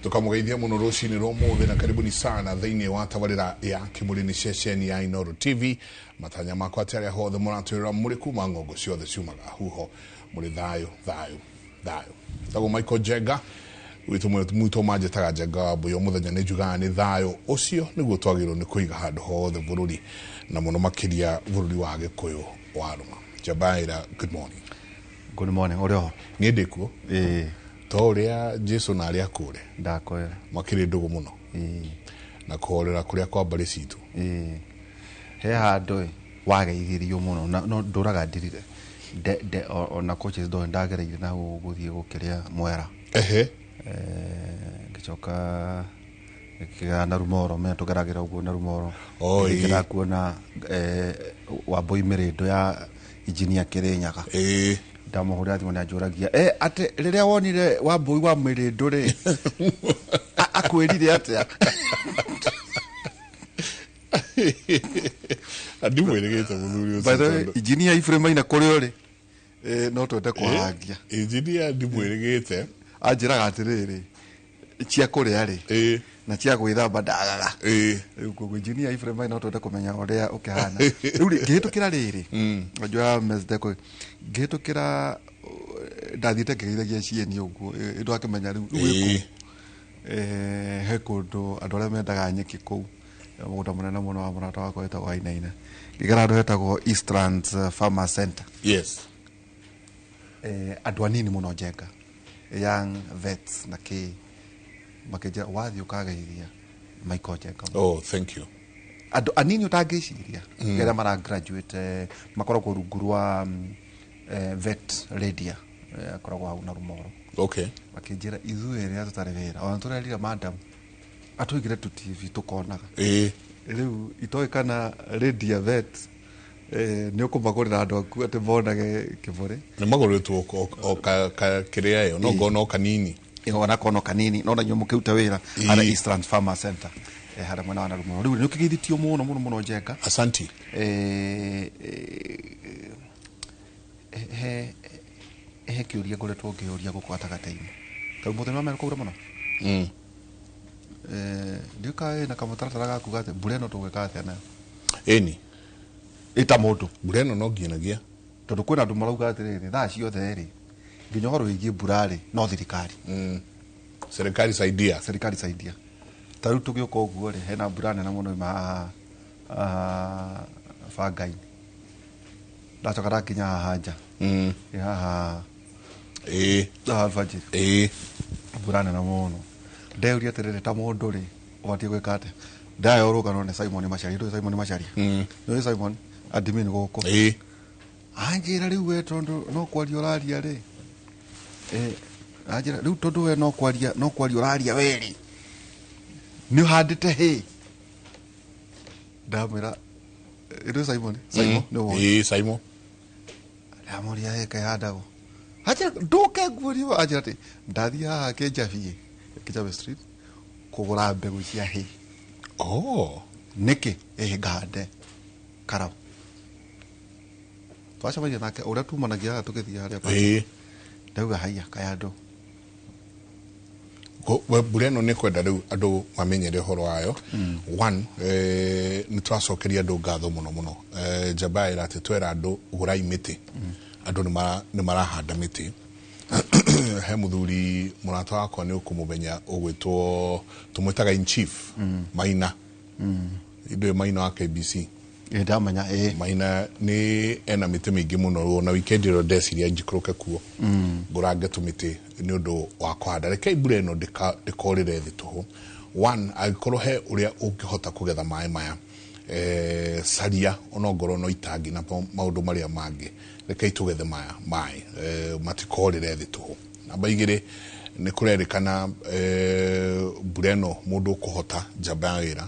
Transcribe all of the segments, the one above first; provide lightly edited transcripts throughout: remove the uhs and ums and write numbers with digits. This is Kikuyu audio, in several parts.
Tukamũgeithia mũno rũcinĩ rwa ũmũthĩ na karibuni sana thĩinĩ wa tabarĩra ya Kĩmũrĩ nĩ ceceni ya Inooro TV. Matanya makwa atĩ arĩa hothe mũratwĩrora mũrĩ kuma ng'ongo ciothe ciumaga huho mũrĩ thayũ thayũ thayũ. Tagwo Michael Njenga witũ mwitũ manjĩtaga Njenga wa Mbũyũ. Mũthenya nĩ njugaga nĩ thayũ ũcio nĩguo twagĩrĩirwo nĩ kũiga handũ hothe bũrũri na mũno makĩria bũrũri wa Gĩkũyũ wa Rũma. Njabaira, good morning. Good morning, ũrĩ oho? Niĩ ndĩ kuo. Ĩĩ. To ũrĩa Jesu na arĩa akũre Ndakwĩra. makĩrĩ ndũgũ mũno. Ĩĩ. Na kũhorera kũrĩa kwa mbarĩ citũ. Ĩĩ. He handũ ĩ wageithirio mũno na no ndũraga ndirire. De, de, ona coaches ndo ndagereire na gũthiĩ gũkĩrĩa mwera. Ehe. Ngĩcoka ngĩgera na Rumoro, menya tũgeragĩra ũguo na Rumoro. Oh, ĩĩ. Ngĩgera kuona Wambũi mĩrĩndũ ya engineer Kĩrĩnyaga. Ĩĩ. Ndamũhũrĩra thimũ nĩanjũragia, atĩ rĩrĩa wonire Wambũi wa mĩrĩndũ rĩ, akwĩrire atĩa? Ndimwĩrĩgĩte mũthuri ũcio. By the way, engineer Ephraim Maina kũrĩa ũrĩ, no twende kwarangia. Engineer ndimwĩrĩgĩte. Anjĩraga atĩrĩrĩ, cia kũrĩa rĩ, na cia gwĩthamba ndagaga. Rĩu koguo engineer Ephraim Maina no twende kũmenya ũrĩa ũkĩhana. Rĩu rĩ, ngĩhĩtũkĩra rĩrĩ, njoya Mesdeco, ngĩhĩtũkĩra ndathiĩte ngĩgeithagia cieni ũguo, ndwakĩmenya rĩu, rĩu wĩ kũu. He kũndũ andũ arĩa mendaga nyeki kũu, mũgũnda mũnene mũno wa mũrata wakwa wĩtagwo Wainaina. Ngĩgera handũ hetagwo Eastlands Farmer Center. Yes. Andũ anini mũno Njenga, young vets na kĩ, makĩnjĩra wathiĩ ũkageithia Michael Njenga. Oh, thank you. Andũ anini ũtangĩciria, arĩa mara graduate, makoragwo rungu rwa vet Lydia, akoragwo hau na Rumoro. Okay. Makĩnjĩra ithuĩ rĩrĩa tũtarĩ wĩra, ona tũrerire madam atũigĩre tu TV tũkonaga. Rĩu itoĩ kana Lydia vet, nĩ ũkũmagũrĩra andũ aku atĩ monage kĩbũrĩ. Nĩ magũrĩtwo o kĩrĩa ĩyo, no ngona o kanini. Ĩĩ, ona kono kanini, no na inyuĩ mũkĩrute wĩra harĩa Eastlands Farmer Center, harĩa mwena wa Narumoro. Rĩu nĩ ũkĩgeithĩtio mũno mũno mũno Njenga. Asanti. He kĩũria ngoretwo ngĩũria gũkũ gatagatĩ-inĩ. Tondũ mũthenya wa mbere kwaura mũno. Ndiũĩ kana wĩna kamũtaratara ga kuga atĩ mbura ĩno tũgwĩka atĩa nayo. Ĩni. Ĩta mũndũ. Mbura ĩno no nginyagia. Tondũ kwĩna andũ marauga atĩrĩrĩ, thaa ciothe rĩ, nginya ũhoro wĩgiĩ mbura rĩ, no thirikari. Serikali saidia. Serikali saidia. Ta rĩu tũgĩũka ũguo rĩ, hena mbura nene mũno ima haha bangainĩ. Ndacoka ndakinya haha nja. Ĩ haha. Haha alfajiri. Mbura nene mũno. Ndeyũria atĩrĩrĩ, ta mũndũ rĩ, ũbatiĩ gwĩka atĩa? Ndaheo rũgano nĩ Simon Macharia. Ndũĩ Simon Macharia? Nĩũĩ Simon? Admin gũkũ. Anjĩra rĩu we tondũ no kwaria ũraria rĩ. Anjĩra rĩu tondũ we no kwaria, no kwaria ũraria we rĩ. Nĩ ũhandĩte hay. Ndamwĩra, ĩndũ Simon, Simon, nĩ wona. Simon. Ndamũria hay kaihandagwo. Anjĩra ndũke nguonie. Anjĩra atĩ ndathiĩ haha Kĩnjabi, Kĩnjabi Street kũgũra mbegũ cia hay. Oh. Nĩkĩ? Ngahande karau. Twacemania nake ũrĩa tumanagia haha tũgĩthiĩ harĩa pale. Ndauga haiya kaya andũ. Mbura ĩno nĩ kwenda rĩu andũ mamenyere ũhoro wayo. One, nĩ tũracokeria andũ ngatho mũno mũno. Njamba ĩra atĩ twera andũ gũrai mĩtĩ. Andũ nĩ marahanda mĩtĩ. He mũthuri mũrata wakwa nĩ ũkũmũmenya ũgwĩtwo, tũmwĩtaga in chief, Maina. Ndũĩ Maina wa KBC? Ĩĩ, ndamenya, ĩĩ. Maina nĩ ena mĩtĩ mĩingĩ mũno, ona weekend ĩno ndeciria njikũrũke kuo. Ngũrange tũmĩtĩ nĩ ũndũ wa kũhanda. Rekei mbura ĩno ndĩkorĩre thĩ tũhũ. One, angĩkorwo he ũrĩa ũngĩhota kũgetha maĩ maya, caria onongorwo no itangi na maũndũ marĩa mangĩ. Rekei tũgethe maya maĩ, matikorĩre thĩ tũhũ. Namba igĩrĩ, nĩ kũrerĩkana, mbura ĩno mũndũ ũkũhota njamba ya wĩra,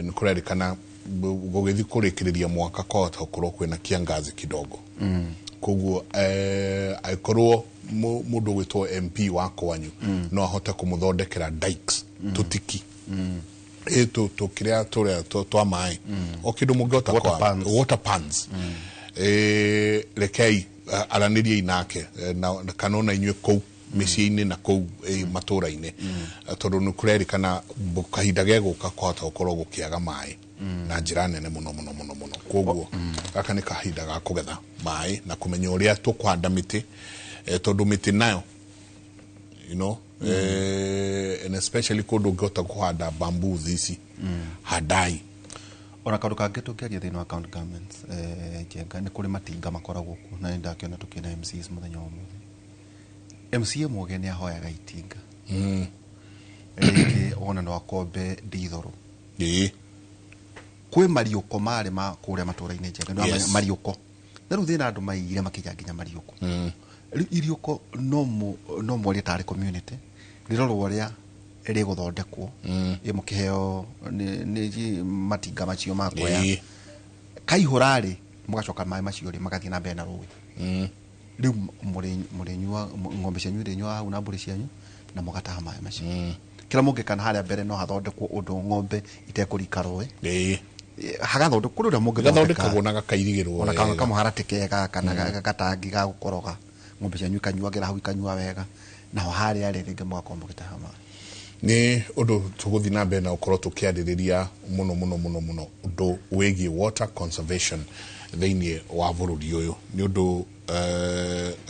nĩ kũrerĩkana gũgĩthiĩ kũrĩkĩrĩria mwaka kwahota gũkorwo kwĩna kiangazi kidogo. Koguo, angĩkorwo mũndũ ũgwĩtwo MP wa kwanyu, no ahote kũmũthondekera dikes, tũtiki. Tũkĩrĩa tũrĩa twa maĩ. O kĩndũ mũngĩhota Water kwa- pans. Water pans. Rekei, aranĩriai nake, na kana ona inyuĩ kũu. mĩciĩ-inĩ na kũu matũũra-inĩ, tondũ nĩ kũrerĩkana kahinda gegũka kũhota gũkorwo gũkĩaga maĩ na njĩra nene mũno mũno mũno mũno. Koguo gaka nĩ kahinda ga kũgetha maĩ na kũmenya ũrĩa tũkũhanda mĩtĩ, tondũ mĩtĩ nayo and especially kũndũ ũngĩhota kũhanda bamboo ici, handai. Ona kaũndũ kangĩ tũngĩaria thĩinĩ wa county governments, Njenga, nĩ kũrĩ matinga makoragwo kuo, na nĩ ndakĩona tũkĩna MCs mũthenya wa ũmũthĩ. MCA mũgĩ nĩ ahoyaga itinga, rĩngĩ wona no akombe ndithũrũ. Kwĩ mariũko marĩ ma kũrĩa matũũra-inĩ, Njenga, nĩ wamenya mariũko, na rĩu thĩna andũ maiyire makĩiga nginya mariũko. Rĩu iriũko no mwarie tarĩ community rĩrorwo ũrĩa rĩgũthondekwo, ĩ mũkĩheo nĩ matinga macio ma kuoya kaihũra rĩ, mũgacoka maĩ macio rĩ magathiĩ na mbere na rũĩ. Rĩu mũrĩnyua, ng'ombe cianyu irĩnyuaga hau na mbũri cianyu, na mũgataha maĩ macio. Kĩrĩa mũngĩka na harĩa mbere, no hathondekwo ũndũ ng'ombe itekũrika rũĩ. Hagathondekwo kũrĩ ũrĩa mũngĩthondeka. Gathondekagwo na gakairigĩrwo ona wega. Kamũharatĩ kega kana gatangi ga gũkoroga, ng'ombe cianyu ikanyuagĩra hau, ikanyua wega, naho harĩa rĩ rĩngĩ mũgakorwo mũgĩtaha maĩ. Nĩ ũndũ tũgũthiĩ na mbere na gũkorwo tũkĩarĩrĩria mũno mũno mũno mũno ũndũ wĩgiĩ water conservation thĩinĩ wa bũrũri ũyũ, nĩ ũndũ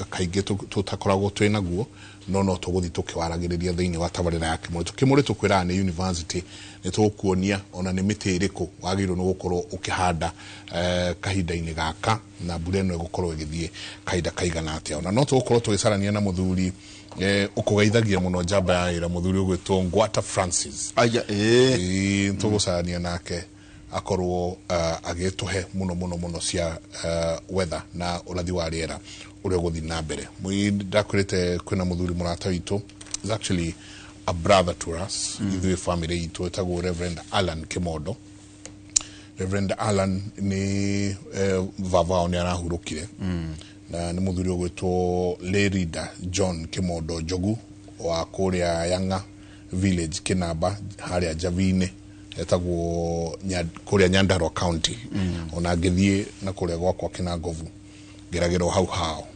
kaingĩ tũtakoragwo twĩ naguo, no tũgũthiĩ tũkĩwaragĩrĩria thĩinĩ wa tabarĩra ya Kĩmũrĩtũ. Kĩmũrĩtũ kwĩraga nĩ university, nĩ tũgũkuonia ona nĩ mĩtĩ ĩrĩkũ wagĩrĩirwo nĩ gũkorwo ũkĩhanda kahinda-inĩ gaka, na mbura ĩno ĩgũkorwo ĩgĩthiĩ kahinda kaigana atĩa. Ona no tũgũkorwo tũgĩcarania na mũthuri ũkũgeithagia mũno, njamba ya wĩra, mũthuri ũgwĩtwo Ngwata Francis. Aya, ĩĩ. Ĩĩ, tũgũcarania nake akorwo agĩtũhe mũno mũno mũno cia weather na ũrathi wa rĩera ũrĩa ũgũthiĩ na mbere. Ndakwĩrĩte kwĩna mũthuri mũrata witũ, is actually a brother to us, ithuĩ family itũ, ĩtagwo Reverend Alan Kimondo. Reverend Alan nĩ baba wao nĩ arahurũkire, na nĩ mũthuri ũgwĩtwo lay reader John Kimondo Njogu wa kũrĩa Yanga village, Kinamba, harĩa Njavi-inĩ, etagwo kũrĩa Nyandarua County. Ona ngĩthiĩ na kũrĩa gwakwa Kinangovu, ngeragĩrwo hau hao.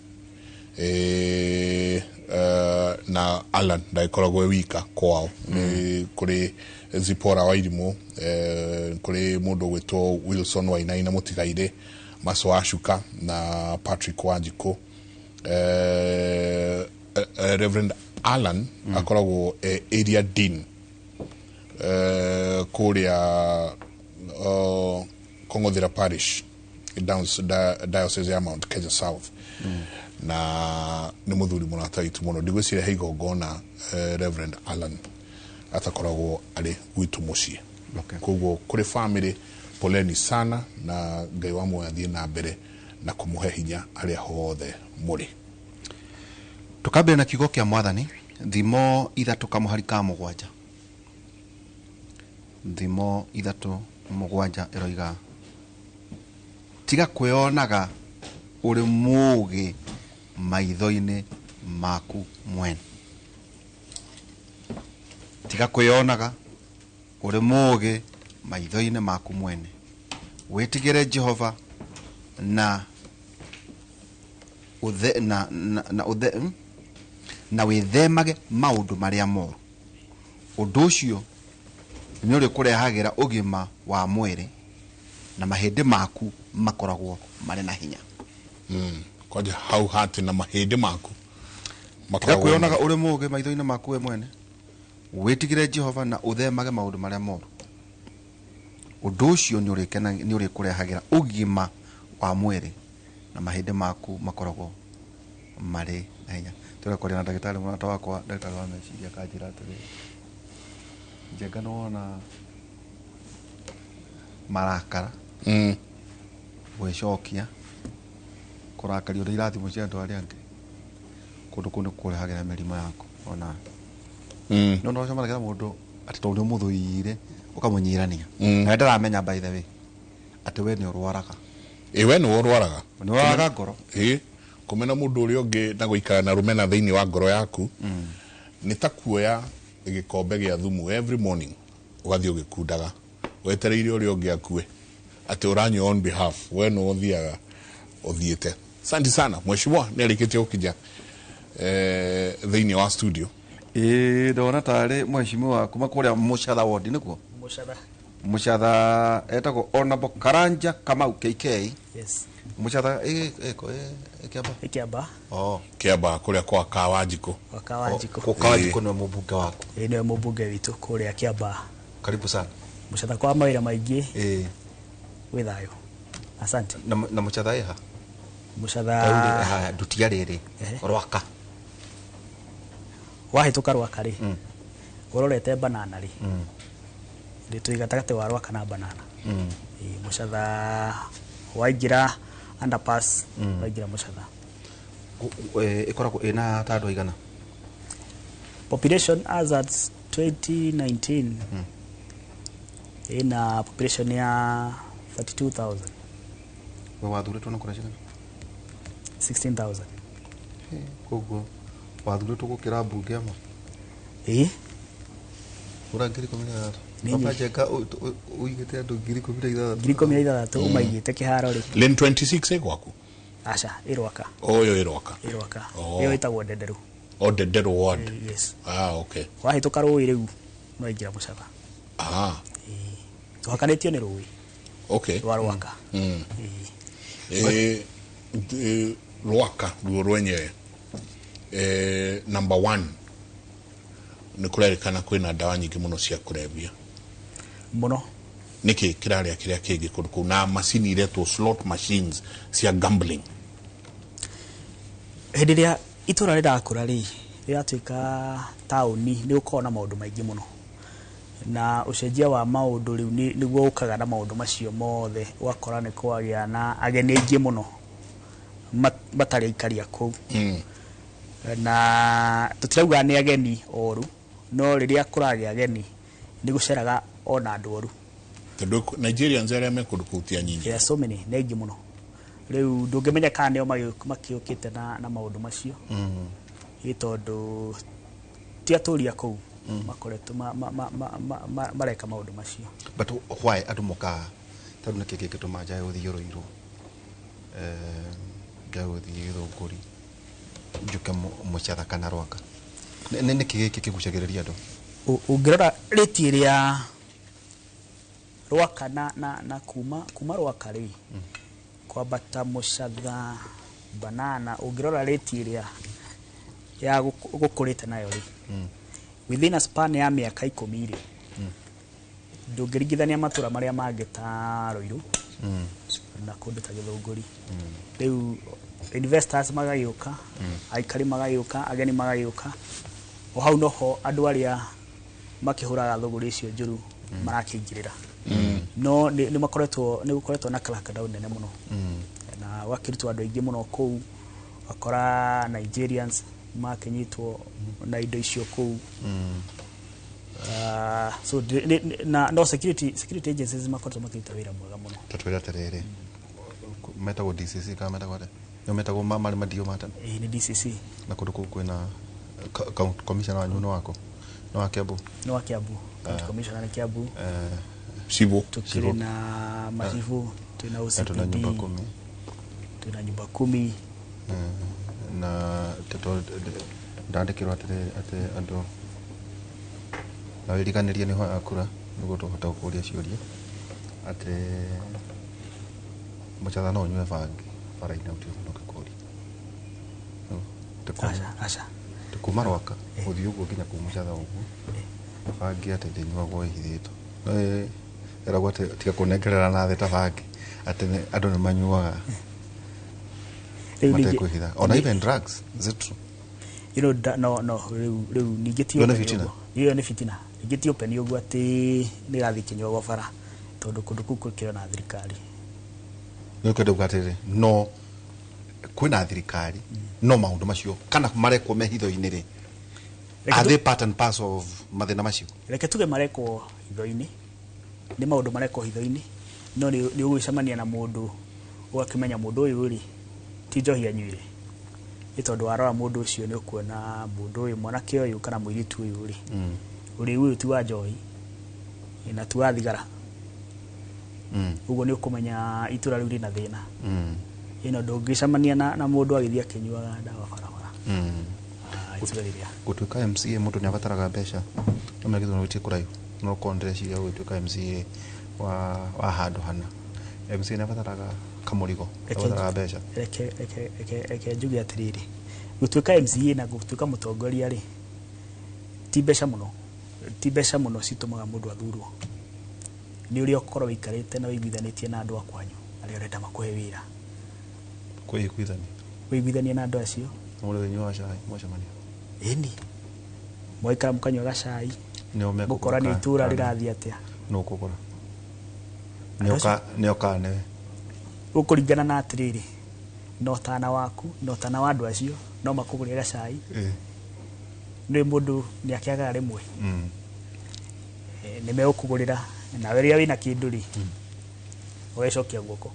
Na Alan ndagĩkoragwo e wika kwao, nĩ kũrĩ Zipora Wairimũ, kũrĩ mũndũ ũgwĩtwo Wilson Wainaina Mũtigairĩ, Maso Ashuka na Patrick Wanjikũ. Reverend Alan akoragwo area dean kũrĩa Kong'othera Parish, Diocese ya Mount Kenya South, na nĩ mũthuri mũrata witũ mũno. Ndigwĩciria he igongona Reverend Alan atakoragwo arĩ gwitũ mũciĩ. Koguo kũrĩ family, poleni sana, na Ngai wa muoyo athiĩ na mbere na kũmũhe hinya harĩa hothe mũrĩ. Tukambĩrĩria na kiugo kĩa Mwathani, Thimo 3 kamũhari ka 7. Thimo 3:7 ĩroiga, "Tiga kwĩonaga ũrĩ mũũgĩ maitho-inĩ maku mwene." Tiga kwĩonaga ũrĩ mũũgĩ maitho-inĩ maku mwene, wĩtigĩre Jehova na uthe, na, na, na, uthe, na wĩthemage maũndũ marĩa moru. Ũndũ ũcio nĩ ũrĩkũrehagĩra ũgima wa mwĩrĩ, na mahĩndĩ maku makoragwo marĩ na hinya. Kwanja hau hati na mahĩndĩ maku Tiga makoragwo kwĩonaga ũrĩ mũũgĩ maitho-inĩ maku we mwene, wĩtigĩre Jehova na ũthemage maũndũ marĩa moru. Ũndũ ũcio nĩ ũrĩkũrehagĩra ũgima wa mwĩrĩ, na mahĩndĩ maku makoragwo marĩ na hinya. Tũrekwaria na ndagĩtarĩ mũrata wakwa, ndagĩtarĩ wa meciria, akanjĩra atĩrĩrĩ, Njenga, nĩwona marakara, gwĩcokia, kũrakario nĩ irathimo cia andũ arĩa angĩ, kũndũ kũu nĩ kũrehagĩra mĩrimũ yaku ona. No no ũcemanagia na mũndũ atĩ tondũ nĩ ũmũthũire ũkamũnyirania, na ndaramenya, by the way, atĩ we nĩ ũrwaraga. Ĩ, we nĩwe ũrwaraga. Nĩ ũrwaraga ngoro. Ĩ, kũmena mũndũ ũrĩa ũngĩ na gũikara na rũmena thĩinĩ wa ngoro yaku nĩ ta kuoya gĩkombe gĩa thumu every morning, ũgathiĩ ũgĩkundaga wetereire ũrĩa ũngĩ akue, atĩ ũranyua on behalf, we nĩwe ũthiaga ũthiĩte. Asante sana, mheshimiwa nĩ arĩkĩtie gũkinya. Thĩinĩ wa studio. Ĩĩ, ndona tarĩ mheshimiwa kuma kũrĩa Mũcatha ward, nĩkuo? Mũcatha. Mũcatha, etagwo Honorable Karanja Kamau KK. Yes. Mũcatha ĩko ĩkĩamba. Ĩkĩamba. Oh. Kĩamba kũrĩa kwa Kawanjikũ. Kwa Kawanjikũ. Kwa Kawanjikũ nĩwe mũmbunge waku? Ĩĩ, nĩwe mũmbunge witũ kũrĩa Kĩamba. Karibu sana. Mũcatha kwa mawĩra maingĩ. Ĩĩ. Wĩ thayũ, asante. Na Mũcatha ĩha? Mũcatha. Haya, ndutia rĩrĩ. Ehe. Rwaka. Wahĩtũka Rwaka rĩ, ũrorete Banana rĩ, rĩ twĩ gatagatĩ wa Rwaka na Banana. Ĩĩ, Mũcatha waingĩra underpass, waingĩra Mũcatha. Ĩkoragwo ĩna ta andũ aigana? Population as at 2019, ĩna population ya 32,000. We wathurĩtwo na kura cigana? 16,000. Koguo wathurĩtwo gũkĩra mbunge amwe? Ĩĩ. Kura 16,000. Nĩ Baba nyingĩ. Njenga ũigĩte andũ 16,000. 16,000 ũmaigĩte kĩharo rĩ. Lane 26 ĩ gwaku? Aca, ĩ Rwaka. Ũyũ ĩ Rwaka? Ĩ Rwaka. Oh. Ĩyo ĩtagwo Ndenderu. O Ndenderu ward? Yes. Ah, okay. Wahĩtũka rũĩ rĩu no waingĩra Mũcatha. Ah. Ĩĩ. Tũhakanĩtio nĩ rũĩ rwa Rwaka. Ĩĩ. Rwaka ruo rwenyewe, number one, nĩ kũrerĩkana kwĩna ndawa nyingĩ mũno cia kũrebia. Mũno. Nĩkĩ kĩrarĩa kĩrĩa kĩngĩ kũndũ kũu na macini iretwo slot machines cia gambling? Hĩndĩ ĩrĩa itũra rĩrakũra rĩ, rĩratuĩka taũni, nĩ gũkoragwo na maũndũ maingĩ mũno, na ũcenjia wa maũndũ rĩu nĩguo ũkaga na maũndũ macio mothe, ũgakora nĩ kwagĩa na ageni aingĩ mũno matarĩ aikari a kũu. Na tũtirauga nĩ ageni oru, no rĩrĩa kũragĩa ageni nĩ gũceraga ona andũ oru. Tondũ Nigerians arĩa me kũndũ kũu ti anyinyi. There are so many, nĩ aingĩ mũno. Rĩu ndũngĩmenya kana nĩo makĩũkĩte na maũndũ macio. Ĩ tondũ ti atũri a kũu makoretwo mareka maũndũ macio. But why andũ mokaga? Tondũ nĩkĩ kĩngĩtũma njage gũthiĩ Ruiru, njage gũthiĩ Gĩthũngũri, njuke Mũcatha kana Rwaka? Nĩkĩ gĩkĩ kĩgucagĩrĩria andũ? Ũngĩrora rĩti ĩrĩa Rwaka na kuma Rwaka rĩ, kwambata Mũcatha, Banana, ũngĩrora rĩti ĩrĩa ya gũkũrĩte nayo rĩ, within a span ya mĩaka 10 rĩ, ndũngĩringithania matũra marĩa mangĩ ta Ruiru na kũndũ ta Gĩthũngũri. Rĩu investors magagĩũka, aikari magagĩũka, ageni magagĩũka, o hau noho andũ arĩa makĩhũraga thũgũrĩ icio njũru marakĩingĩrĩra. No nĩ makoretwo, nĩ gũkoretwo na crackdown nene mũno. Na gwakĩrutwo andũ aingĩ mũno kũu, ũgakora Nigerians makĩnyitwo na indo icio kũu. So na no security agencies makoretwo makĩruta wĩra mwega mũno. Tatwĩre atĩrĩrĩ, metagwo DCC kana metagwo atĩa? Nĩo metagwo marĩ madio ma tene? Ĩĩ, nĩ DCC. Na kũndũ kũu kwĩna county commissioner wanyu nĩ wako? Nĩ wa Kiambu? Nĩ wa Kiambu. County commissioner nĩ Kiambu. Cibũ. Tukĩrĩ na machifu, twĩna Na tuna OCPD, nyumba kumi. Twĩna nyumba kumi. Na teto ndandĩkĩrwo atĩrĩrĩ atĩ andũ na wĩriganĩrie nĩ hoya kura nĩguo tũhote gũkũria ciũria atĩ Mũcatha no ũnyue bangi bara-inĩ gũtirĩ mũndũ ũngĩkũria. Aca, aca. Kuma Rwaka gũthiĩ ũguo nginya kũu Mũcatha ũguo, bangi atĩ ndĩnyuagwo ĩhithĩtwo. No ĩragwo atĩ tiga kũnengerera na thĩ ta bangi, atĩ andũ nĩ manyuaga Rĩu ningĩ matekwĩhitha. Ona even drugs, is it true? You know, da, no, no, rĩu ningĩ ti Ĩyo nĩ open fitina? ũguo. Ĩyo nĩ fitina. Ningĩ ti open ũguo atĩ nĩ ĩrathiĩ ĩkĩnyuagwo bara, tondũ kũndũ kũu gũkĩrĩ na thirikari. Nĩ ũkwenda kuga atĩrĩrĩ, no kwĩna thirikari, no maũndũ macio kana marekwo me hitho-inĩ rĩ, are they part and parcel of mathĩna macio? Reke tuge marekwo hitho-inĩ, nĩ maũndũ marekwo hitho-inĩ, no nĩ ũgũcemania na mũndũ ũgakĩmenya mũndũ ũyũ rĩ ti njohi anyuire, nĩ tondũ warora mũndũ ũcio nĩ ũkuona mũndũ ũyũ, mwanake ũyũ kana mũirĩtu ũyũ rĩ, ũrĩu ũyũ ti wa njohi na ti wa thigara. Ũguo nĩ ũkũmenya itũra rĩu rĩna thĩna. Ĩno ndũngĩcemania na mũndũ agĩthiĩ akĩnyuaga ndawa barabara. It's very rare. Gũtuĩka MCA mũndũ nĩ abataraga mbeca, no menya gĩthurano gĩtirĩ kũraihu, no korwo ndĩreciria gũgĩtuĩka MCA wa handũ hana, MCA nĩ abataraga kamũrigo, abataraga mbeca. Reke njuge atĩrĩrĩ, gũtuĩka MCA na gũtuĩka mũtongoria rĩ, ti mbeca mũno, ti mbeca mũno citũmaga mũndũ athurwo. Nĩ ũrĩa ũkorwo wĩikarĩte na wĩiguithanĩtie na andũ a kwanyu arĩa ũrenda makũhe wĩra. Kwĩiguithania. Wĩiguithanie na andũ acio. Na mũrĩ wĩnyuaga cai mwacemania? Ĩni, mwaikara mũkanyua gacai, nĩo mekũgũra. Mũkorania itũra rĩrathiĩ atĩa. Nũ ũkũgũra? Andũ acio- Nĩo kana nĩwe? Gũkũringana na atĩrĩrĩ, na ũtana waku na ũtana wa andũ acio, no makũgũrĩre gacai. Nĩ mũndũ nĩ akĩagaga rĩmwe. Nĩ megũkũgũrĩra, nawe rĩrĩa wĩna kĩndũ rĩ, ũgecokia guoko.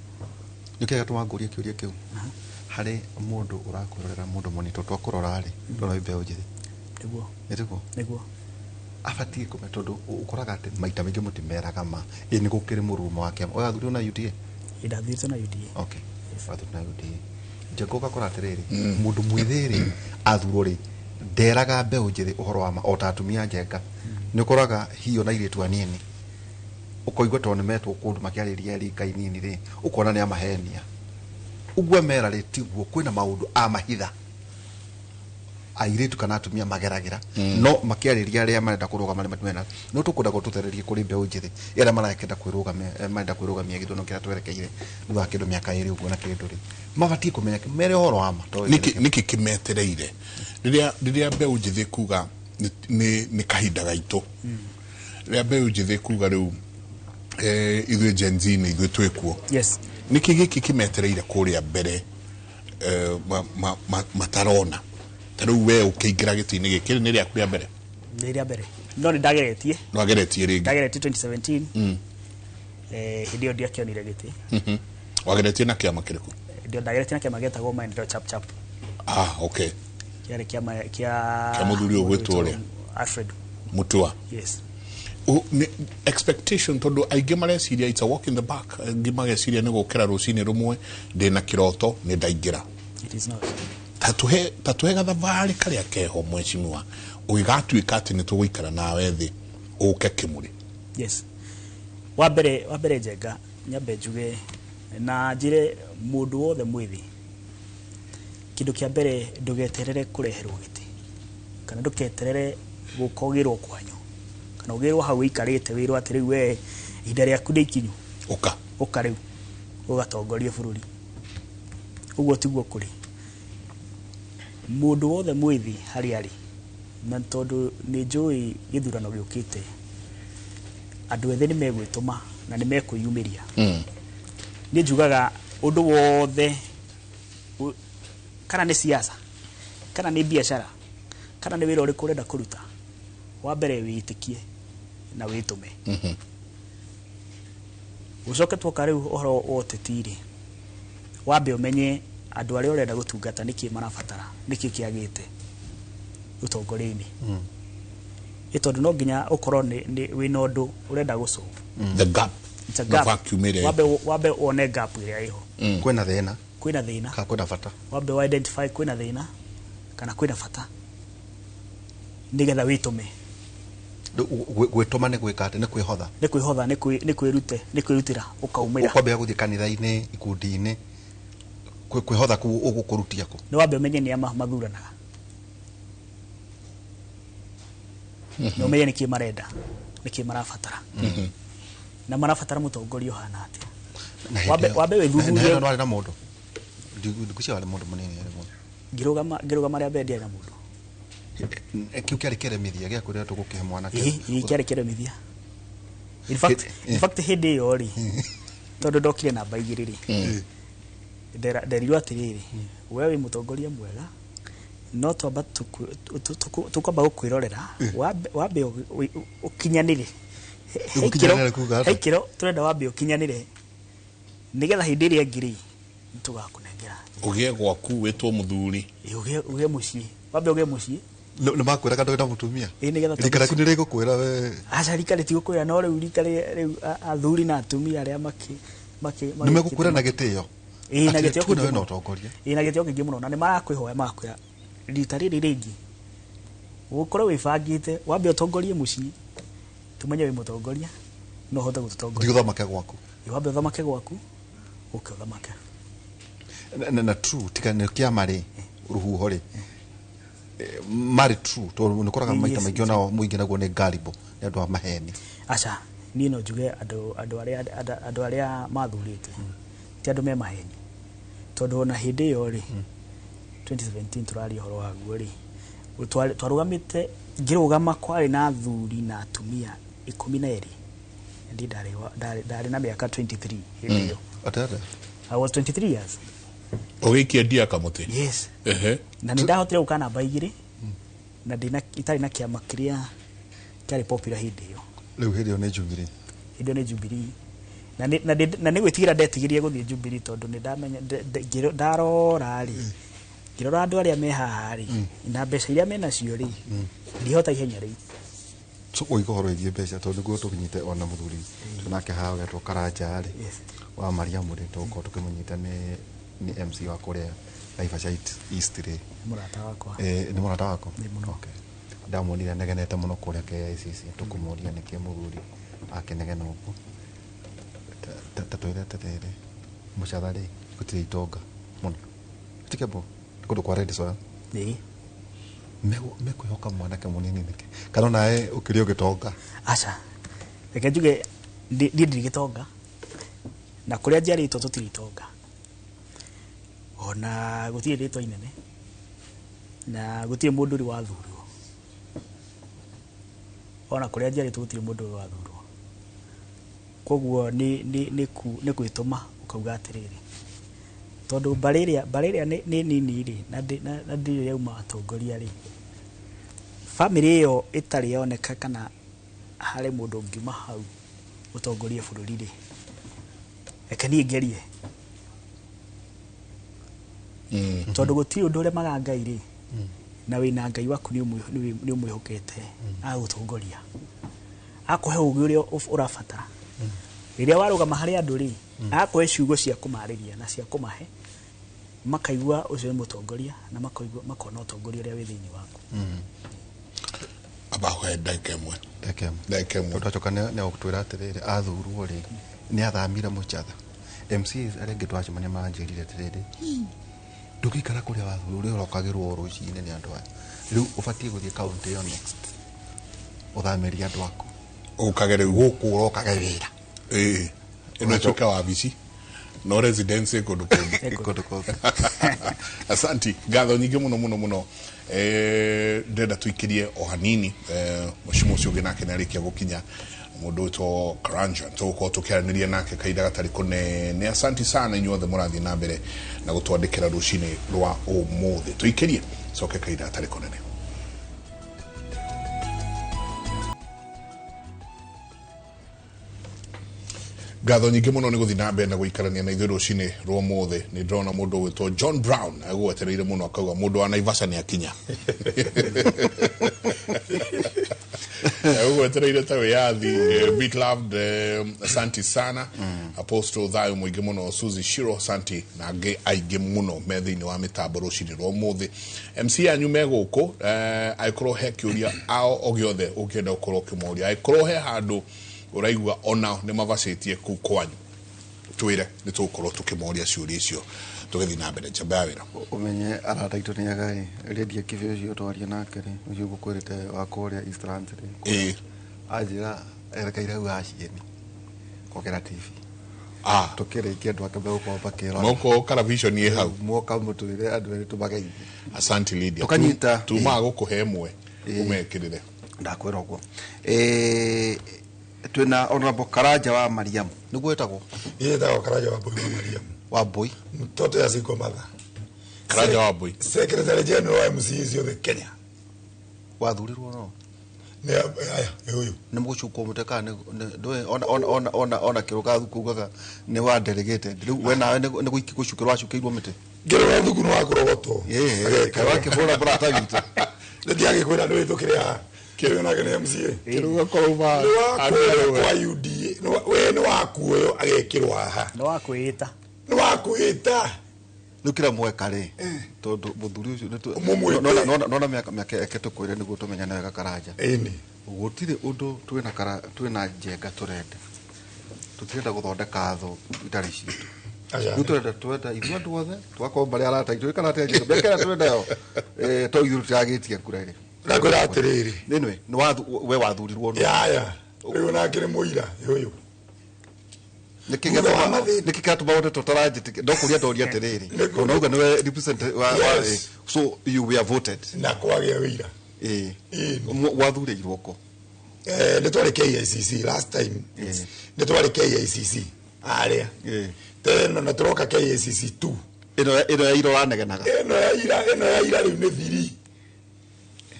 Nĩkĩo gĩatũma ngũrie kĩũria kĩu. Harĩ mũndũ ũrakwĩrorera, mũndũ monito twakũrora rĩ, ndona wĩ mbeũ njĩthĩ. Nĩguo. Nĩtiguo? Nĩguo. Abatiĩ kũmenya, tondũ ũkoraga atĩ maita maingĩ mũtimeraga ma ĩ nĩ gũkĩrĩ mũrurumo wa kĩama. Ũyũ athurirwo na UDA? Ndathurĩtwo na UDA. Okay, athurirwo na UDA. Njenga ũgakora atĩrĩrĩ, mũndũ mwĩthĩ rĩ, athurwo rĩ, nderaga mbeũ njĩthĩ ũhoro wa ma o ta atumia. Njenga nĩ ũkoraga hiyo na airĩtu anini, ũkoigua tondũ nĩ metwo kũndũ makĩarĩria rika inini rĩ, ũkona nĩ amahenia. Ũguo mera rĩ, tiguo, kwĩna maũndũ amahitha airĩtu kana atumia mageragĩra, no makĩarĩria arĩa marenda kũrũgama nĩ matimena. No tũkwenda tũthererie kũrĩ mbeũ njĩthĩ arĩa marakenda kwĩrũgamia, marenda kwĩrũgamia gĩthurano kĩrĩa twerekeire thutha wa kĩndũ mĩaka 2 ũguo na kĩndũ rĩ, mabatiĩ kũmenya mere ũhoro wa ma tondũ Nĩkĩ kĩmetereire rĩrĩa mbeũ njĩthĩ kuga nĩ kahinda gaitũ, rĩrĩa mbeũ njĩthĩ kuga rĩu ithuĩ Gen Z nĩ ithuĩ twĩkuo? Nĩkĩ gĩkĩ kĩmetereire kũrĩa mbere matarona? Ta rĩu we ũkĩingĩra gĩtĩ-inĩ gĩkĩ, nĩ rĩaku rĩa mbere? Nĩ rĩa mbere, no nĩ ndageretie. Nĩwageretie rĩngĩ? Ndageretie 2017. Hĩndĩ ĩyo ndiakĩonire gĩtĩ. Wageretie na kĩama kĩrĩkũ? Ndio ndageretie na kĩama gĩetagwo Maendeleo Chap Chap. Ah, okay. Kĩarĩ kĩama kĩa Kĩa mũthuri ũyũ ũgwĩtwo ũrĩa? Alfred. Mutua. Yes. Nĩ expectation, tondũ aingĩ mareciria it's a walk in the park, aingĩ mageciria nĩ gũkĩra rũcinĩ rũmwe, ndĩna kĩroto, nĩ ndaingĩra. It is not. Ta tũhe gathabarĩ karĩa keho, mheshimiwa, ũgĩgatuĩka atĩ nĩ tũgũikara nawe thĩ ũke kĩmũrĩ. Yes, wa mbere Njenga, nyambe njuge na njĩre mũndũ wothe mwĩthĩ, kĩndũ kĩa mbere, ndũgeterere kũreherwo gĩtĩ kana ndũketerere gũka ũgĩrwo kwanyu kana ũgĩrwo hau ũikarĩte, wĩrwo atĩ rĩu we ihinda rĩaku nĩ ikinyu, ũka. Ũka rĩu ũgatongorie bũrũri. Ũguo tiguo kũrĩ. Mũndũ wothe mwĩthĩ harĩa arĩ, na tondũ nĩ njũĩ gĩthurano gĩũkĩte, andũ ethĩ nĩ megwĩtũma na nĩ mekwĩyumĩria. Niĩ njugaga ũndũ wothe, kana nĩ siasa, kana nĩ biacara, kana nĩ wĩra ũrĩkũ ũrenda kũruta, wa mbere wĩĩtĩkie na wĩtũme. Ũcoke tuoka rĩu ũhoro wa ũteti rĩ, wambe ũmenye andũ arĩa ũrenda gũtungata nĩkĩ marabatara, nĩkĩ kĩagĩte ũtongoria-inĩ. Ĩ tondũ no nginya ũkorwo nĩ wĩna ũndũ ũrenda gũ solve. The gap. It's a Na gap. vacuum ĩrĩa Wambe wone gap ĩrĩa ĩho. Kwĩna thĩna. Kwĩna thĩna. Kana kwĩna bata. Wambe wa identify kwĩna thĩna kana kwĩna bata, nĩgetha wĩtũme. Gwĩtũma nĩ gwĩka atĩ nĩ kwĩhotha? Nĩ kwĩhotha, nĩ kwĩrute, nĩ kwĩrutĩra ũkaumĩra. Ũkwambia gũthiĩ kanitha-inĩ, ikundi-inĩ, kwĩhotha kũu ũgũkũrutia kũ? Nĩ wambe ũmenye nĩ a mathuranaga, na ũmenye nĩkĩ marenda, nĩkĩ marabatara, na marabatara mũtongoria ũhana atĩa. Na hĩndĩ Wambe wĩthuthurie. Na hĩndĩ ĩyo warĩ na mũndũ? Ndikucia warĩ mũndũ mũnini harĩ mũndũ. Ngĩrũgama rĩa mbere ndiarĩ na mũndũ. Kĩu kĩarĩ kĩremithia gĩa kwĩrĩa tũgũkĩhe mwanake? Ĩĩ, kĩarĩ kĩremithia. In fact, in fact hĩndĩ ĩyo rĩ, tondũ ndokire namba 2 rĩ, nderirwo atĩrĩrĩ, we wĩ mũtongoria mwega, no twamba tũkwamba gũkwĩrorera, wambe ũkinyanĩre. Gũkinyanĩra kuga atĩa? He ikĩro tũrenda wambe ũkinyanĩre, nĩgetha hĩndĩ ĩrĩa ĩngĩ rĩ, nĩtũgakũnengera. Ũgĩe gwaku, wĩtwo mũthuri. Ĩ, ũgĩe mũciĩ, wambe ũgĩe mũciĩ. Nĩ makwĩraga ndũrĩ na mũtumia? Ĩ, nĩgetha Rika rĩaku nĩ rĩgũkwĩra we? Aca, rika rĩtigũkwĩra, no rĩu rika rĩu athuri na atumia arĩa makĩ Nĩ megũkwĩra na gĩtĩo? Ĩ, na Atĩ gĩtĩo tuona kĩingĩ wĩna mũno. ũtongoria. Ĩ, na gĩtĩo kĩingĩ mũno, na nĩ marakwĩhoya, magakwĩra rita rĩrĩ rĩngĩ. Ũkorwo wĩbangĩte wambe ũtongorie mũciĩ tumenye wĩ mũtongoria no ũhote gũtũtongoria. Thiĩ ũthamake gwaku. Wambe ũthamake gwaku ũke ũthamake. Na true tiga nĩ kĩama rĩ rũhuho rĩ marĩ true tondũ nĩ ũkoraga maita maingĩ onao mũingĩ naguo nĩ gullible nĩ andũ a maheni. Aca niĩ no njuge andũ arĩa mathurĩte ti andũ me maheni tondũ ona hĩndĩ ĩyo rĩ 2017 tũraria ũhoro waguo rĩ twarũgamĩte ngĩrũgama kwarĩ na athuri na atumia 12 ndi ndarĩ na mĩaka 23 hĩndĩ ĩyo. I was 23 years. Ũgĩikia ndia kamũtĩ? Yes. Na nĩ ndahotire gũka namba 2 na ndina itarĩ na kĩama kĩrĩa kĩarĩ popular hĩndĩ ĩyo. Rĩu hĩndĩ ĩyo nĩ Jubilee. Hĩndĩ ĩyo nĩ Jubilee. Na nĩ gwĩtigĩra ndetigĩrie gũthiĩ Jubilee tondũ nĩ ndamenya ndarora rĩ ngĩrora andũ arĩa me haha rĩ na mbeca iria menacio rĩ ndihota ihenya rĩu. So ũiga ũhoro wĩgiĩ mbeca tondũ nĩguo tũkinyĩte ona mũthuri nake haha ũgetwo Karanja rĩ wa Mariamu rĩ tũgũkorwo tũkĩmũnyita nĩ MC wa kũrĩa Naivasha East rĩ. Mũrata wakwa. Nĩ mũrata waku? Nĩ mũno. Okay. Ndamuonire negenete mũno kũrĩa KICC tũkũmũria nĩkĩ mũthuri akĩnegena ũguo. Ta twĩre atĩrĩrĩ mũcatha rĩ gũtirĩ itonga mũno. Tikembo kũndũ kwa red soil. Ĩĩ. Mekwĩhoka mwanake mũnini nĩkĩ? Kana onawe ũkĩrĩ ũgĩtonga? Aca. Reke njuge niĩ ndirĩ gĩtonga na kũrĩa njiarĩtwo tũtirĩ itonga ona gũtirĩ rĩtwa inene na gũtirĩ mũndũ ũrĩ wathurwo ona kũrĩa njiarĩtwo gũtirĩ mũndũ ũrĩ wathurwo. Koguo nĩ gwĩtũma ũkauga atĩrĩrĩ tondũ mbarĩ ĩrĩa nĩ nini rĩ na ndĩrĩ yauma atongoria rĩ bamĩrĩ ĩyo ĩtarĩ yoneka kana harĩ mũndũ ũngiuma hau ũtongorie bũrũri rĩ reke niĩ ngerie. Tondũ gũtirĩ ũndũ ũremaga Ngai rĩ na wĩna Ngai waku nĩ ũmwĩhokete agũtongoria akũhe ũgĩ ũrĩa ũrabatara. Rĩrĩa warũgama harĩ andũ rĩ akũhe ciugo cia kũmarĩria na cia kũmahe makaigua ũcio nĩ mũtongoria na makaigua makona ũtongoria ũrĩa wĩ thĩinĩ waku. Abahe ndagĩka ĩmwe. Ndagĩka ĩmwe. Tondũ acoka nĩ agũtwĩra atĩrĩrĩ athurwo rĩ nĩ athamire mũcatha. MCs arĩa angĩ twacemania maranjĩrire atĩrĩrĩ ndũngĩikara kũrĩa wathurwo ũrĩa ũrokagĩrwo rũcinĩ nĩ andũ aya rĩu ũbatiĩ gũthiĩ kaũntĩ ĩyo next ũthamĩrie andũ aku ũkage rĩu gũkũ ũrokage wĩra. Ĩĩ ĩno ĩtuĩke wabici no residence kũndũ kũngĩ. Kũndũ kũngĩ. Asanti ngatho nyingĩ mũno mũno mũno. Ndĩrenda tũikĩrie o hanini mũcimo ũcio ũngĩ nake nĩarĩkia gũkinya mũndũ wĩtwo Karanja tũgũkorwo tũkĩaranĩria nake kahinda gatarĩ kũnene. Asanti sana inyuothe mũrathiĩ na mbere na gũtwandĩkĩra rũcinĩ rwa ũmũthĩ. Tũikĩrie coke kahinda gatarĩ kũnene. Ngatho nyingĩ mũno nĩ gũthiĩ na mbere na gũikarania na ithuĩ rũcinĩ rwa ũmũthĩ. Nĩ ndĩrona mũndũ ũgwĩtwo John Brown agwetereire mũno akauga mũndũ wa Naivasha nĩ akinya. Agwetereire ta wĩyathi. Bit loved, asanti sana. Apostle thayũ mũingĩ mũno Suzy Shiro asanti na angĩ aingĩ mũno me thĩinĩ wa mĩtambo rũcinĩ rwa ũmũthĩ. MC yanyu me gũkũ angĩkorwo he kĩũria ao o gĩothe ũngĩenda gũkorwo ũkĩmoria angĩkorwo he handũ ũraigua ona nĩ mabacĩtie kũu kwanyu twĩre nĩ tũgũkorwo tũkĩmoria ciũria icio tũgĩthiĩ na mbere. Njamba ya wĩra ũmenye arata aitũ nĩ aga ĩ Lydia Kĩbĩ ũcio twaria nake rĩ ũcio ngũkwĩrĩte wa kũrĩa Eastlands rĩ anjĩra erekeire hau Acieni kũgera TV tũkĩrĩkia andũ ake megũkorwo makĩrora moko karavision ĩ hau mwoka mũtwĩre andũ erĩ tũmageithie. Asante Lydia. Tũkanyita tumaga gũkũhe ĩmwe ũmekĩrĩre ndakwĩra ũguo. Twĩna Honorable Karanja wa Mariamu nĩguo wĩtagwo? Yetagwo Karanja wa Mbui wa Mariamu. Wa Mbui mtoto ya single mother. Karanja wa Mbui Secretary General wa MCA ciothe Kenya. Wathurirwo no? Nĩ aya nĩ ũyũ. Nĩ mũgũcukwo mũtĩ kana ndũĩ ona kĩrũga thuku ugaga nĩ wa delegated. Rĩu we nawe nĩ gũcukĩrwo wacukĩirwo mĩtĩ? Kĩrũga thuku nĩ wa kũrogotwo. Ĩĩ wakĩbũra mũrata witũ. Nĩndiagĩkwĩra nĩ wĩtũkĩre haha. Kĩrũga nake nĩ MCA. Kĩrũga kũrũma. Nĩ wa kwa UDA. We nĩ wakuoyo agekĩrwo haha. Nĩ wa kwĩĩta. Nĩ wa kwĩĩta. Rĩu kĩrĩa mweka rĩ, tondũ mũthuri ũcio Mũmwĩte. nona mĩaka eke tũkwĩre nĩguo tũmenyane wega Karanja. Ĩni. Gũtirĩ ũndũ twĩna twĩna njenga tũrenda. Tũtirenda gũthondeka thũ itarĩ citũ. Aca. Rĩu tũrenda twenda ithuĩ andũ othe twakorwo marĩ arata itũ karata njenga mĩaka ĩrĩa twenda yo to ithuĩ tũtiragĩtia kura ĩrĩ. Ndakwĩra atĩrĩrĩ. Anyway, we wathurirwo nũ? Yaya. Rĩu nake nĩ mũira ũyũ. Nĩkĩ Thutha wa mathĩna. nĩkĩ kĩratũma wone tũtaranjĩtĩkia ndokũria ndoria atĩrĩrĩ Nĩkũ- tondũ nauga nĩwe represent wa Yes. so you were voted. Na kwagĩa wĩira. Ĩĩ. Ĩĩ. Wathurĩirwo kũ? Nĩ twarĩ KICC last time. Nĩ twarĩ KICC arĩa. Tena na tũroka KICC 2. Ĩno ya ira ũranegenaga. Ĩno ya ira, ĩno ya ira rĩu nĩ thiri.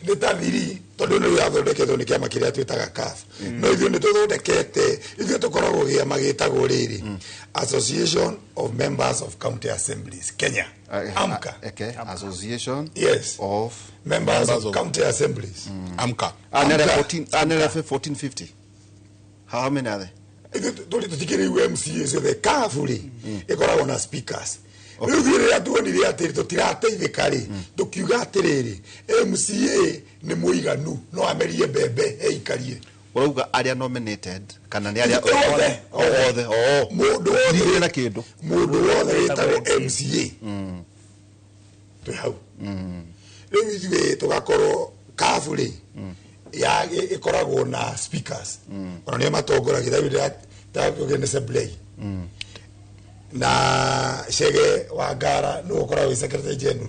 Nĩ ta thiri tondũ nĩ yathondeketwo nĩ kĩama kĩrĩa twĩtaga CAF. No ithuĩ nĩ tũthondekete, ithuĩ tũkoragwo kĩama gĩtagwo rĩrĩ Association of Members of County Assemblies Kenya. AMCA. Okay. Association Yes. of Members Members of of- County Assemblies. AMCA. Anere AMCA. 14 anere 1450. How many are there? Ithuĩ tũrĩ tũtikĩrĩ rĩu MCA ciothe CAF rĩ ĩkoragwo na speakers. Rĩu ithuĩ rĩrĩa tuonire atĩ tũtirateithĩka rĩ, tũkiuga atĩrĩrĩ, MCA nĩ mũiganu no amerie mbembe eikarie. Ũrauga arĩa nominated kana nĩ arĩa Othe. othe oh. Mũndũ wothe Ndirĩ na kĩndũ. Mũndũ wothe wĩtagwo MCA twĩ hau. Rĩu ithuĩ tũgakorwo CAF rĩ ya ĩkoragwo na speakers ona nĩo matongoragia rĩu ndĩrakĩũgĩ nĩ Seblei na Chege wa Ngara nĩwe ũkoragwo wĩ secretary general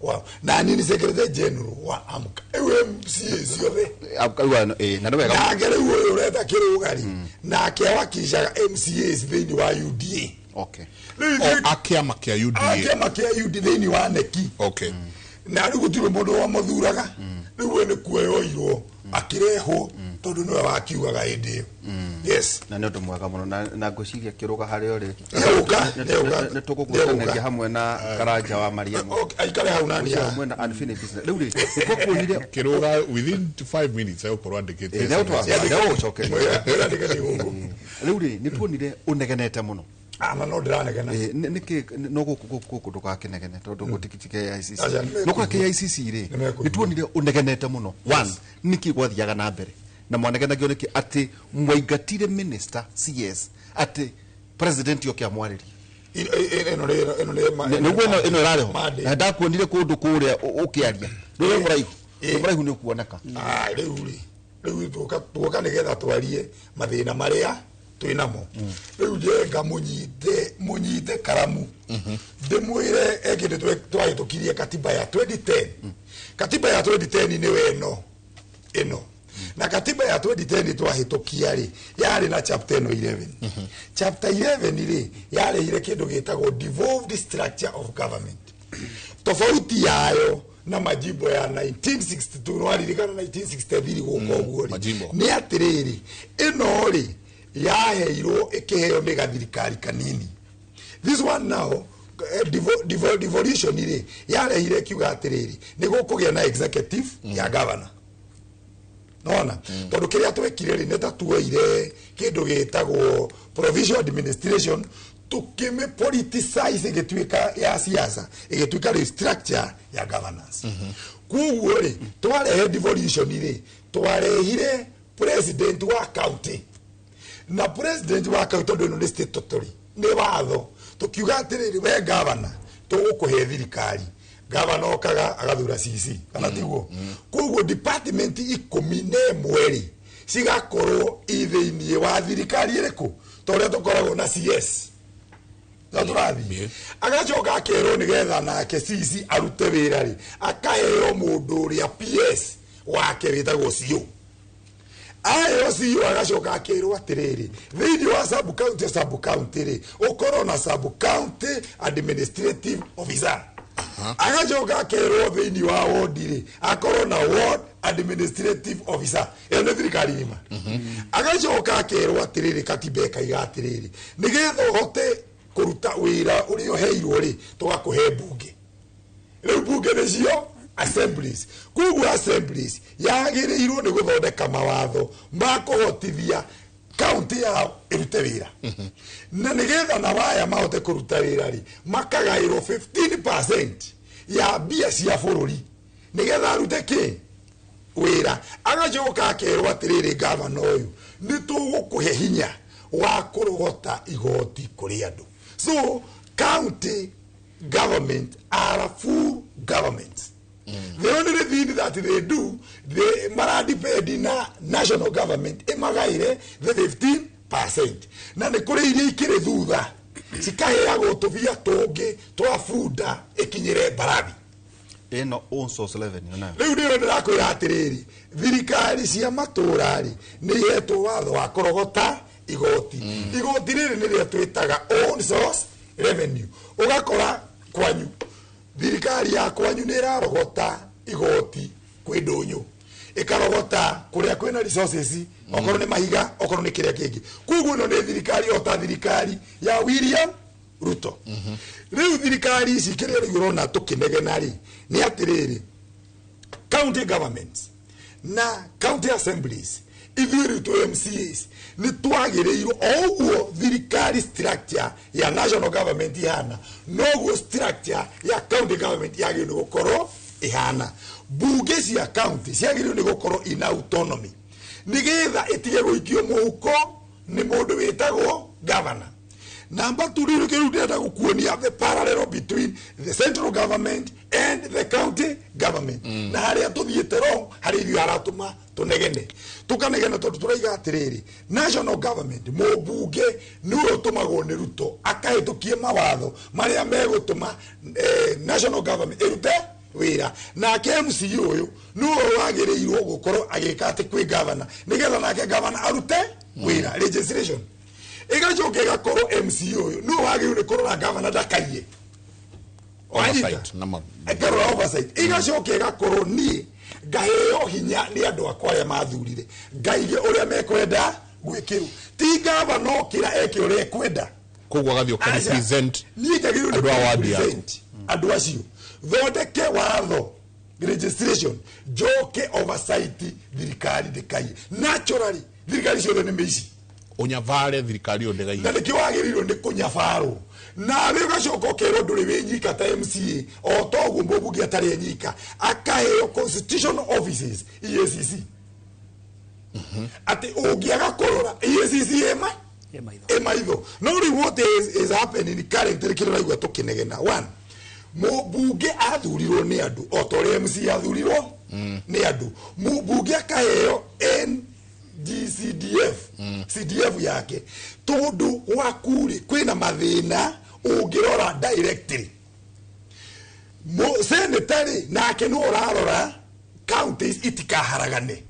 wa na niĩ nĩ secretary general wa AMCA. Rĩu MCA ciothe Auga na nĩ wega. Nake rĩu ũyũ ũreta kĩrũgari nake awakilishaga MCAs thĩinĩ wa UDA. Okay. Rĩu O ithuĩ a kĩama kĩa UDA. a kĩama kĩa UDA thĩinĩ wa neki. Okay. Na rĩu gũtirĩ mũndũ wamũthuraga, rĩu we nĩ kuoyoirwo akĩrehwo tondũ nĩwe wakiugaga hĩndĩ ĩyo. Yes. Na nĩ ũndũ mwega mũno na ngwĩciria kĩrũga harĩa ũrĩ Nĩegũka, nĩegũka, nĩ tũgũgwetanĩria nĩegũka. hamwe na Karanja wa Mariamu. Okay, aikare hau nani Ũcio haha. hamwe na unfinished business. Rĩu rĩ nĩtwakuonire Kĩrũga within 5 minutes egũkorwo andĩkĩte. Nĩgũtwacokeria. Mwĩra andĩke nĩ gũkũ. Rĩu rĩ nĩ tuonire ũnegenete mũno. Na no ndĩranegena. Nĩkĩ no gũkũ ndũgakĩnegene tondũ gũtikiti KICC. Aca, nĩmekũigua. No kwa KICC rĩ Nĩmekũigua. nĩ tuonire ũnegenete mũno. One, nĩkĩ gwathiaga na mbere na mwanegenagio nĩkĩ atĩ mwaingatire minister CS atĩ president oke amwarĩrie. Ĩno nĩ ĩno nĩ Nĩguo ĩno ĩrarĩ ho Monday. na ndakuonire kũndũ kũrĩa ũkĩaria rũrĩ mũraihu Ĩ. mũraihu nĩ ũkuoneka. Rĩu rĩ rĩu tuoka nĩgetha twarie mathĩna marĩa twĩ namo. Rĩu njenga mũnyite karamu ndĩmwĩre kĩndũ twahĩtũkirie katiba ya 2010. Katiba ya 2010 nĩwe ĩno na katiba ya 2010 twahĩtũkia rĩ yarĩ na chapter ĩno 11. Chapter 11 rĩ yarehire kĩndũ gĩtagwo devolved structure of government. Tofauti yayo na majimbo ya 1962 nĩwaririkana 1963 gũka ũguo rĩ Majimbo. nĩ atĩrĩrĩ ĩno rĩ yaheirwo ĩkĩheo nĩ gathirikari kanini. This one now devolution rĩ yarehire kiuga atĩrĩrĩ nĩ gũkũgĩa na executive ya governor. Nona tondũ kĩrĩa twekire rĩ nĩ ta tuoire kĩndũ gĩtagwo provincial administration tukime politicize ĩgĩtuĩka ya siasa ĩgĩtuĩka rĩ structure ya governance. Koguo rĩ twarehe devolution rĩ twarehire president wa county na president wa county tondũ ĩno nĩ statutory nĩ watho tukiuga atĩrĩrĩ we governor tũgũkũhe thirikari governor okaga agathura CC kana tiguo. Koguo department 11 rĩ cigakorwo i thĩinĩ wa thirikari ĩrĩkũ ta ũrĩa tũkoragwo na CS na tũrathiĩ agacoka akerwo nĩgetha nake CC arute wĩra rĩ akaheo mũndũ ũrĩa PS wake wĩtagwo CO. Aheo CO agacoka akerwo atĩrĩrĩ thĩinĩ wa sub county sub county rĩ ũkorwo na sub county administrative officer. Agacoka akerwo thĩinĩ wa ward rĩ akorwo na ward administrative officer ĩyo nĩ thirikari ng'ima. Agacoka akerwo atĩrĩrĩ katiba ĩkaiga atĩrĩrĩ nĩgetha ũhote kũruta wĩra ũrĩa ũheirwo rĩ tũgakũhe mbunge. Rĩu mbunge nĩcio assemblies. Koguo assemblies yagĩrĩirwo nĩ gũthondeka mawatho ma kũhotithia Kaunti yao ĩrute wĩra, na nĩgetha na waya mahote kũruta wĩra rĩ, makagaĩrwo 15% ya mbia cia bũrũri nĩgetha arute kĩ wĩra. Agacoka akerwo atĩrĩrĩ, gavana ũyũ, nĩ tũgũkũhe hinya wa kũrogota igoti kũrĩ andũ. So county government are a full government. The only thing that they do, they maradepend na national government ĩmagaire the 15%, na nĩ kũrĩ iria ikĩrĩ thutha cikaheagwo tũbia tũngĩ twa bunda ĩkinyĩre mbarathi. Ĩno own source revenue nayo? Rĩu nĩyo ndĩrakwĩra atĩrĩrĩ, thirikari cia matũra rĩ, nĩ ihetwo watho wa kũrogota igoti. Igoti rĩrĩ nĩrĩo twĩtaga own source revenue. Ũgakora kwanyu thirikari ya kwanyu nĩ ĩrarogota igoti kwĩ ndũnyũ, ĩkarogota kũrĩa kwĩna resources, okorwo nĩ mahiga, okorwo nĩ kĩrĩa kĩngĩ. Koguo ĩno nĩ thirikari o ta thirikari ya William Ruto. Rĩu thirikari ici, kĩrĩa rĩu ũrona tũkĩnegena rĩ, nĩ atĩrĩrĩ, county governments na county assemblies, ithuĩ rĩu twĩ MCAs, nĩ twagĩrĩirwo o ũguo thirikari structure ya national government ihana, noguo structure ya county government yagĩrĩirwo nĩ gũkorwo ihana. Bunge cia county ciagĩrĩirwo nĩ gũkorwo ina autonomy, nĩgetha ĩtige gũikio mũhuko nĩ mũndũ wĩtagwo governor. Number two, rĩu kĩrĩu ndĩrenda gũkuonia the parallel between the central government and the county government, na harĩa tũthiĩte wrong, harĩa ithuĩ haratũma tũnegene, tũkanegena, tondũ tũraiga atĩrĩrĩ, national government, mũmbunge nĩwe ũtũmagwo nĩ Ruto akahĩtũkie mawatho marĩa megũtũma national government ĩrute wĩra. Nake MCA ũyũ nĩwe wagĩrĩirwo gũkorwo agĩka atĩ kwĩ governor, nĩgetha nake governor arute wĩra, legislation. Ĩgacoka ĩgakorwo MCA ũyũ nĩwe wagĩrĩirwo nĩ kũrora governor ndakaiye. Wanyita? Oversight na Ĩkarora oversight. Ĩgacoka ĩgakorwo niĩ ngaheo hinya nĩ andũ akwa arĩa mathurire, ngaige ũrĩa mekwenda gwĩkĩrwo, ti gavana okĩra eke ũrĩa ekwenda. Koguo agathiĩ ũka Aca. represent Niĩ njagĩrĩirwo nĩ andũ a wadi yaku. represent andũ acio, thondeke watho, registration, njoke oversight thirikari ndĩkaiye. Naturally thirikari ciothe nĩ mĩici. Ũnyavare thirikari ĩyo ndĩgaiye. Na nĩkĩo wagĩrĩirwo nĩ kũnyabarwo nawe, ũgacoka ũkerwo ndũrĩ wĩ nyika ta MCA, o toguo mũmbunge atarĩ enyika, akaheo constitutional offices, EACC, atĩ ũngĩaga kũrora EACC ĩma Ĩ maitho. Ĩ maitho. No rĩu what is happening currently, kĩrĩa ũraigua tũkĩnegena, one, mũmbunge athurirwo nĩ andũ o ta ũrĩa MCA athurirwo nĩ andũ. Mũmbunge akaheo NGCDF, CDF yake, tondũ gwaku rĩ kwĩna mathĩna ũngĩrora directly. Senator rĩ, nake nĩ ũrarora counties itikaharagane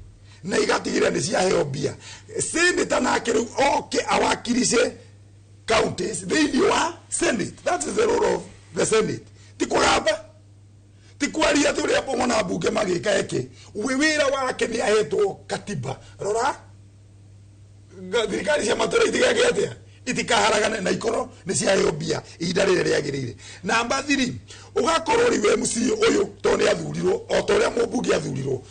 na igatigĩrĩra nĩ ciaheo mbia. Senator nake rĩu oke awakirice counties thĩinĩ wa senate. That is the role of the senate. Ti kũgamba, ti kwaria atĩ ũrĩa ngona mbunge magĩka eke. Wĩ wĩra wake nĩ ahetwo katiba, rora thirikari cia matũra itigeke atĩa, itikaharagane, na ikorwo nĩ ciaheo mbia ihinda rĩrĩa rĩagĩrĩire. Namba 3, ũgakorwo rĩu MCA ũyũ tondũ nĩ athurirwo o ta ũrĩa mũmbunge athurirwo,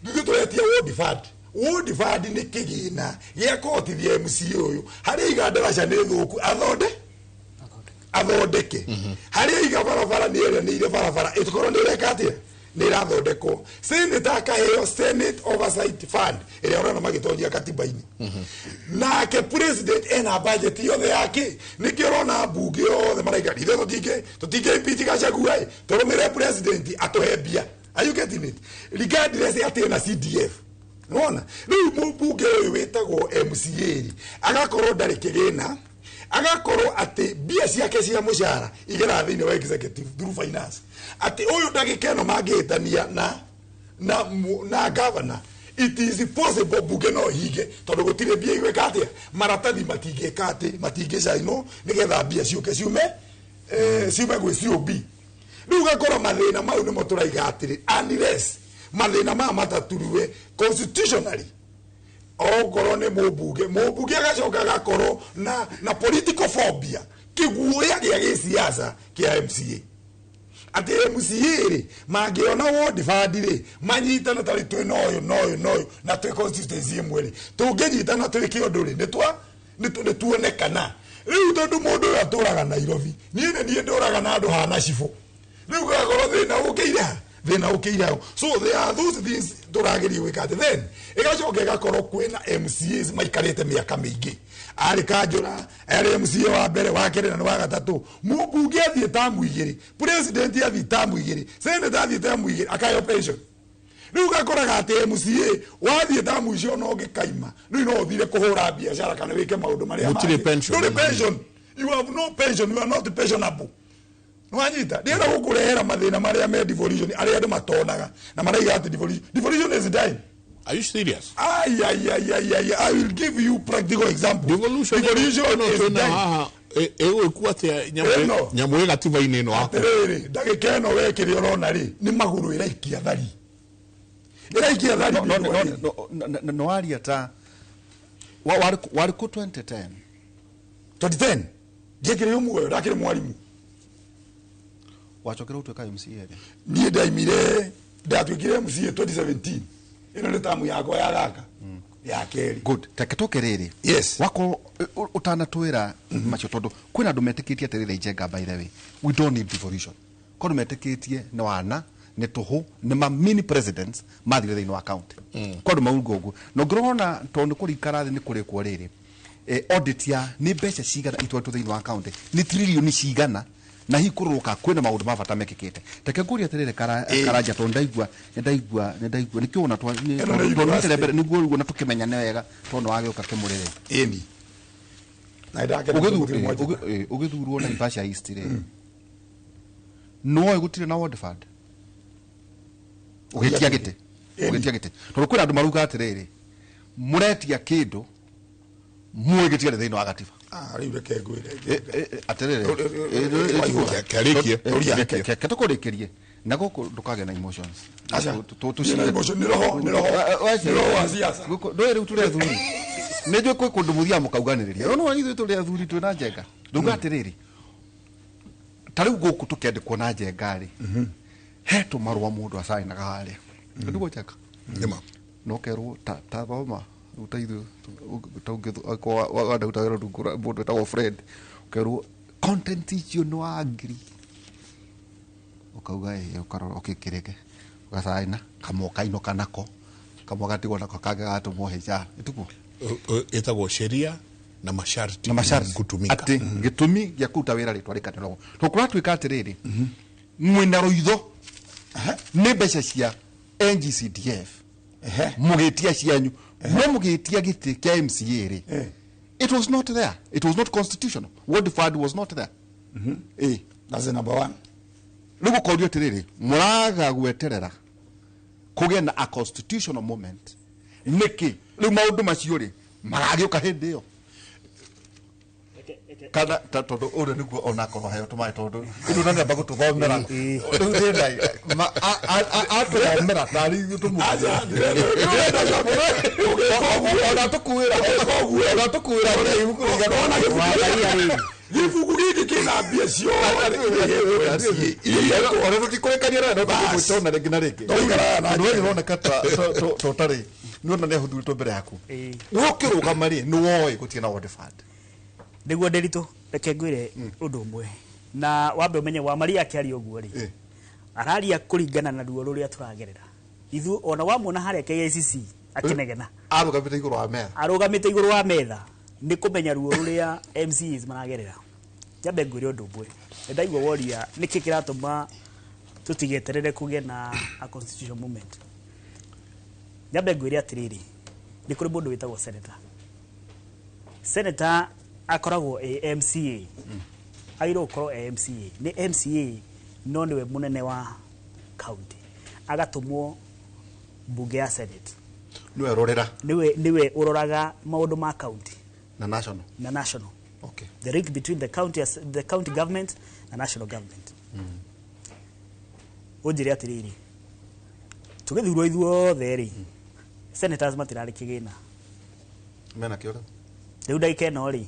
ithuĩ tũretia ward fund. Ward fund nĩ kĩgĩna gĩa kũhotithia MCA ũyũ harĩa iga ndaraca nĩ thũku athonde athondeke, harĩa iga barabara nĩ ĩranĩire barabara ĩkorwo nĩ ĩreka atĩa, nĩ ĩrathondekwo. Senator akaheo Senate Oversight Fund ĩrĩa ũrona magĩtonyia katiba-inĩ. Nake president ena budget yothe yake. Nĩkĩo ũrona mbunge yothe maraiga ithuĩ tũtingĩ impeach Gachagua ĩ, tũrũmĩrĩre president atũhe mbia. Are you getting it? Regardless atĩ ena CDF. Nĩwona rĩu mũmbunge ũyũ wĩtagwo MCA rĩ, agakorwo ndarĩ kĩgĩna, agakorwo atĩ mbia ciake cia mũcara igeraga thĩinĩ wa executive through finance, atĩ ũyũ ndagĩka ĩno mangĩhĩtania na governor, it is possible bunge no hinge, tondũ gũtirĩ mbia igwĩka atĩa, maratathi matingĩka atĩ matingĩcainwo nĩgetha mbia ciũke ciume gwĩ COB. Rĩu ũgakora mathĩna mau nĩmo tũraiga atĩrĩ, unless mathĩna maya matatũrue constitutionally, okorwo nĩ mũmbunge, mũmbunge agacoka agakorwo na political phobia, kĩguoya gĩa gĩsiasa kĩa MCA. Atĩ MCA rĩ mangĩona ward fund rĩ manyitane tarĩ twĩ na ũyũ na ũyũ na ũyũ na twĩ constituency ĩmwe rĩ, tũngĩnyitana twĩke ũndũ rĩ, nĩ tuonekana. Rĩu tondũ mũndũ ũyũ atũraga Nairobi, niĩ nĩ niĩ ndũraga na andũ hana cibũ, rĩu gakorwo thĩna ũkĩire ha, thĩna ũkĩire hau. So there are those things tũrageria gwĩka atĩ then ĩgacoka ĩgakorwo kwĩna MCAs maikarĩte mĩaka mĩingĩ, arĩ kanjũra, arĩ MCA wa mbere, wa kerĩ na nĩ wa gatatũ. Mũmbunge athiĩ tamu 2, president athiĩ tamu 2, senator athiĩ tamu 2, akaheo pension. Rĩu gakoraga atĩ MCA wathiĩ tamu icio no ũngĩkaima, rĩu no ũthire kũhũra biacara kana wĩke maũndũ marĩa Gũtirĩ mangĩ. pension. Ndũrĩ pension. You have no pension, you are not pensionable. Nwanyita ndienda gũkũrehera mathĩna marĩa me devolution, arĩa andũ matonaga na maraiga atĩ devolution is dying. Are you serious? Ai, ai, ai, ai, ai, I will give you practical example. Devolution Devolution ĩno is twĩna dying. haha ĩgwĩkwo atĩa Ĩno. nyamũ ĩ gatiba-inĩ ĩno waku? Atĩrĩrĩ, ndagĩka ĩno we kĩrĩa ũrona rĩ, nĩ magũrũ ĩraikia thari, ĩraikia thari. No, no, no, no, no waria ta warĩ kũ 2010? 2010 ndiekĩrĩ muoyo, ndakĩrĩ mwarimũ. Wacokera ũtuĩka MCA rĩ? Niĩ ndaimire, ndatuĩkire MCA 2017. Ĩno nĩ tamu yakwa ya gaka ya kerĩ. Good, reke tũke rĩrĩ. Yes. Wakorwo ũtanatwĩra macio, tondũ kwĩna andũ metĩkĩtie atĩrĩrĩ, Njenga, by the way, we don't need devolution. Kwĩ andũ metĩkĩtie nĩ wana nĩ tũhũ, nĩ ma mini presidents mathire thĩinĩ wa county. Kwĩ andũ mauga ũguo, na ũngĩrora tondũ nĩ kũrikara thĩ nĩ kũrĩkwo rĩrĩ, audit ya nĩ mbeca cigana itwaritwo thĩinĩ wa county, nĩ trilioni cigana, na hihi kũrũka kwĩna maũndũ ma bata mekĩkĩte. Reke ngũrie atĩrĩrĩ, Karanja, tondũ ndaigua nĩ ndaigua nĩkĩo ona Ĩno nĩ twonete mbere nĩguo rĩu ona tũkĩmenyane wega, tondũ wagĩũka kĩmũrĩrĩ. Ĩni na ndakena mũthuri mwanjĩka. Ũgĩthurwo Naivasha East rĩ, nĩwoĩ gũtirĩ na ward fund ũgĩtia gĩtĩ? Ĩni. Ũgĩtia gĩtĩ, tondũ kwĩna andũ marauga atĩrĩrĩ, mũretia kĩndũ muĩ gĩtigarĩ thĩinĩ wa gatiba. Ah, rĩu reke ngwĩre. Atĩrĩrĩ, Kĩarĩkie. Reke tũkũrĩkĩrie na gũkũ ndũkagĩa na emotions. Aca. Nĩ emotion, nĩ roho, nĩ roho. Nĩ roho wa siasa. Ndũĩ rĩu tũrĩ athuri, nĩ njũĩ kwĩ kũndũ mũthiaga mũkauganĩrĩria, no no ithuĩ tũrĩ athuri twĩna Njenga. Ndauga atĩrĩrĩ, ta rĩu gũkũ tũkĩandĩkwo na Njenga rĩ, he tũmarũa mũndũ acainaga harĩa nĩguo Njenga Nĩma. no kerwo ta thoma rĩu ta ithuĩ ta wanda ruta wĩra rungu rwa mũndũ wĩtagwo Fred, ũkerwo content icio nĩ wa ngiri, ũkauga ĩ, ũkarora ũkĩkĩrĩke, ũgacaina kamwe, ũkainũka nako kamwe, gatigwo nako kangĩ gatũmwo HR ĩtuguo. Ĩtagwo sheria na masharti Na masharti kutumika. Atĩ gĩtũmi gĩa kũruta wĩra rĩtwa rĩkanĩrwo tondũ kũratuĩka atĩrĩrĩ, mwĩna rũitho nĩ mbeca cia NGCDF mũgĩtia cianyu, no mũgĩtia gĩtĩ kĩa MCA rĩ, it was not there, it was not constitutional, ward fund was not there. That's the number one. Rĩu gũkorio atĩrĩrĩ, mũraga gweterera kũgĩe na a constitutional moment nĩkĩ? Rĩu maũndũ macio rĩ maragĩũka hĩndĩ ĩyo kana tondũ ũrĩa nĩguo onakorwo heo tũmaĩ, tondũ ĩndũ na nĩamba gũtũthomera rĩu thĩna atũthomera tarĩ ithuĩ Aca, ndĩrenda ona tũkuĩra ona tũkuĩra ibuku Ona gĩbuku gĩkĩ kĩna mbia ciothe. Ona tũtikũrĩkania nayo no tũkũmwĩta ona rĩngĩ na rĩngĩ. Tũikaraga na Tondũ we nĩũroneka ta ũtarĩ nĩwona nĩ ahũthurĩtwo mbere yaku. Ĩĩ. We ũkĩrũgama rĩ, nĩ woĩ gũtirĩ na ward fund? Nĩguo ndĩritũ, reke ngwĩre ũndũ ũmwe na wambe ũmenye wa Maria akĩaria ũguo rĩ, araria kũringana na ruo rũrĩa tũragerera ithuĩ. Ona wamuona harĩa KICC akĩnegena, arũgamĩte igũrũ wa metha, arũgamĩte igũrũ wa metha nĩ kũmenya ruo rũrĩa MCAs maragerera. Njambe ngwĩre ũndũ ũmwe, nĩ ndaigua woria nĩkĩ kĩratũma tũtigeterere kũgĩe na a constitution moment. Nyambe ngwĩre atĩrĩrĩ, nĩ kũrĩ mũndũ wĩtagwo senator. Senator akoragwo e MCA, agĩrĩirwo gũkorwo e MCA, nĩ MCA no nĩwe mũnene wa county, agatũmwo mbunge ya Senate. Nĩwe rorera. Nĩwe ũroraga maũndũ ma county na national. Na national. The link between the county government na national government. Ũnjĩre atĩrĩrĩ, tũgĩthurwo ithuothe rĩ, senators matirarĩ kĩgĩna. Mena kĩo rĩu. Rĩu ndagĩka ĩno rĩ,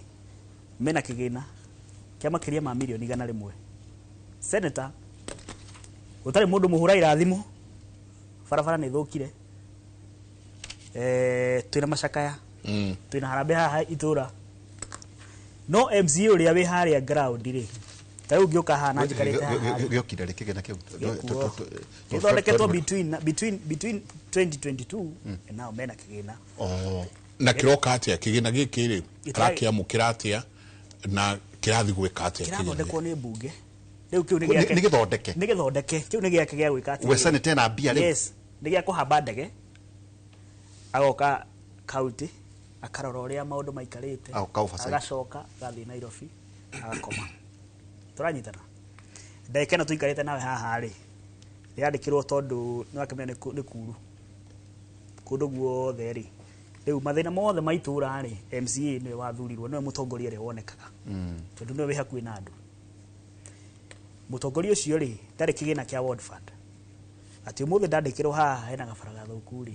mena kĩgĩna kĩa makĩria ma mirioni 100. Senator Gũtarĩ mũndũ mũhũraĩra thimũ, barabara nĩ thũkire, twĩna macakaya, twĩna harambee haha itũra, no MCA ũrĩa wĩ harĩa ground rĩ, ta rĩu ngĩũka haha na njikarĩte haha rĩ, Gĩokire rĩ kĩgĩna kĩu? Gĩkuo. Gĩthondeketwo between 2022 and now mena kĩgĩna. Oh. Na kĩroka atĩa kĩgĩna gĩkĩ rĩ? Gĩtira- Arakĩamũkĩra atĩa na kĩrathi gwĩka atĩa kĩgĩna? Kĩrathondekwo nĩ mbunge rĩu. Kĩu nĩ Nĩ gĩthondeke? Nĩ gĩthondeke. Kĩu nĩ gĩake gĩa gwĩka atĩrĩrĩ. We senate ena mbia rĩu? Yes, nĩ gĩa kũhamba ndege, agoka county akarora ũrĩa maũndũ maikarĩte. Agoka oversight. Agacoka agathiĩ Nairobi agakoma. Tũranyitana ndagĩka ĩno tũikarĩte nawe haha rĩ, rĩandĩkĩrwo tondũ nĩ wakĩmenya nĩ kuru kũndũ guothe rĩ. Rĩu mathĩna mothe ma itũra rĩ, MCA nĩwe wathurirwo, nĩwe mũtongoria ũrĩa wonekaga, tondũ nĩwe wĩ hakuhĩ na andũ. Mũtongoria ũcio rĩ, ndarĩ kĩgĩna kĩa ward fund, atĩ ũmũthĩ ndandĩkĩrwo haha hena gabara gathũku rĩ,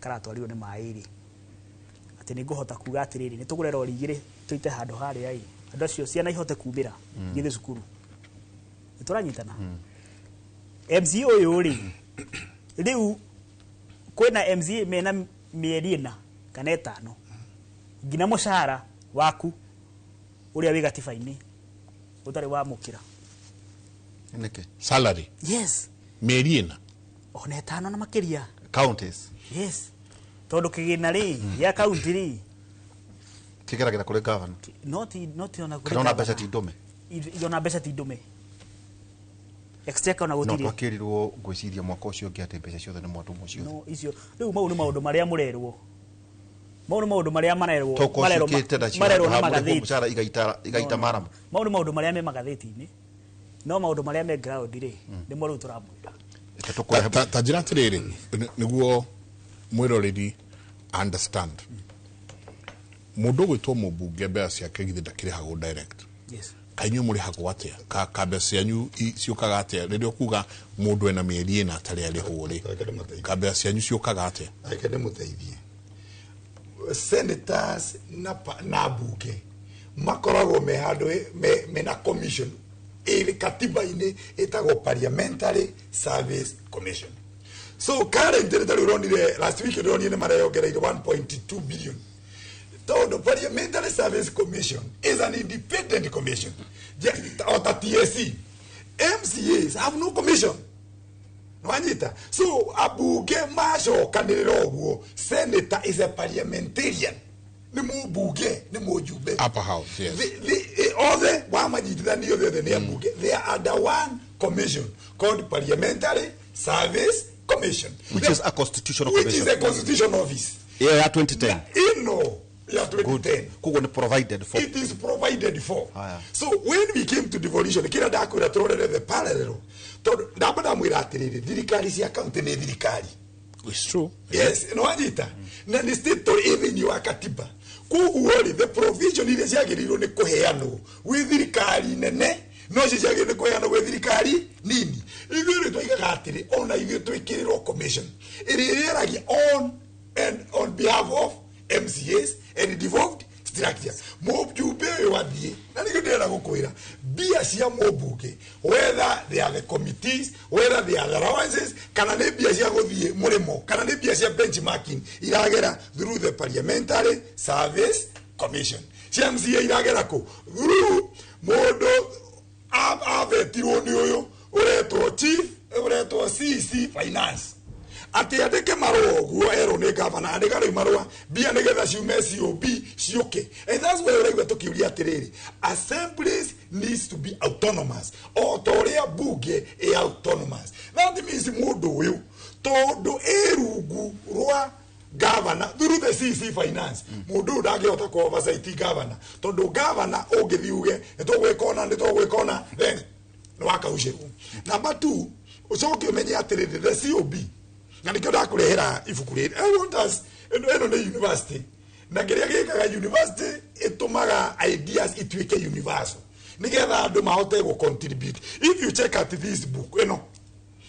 karatwarirwo nĩ maĩ rĩ, atĩ nĩ ngũhota kuga atĩrĩrĩ, nĩ tũgũre rori igĩrĩ tũite handũ harĩa ĩ, andũ acio ciana ihote kumĩra githĩ cukuru. Nĩ tũranyitana? MCA ũyũ rĩ, rĩu kwĩna MCA mena mĩeri 4 kana 5 nginya mũcara waku ũrĩa wĩ gatiba-inĩ ũtarĩ wamũkĩra. Nĩkĩ? Salary? Yes. Mĩeri 4? Ona 5 na makĩria. Counties? Yes, tondũ kĩgĩna rĩ gĩa kaunti rĩ, Kĩgeragĩra kũrĩ governor? Noti ona kũrĩ Kana ona mbeca governor. ti ndũme? Ona mbeca ti ndũme, exchequer ona No gũtirĩ. Twakĩrirwo ngwĩciria mwaka ũcio ũngĩ atĩ mbeca ciothe nĩ mwatũmwo ciothe. No icio rĩu, mau nĩ maũndũ marĩa mũrerwo, mau nĩ maũndũ marĩa marerwo Toko marerwo ciũkĩte nacio marerwo na handũ ha mũrĩhwo magathĩti. mũcara igaita No, no. maramu. Mau nĩ maũndũ marĩa me magathĩti-inĩ, no maũndũ marĩa me ground rĩ, nĩmo rĩu tũramwĩra. Reke tũkũrehe. Ta njĩra atĩrĩrĩ, nĩguo mwĩroreri understand, mũndũ ũgwĩtwo mũmbunge mbeca ciake githĩ ndakĩrĩhagwo direct? Yes. Kainyuĩ mũrĩhagwo atĩa? Ka mbeca cianyu ciũkaga atĩa rĩrĩa ũkuga mũndũ ena mĩeri 4 atarĩ arĩhwo rĩ? Reke ndĩmũteithie. Ka mbeca cianyu ciũkaga atĩa? Reke ndĩmũteithie. Senators na bunge makoragwo me handũ mena commission ĩrĩ katiba-inĩ ĩtagwo Parliamentary Service Commission. So currently, tarĩu ũronire last week, ndĩronire nĩ mareyongereire 1.2 billion, tondũ Parliamentary Service Commission is an independent commission. O ta TSC, MCAs have no commission. Nwanyita? So abunge macokanĩrĩra ũguo, senator is a parliamentarian, nĩ mũmbunge, nĩ mũjumbe. Upper house, yes. Othe wamanyitithanio othe othe nĩ ambunge. They are under one commission called Parliamentary Service Commission. Which is a constitutional Which is commission. a constitution office. Ĩyo ya 2010? Ĩno ya 2010. Koguo nĩ provided for. It is provided for. Haya. So when we came to devolution, kĩrĩa ndakwĩra tũrorere the parallel, tondũ ndamba ndamwĩra atĩrĩrĩ, thirikari cia county nĩ thirikari. It's true. Yes, nĩwanyita? Na nĩ state ĩ thĩinĩ wa katiba. Koguo rĩ, the provision iria ciagĩrĩirwo nĩ kũheanwo gwĩ thirikari nene no cio ciagĩrĩirwo nĩ kũheanwo gwĩ thirikari nini. Ithuĩ rĩ, twaigaga atĩrĩ, ona ithuĩ twĩkĩrĩrwo commission ĩrĩa ĩrĩaragia on and on behalf of MCAs and devolved structure. Mũjumbe ũyũ athiĩ, na nĩkĩo ndĩrenda gũkwĩra, mbia cia mũmbunge, whether they are the committees, whether they are the allowances, kana nĩ mbia cia gũthiĩ mũrĩmo, kana nĩ mbia cia benchmarking, iragera through the Parliamentary Service Commission. Cia MCA iragera kũ? Through mũndũ avetirwo nĩ ũyũ ũretwo chief, ũretwo CC finance, atĩ andĩke marũa ũguo erwo nĩ gavana, andĩka rĩu marũa mbia nĩgetha ciume COB ciũke. And that's why ũraigua tũkiuria atĩrĩrĩ, assemblies needs to be autonomous o ta ũrĩa bunge ĩ autonomous. That means mũndũ ũyũ, tondũ ĩ rungu rwa governor through the CC finance, mũndũ ũyũ ndangĩhota kũ oversight governor, tondũ governor ũngĩthiĩ uge nĩ tũgwĩka ũna, nĩ tũgwĩka ũna, then nĩ wakaucĩrwo. Number two, ũcoke ũmenye atĩrĩrĩ, the COB, na nĩkĩo ndakũrehera ibuku rĩrĩ. I want us, ĩno nĩ university, na kĩrĩa gĩkaga university ĩtũmaga ideas ituĩke universal nĩgetha andũ mahote gũ contribute. If you check at this book, ĩno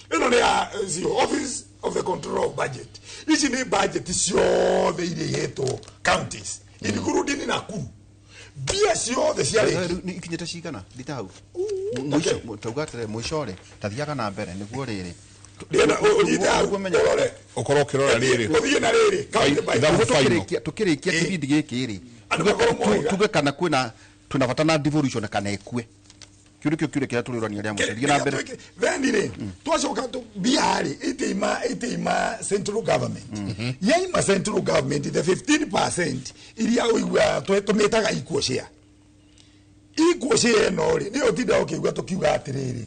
nĩ ya cio Office of the Control of Budget. Ici nĩ budget ciothe iria ihetwo counties, including Nakuru. Mbia ciothe ciarĩkia. Rĩu ikinyĩte cigana thita hau mũico tauga atĩrĩ mũico rĩ tathiaga na mbere nĩguo rĩrĩ Ndĩrenda ũnyite hau Nĩguo menye. ũrore. Ũkorwo ũkĩrora rĩrĩ. Ũthiĩ na rĩrĩ county by Ithabu county. final. Tukĩrĩkia kĩbindi gĩkĩ rĩ, Andũ makorwo moiga. tuge kana kwĩna twĩna bata na devolution kana ĩkue. Kĩu nĩkĩo kĩũria kĩrĩa tũrĩũrania rĩa mũico. Thiĩ na mbere. Then rĩ twacoka mbia rĩ itiima central government, yaima central government the 15% iria ũiguaga tũmĩtaga equal share. Equal share ĩno rĩ nĩyo tinda ũkĩigua tũkiuga atĩrĩrĩ,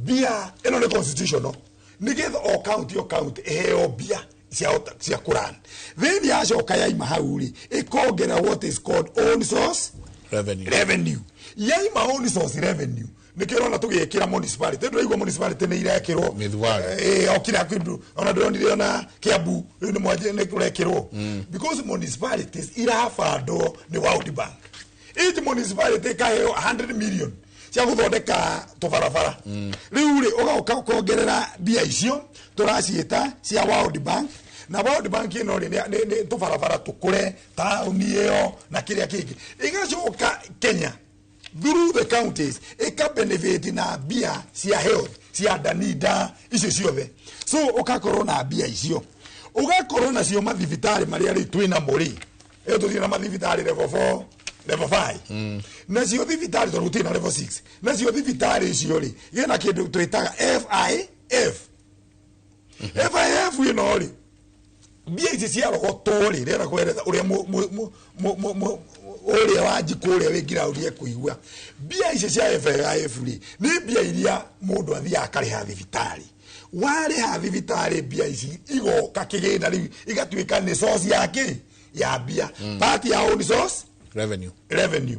mbia ĩno nĩ constitutional nĩgetha o county, o county ĩheo mbia cia kũran. Then yacoka yaima hau rĩ ĩkongera what is called own source revenue. Revenue. Yaima own source revenue nĩkĩo ũrona tũgĩkĩra municipality, ndĩraigua municipality nĩ irekĩrwo Mĩthubarĩ. O kila kĩndũ, ona ndĩronire ona Kiambu rĩu nĩ mwanjie nĩ kũrekĩrwo, because municipalities irabandwo nĩ World Bank. Each municipality ĩkaheo 100 million cia gũthondeka tũbarabara. Rĩu rĩ ũgoka ũkongerera mbia icio tũraciĩta cia World Bank, na World Bank ĩno rĩ nĩ tũbarabara tũkũre taũni ĩyo na kĩrĩa kĩngĩ. Ĩgacoka Kenya through the counties ĩka benefit na mbia cia health, cia danida icio ciothe. So ũgakorwo na mbia icio, ũgakorwo nacio mathibitarĩ marĩa rĩu twĩnamo rĩ, ĩyo tũthiĩ na mathibitarĩ level 4, level 5, nacio thibitarĩ tondũ gũtirĩ na level 6, nacio thibitarĩ icio rĩ gĩna kĩndũ twĩtaga FIF. FIF ĩno rĩ, mbia ici ciarogotwo rĩ, rĩera kweretha ũrĩa ũrĩa wa njikũ ũrĩa wĩ ngiraũndi ekũigua. Mbia ici cia FIF rĩ nĩ mbia iria mũndũ athiaga akarĩha thibitarĩ. Warĩha thibitarĩ, mbia ici igoka kĩgĩna rĩu igatuĩka nĩ source ya kĩ ya mbia, part ya own source revenue. Revenue.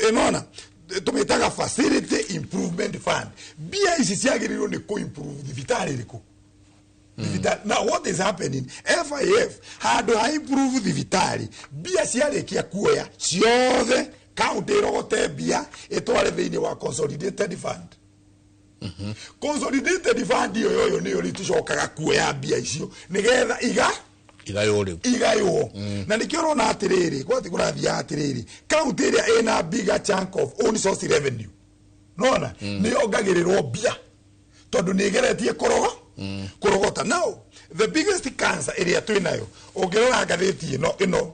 Ĩnona tũmĩtaga facility improvement fund. Mbia ici ciagĩrĩirwo nĩ kũ improve thibitarĩ ĩrĩkũ? Thibitarĩ. Now what is happening, FIF handũ ha improve thibitarĩ, mbia ciarĩkia kuoya ciothe, county ĩrogote mbia ĩtware thĩinĩ wa consolidated fund. Consolidated fund ĩyo yoyo nĩyo rĩu tũcokaga kuoya mbia icio nĩgetha iga Igaywo rĩu. Igaywo. Na nikĩo ũrona atĩrĩrĩ gwati kũrathiaga atĩrĩrĩ, county ĩrĩa ĩna bigger chunk of own source revenue nona nĩ yongagĩrĩrwo mbia tondũ nĩ ĩgeretie kũrogo kũrogota. Now the biggest cancer ĩrĩa twĩ nayo, ũngĩrora ngathĩti ĩno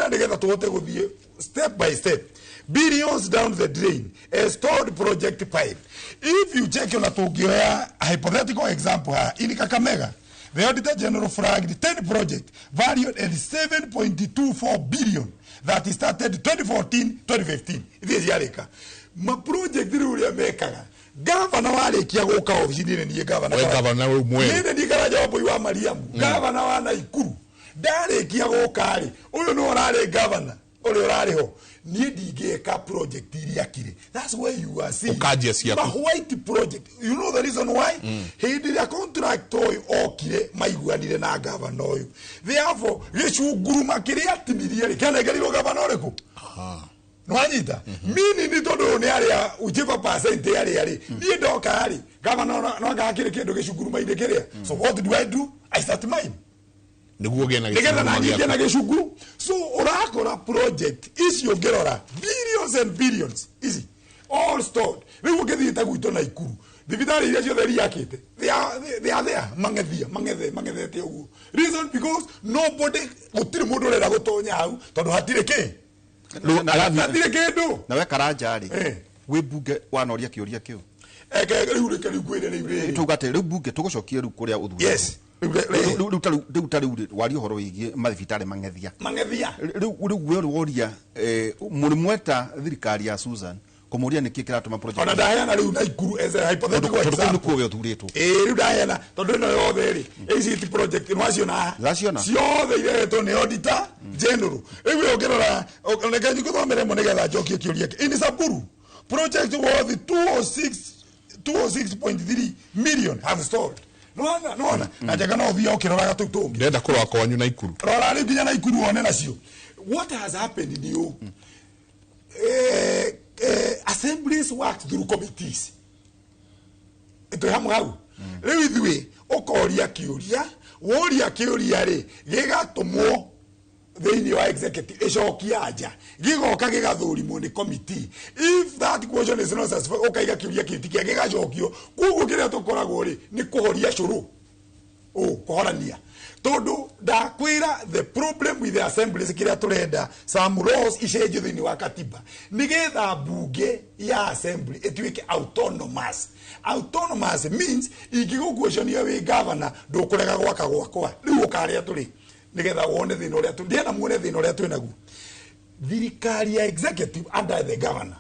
nĩgetha tũhote gũthiĩ step by step, billions down the drain, a stalled project pipe. If you check, ona tũngĩoya hypothetical example haha in Kakamega, the Auditor General flagged 10 projects valued at 7.24 billion that started 2014-2015. Ithiĩ ciarĩka ma project rĩu ũrĩa mekaga, gavana warĩkia gũka obici-inĩ niĩ gavana We gavana rĩu mwerũ. Niĩ nĩ Karanja wa Mbui wa Mariamu, gavana wa Naikuru, ndarĩkia gũka rĩ, ũyũ nĩ ũrarĩ gavana ũrĩa ũrarĩ ho, niĩ ndingĩka project iria kirĩ. That's where you are seeing Ũkanjia ciaku. ma white project. You know the reason why? Hĩndĩ ĩrĩa contract ũyũ okire maiguanire na gavana ũyũ, therefore gĩcunguruma kĩrĩa atinirie rĩ kĩanengerirwo gavana ũrĩkũ? Nwanyita mini ni tondũ ũyũ nĩ arĩa whichever percent arĩa rĩ, niĩ ndoka rĩ, gavana no anga hakĩrĩ kĩndũ gĩcunguruma-inĩ kĩrĩa. So what do I do? I start mine nĩguo ũgĩe na nĩgetha gĩcunguruma na nyingĩ gĩaku. Na gĩcunguru. So ũrakora project icio ũngĩrora billions and billions ici all stored. Rĩu ũngĩthiĩ ta gwitũ Naikuru, thibitarĩ iria ciothe riakĩte, they are there mang'ethia mang'ethe mang'ethete ũguo. Reason, because nobody, gũtirĩ mũndũ ũrenda gũtonya hau tondũ hatirĩ kĩ Rĩu hatirĩ kĩndũ. Na we Karanja rĩ, wĩ mbunge wanoria kĩũria kĩu? Eke rĩu rĩke rĩu kwĩre rĩu rĩrĩ. Tuga atĩ rĩu mbunge tũgũcokie rĩu kũrĩa ũthurĩtwo. Yes, rĩu rĩ- Rĩu ta rĩu rĩ, waria ũhoro wĩgiĩ mathibitarĩ mang'ethia. Mang'ethia. Rĩu we ũrĩ woria mũrĩ mweta thirikari ya Susan kũmũria nĩkĩ kĩratũma project Ona ndaheana rĩu Naikuru as a hypothetical tondũ kũu example. nĩkuo we ũthurĩtwo. Ĩĩ, rĩu ndaheana tondũ ĩno yothe rĩ ACT project nĩwaciona haha? Ndĩraciona. Ciothe irehetwo nĩ Auditor General. Rĩu ĩyo ũngĩrora, reke ngũthomere ĩmwe nĩgetha njokie kĩũria kĩ in Samburu, project worth 206 206.3 million have stalled. Nĩwona na njega no ũthiĩ ũkĩroraga tũu tũngĩ. Ndĩrenda kũrora kwanyu Naikuru. Rora rĩu nginya Naikuru wone nacio. What has happened ni ũũ, assemblies work through committees. Twĩ hamwe hau? Rĩu ithuĩ ũkoria kĩũria, woria kĩũria rĩ, gĩgatũmwo Thĩinĩ wa executive ĩcokia nja gĩgoka gĩgathũrimwo nĩ committee. If that question is not satisfied, ũkaiga kĩũria kĩu ti kĩa gĩgacokio. Koguo kĩrĩa tũkoragwo rĩ nĩ kũhoria cũrũ, kũhorania, tondũ ndakwĩra the problem with the assemblies, kĩrĩa tũrenda some laws icenjio thĩinĩ wa katiba nĩgetha mbunge ya assembly ĩtuĩke autonomous. Autonomous means ingĩgũquestionia wĩ governor, ndũkũrega gwaka gwakwa. Rĩu ũkarĩa tũrĩ nĩgetha wone thĩna ũrĩa ndĩrenda muone thĩna ũrĩa twĩ naguo. Thirikari ya executive under the governor,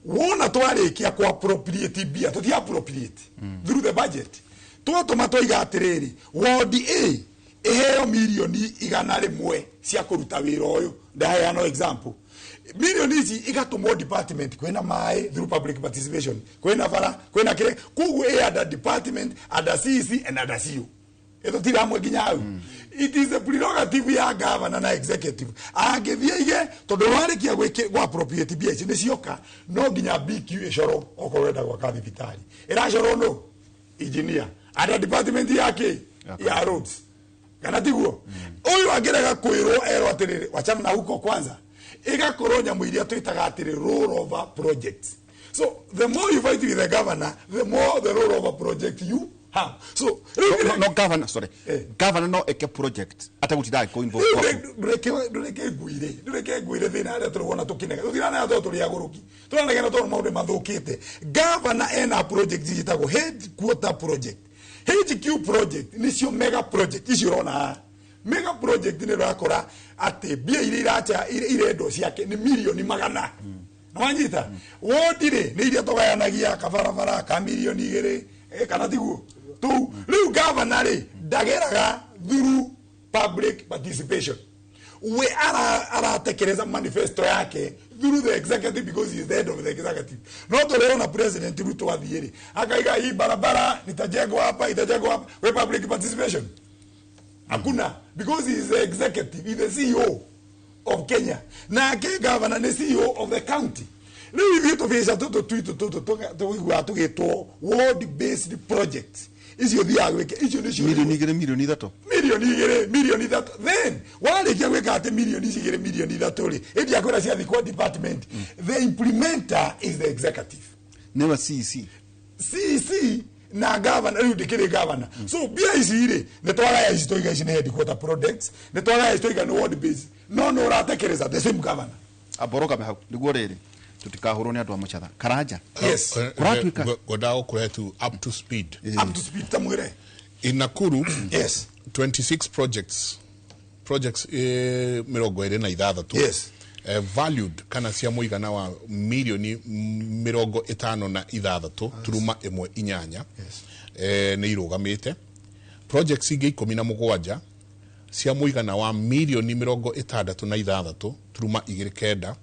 wona twarĩkia ku appropriate mbia, tũti appropriate through the budget, twatũma twaiga atĩrĩrĩ, ward A ĩheo 100,000,000 cia kũruta wĩra ũyũ. Ndaheana example, milioni ici igatũmwo department, kwĩna maĩ through public participation, kwĩna bara, kwĩna kĩrĩa. Koguo ĩ under department, under CC and under CU, ĩtũtira hamwe nginya hau. It is a prerogative ya governor na executive angĩthiĩ ige, tondũ warĩkia gwa appropriate mbia ici nĩ cioka, no nginya BQ ĩcorwo. Okorwo ũrenda gwaka thibitarĩ, ĩracorwo no engineer under department yake ya roads, kana tiguo? Ũyũ angĩrega kwĩrwo, erwo atĩrĩrĩ, wachana na huko kwanza. Ĩgakorwo nyamũ iria twĩtaga atĩrĩ rollover projects. So the more you fight with the governor, the more the rollover project you have. So rĩu No, governor, sorry. Governor no eke project atagũtinda agĩkũ involve kwaku. Ndũreke ngwire, ndũreke ngwire, thĩna arĩa tũrĩ wona tũkĩnega, tũtiranega tondũ tũrĩ agũrũki, tũranegena tondũ maũndũ mathũkĩte. Governor ena project ciĩtagwo headquarter project, HQ project, nĩcio mega project icio ũrona haha. Mega project nĩ ũrakora atĩ mbia iria iracha irendwo ciake nĩ milioni magana. Nĩwanyita? Wodi rĩ nĩ iria tũgayanagia kabarabara ka 2 milioni, kana tiguo? Tũu rĩu governor rĩ ndageraga through public participation, we aratekeleza manifesto yake through the executive because he is the head of the executive. No tũrĩona President Ruto athiĩ rĩ akaiga hii barabara nitajengwa hapa, itajengwa hapa, we public participation hakuna, because he is the executive, he is the CEO of Kenya, nake governor nĩ CEO of the county. Rĩu ithuĩ tũbeca tũtũ twitũ tũtũ tũiguaga tũgĩtwo ward based projects, icio thiaga gwĩka icio nĩcio 2 milioni, 3 milioni. 2 milioni, 3 milioni. Then warĩkia gwĩka atĩ milioni ici 2, 3 milioni rĩ, ĩndi akwĩra ciathi kwa department, the implementer is the executive. Nĩwe CEC. CC na governor. Rĩu ndĩkĩrĩ governor. So mbia ici rĩ nĩ twagaya ici, twaiga ici nĩ headquarter projects, nĩ twagaya ici twaiga nĩ ward base, no nĩ ũratekereza the same governor. Amborogame hau nĩguo rĩrĩ tũtikahũrwo nĩ andũ a mũcatha karanja. Yes. Kũratuĩka- Ngwendaga gũkũrehe tu up to speed. Up to speed, ta mwĩre. In Nakuru, 26 projects 26 valued kana cia mũigana wa 56.18 milioni nĩ irũgamĩte. Projects ingĩ 17 cia mũigana wa 66.29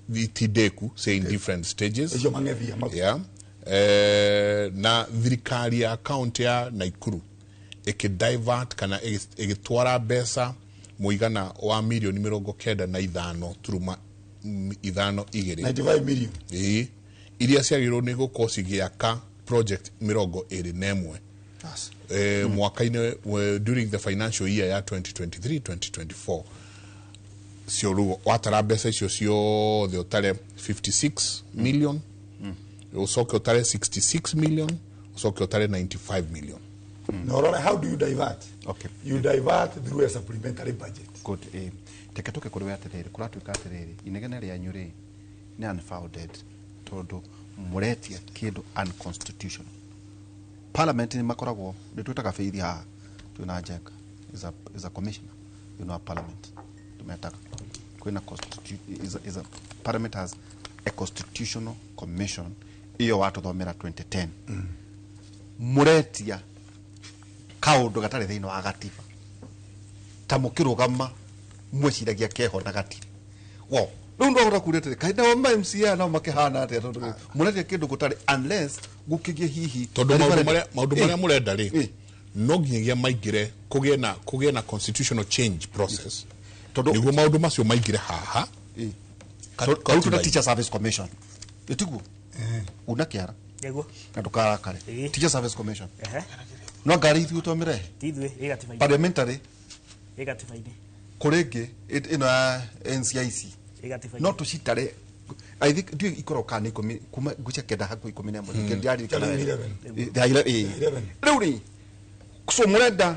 milioni itindĩku, say in different stages. Icio mang'ethia Yeah. Na thirikari ya kaunti ya Nakuru ĩkĩ kana ĩgĩtwara mbeca mũigana wa 95.52 milioni. 95 million. Ĩĩ, iria ciagĩrĩirwo nĩ gũkorwo cigĩaka project 21 mwaka-inĩ during the financial year ya 2023 2024. Cio rĩu watara mbeca icio ciothe, ũtare 56 million, ũcoke ũtare 66 million, ũcoke ũtare 95 million. Na ũrore, how do you divert? Okay. You divert through a supplementary budget. Good. Teke tũke kũrĩ we atĩrĩrĩ, kũratuĩka atĩrĩrĩ, inegene rĩanyu rĩ nĩ unfounded tondũ mũretia kĩndũ unconstitutional. Parliament nĩ makoragwo nĩ twĩtaga beithi haha twĩna Njenga is a commissioner a parliament tũmetaga kwĩna is a parliament has a constitutional commission iyo watũthomera 2010. Mũretia kaũndũ gatarĩ thĩinĩ wa gatiba, ta mũkĩrũgama mweciragia keho na gatirĩ wo. Rĩu ndwahota kuria atĩrĩ, kaĩ nao ma MCA nao makĩhana atĩa, tondũ mũretia kĩndũ gũtarĩ unless gũkĩgĩe hihi tondũ maũndũ marĩa maũndũ marĩa mũrenda rĩ no nginyagia maingĩre kũgĩe na constitutional change process Tondũ- nĩguo maũndũ macio maingĩre haha. Tondũ tuna katiba-inĩ. Teacher Service Commission ĩtiguo una kĩara Nĩguo. na ndũkarakare. Teacher Service Commission no ngari ithuĩ twamĩrehe Ti ithuĩ, ĩ gatiba-inĩ. Parliamentary. Ĩ gatiba-inĩ. Kũrĩ ĩngĩ ĩno ya NCIC. Ĩ gatiba-inĩ. No tũcitare, I think ndiũĩ ikoragwo kana nĩ 10 kuma ngũcia 9 hakuhĩ 11, ndiaririkana wega. 11. Ĩ. 11. Rĩu rĩ, so mũrenda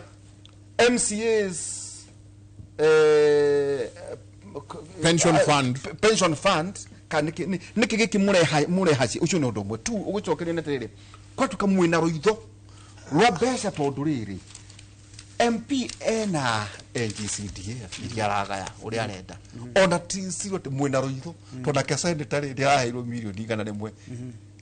MCAs Pension fund. Pension fund kana nĩkĩ gĩkĩ mũreha ũcio nĩ ũndũ ũmwe tu ũgũcokeria nĩ atĩrĩrĩ, kwatuĩka mwĩna rũitho rwa mbeca, tondũ rĩrĩ MP ena NGCDF iria aragaya ũrĩa arenda, ona ti siro mwĩna rũitho, tondũ nake senator rĩ nĩaraheirwo mirioni 100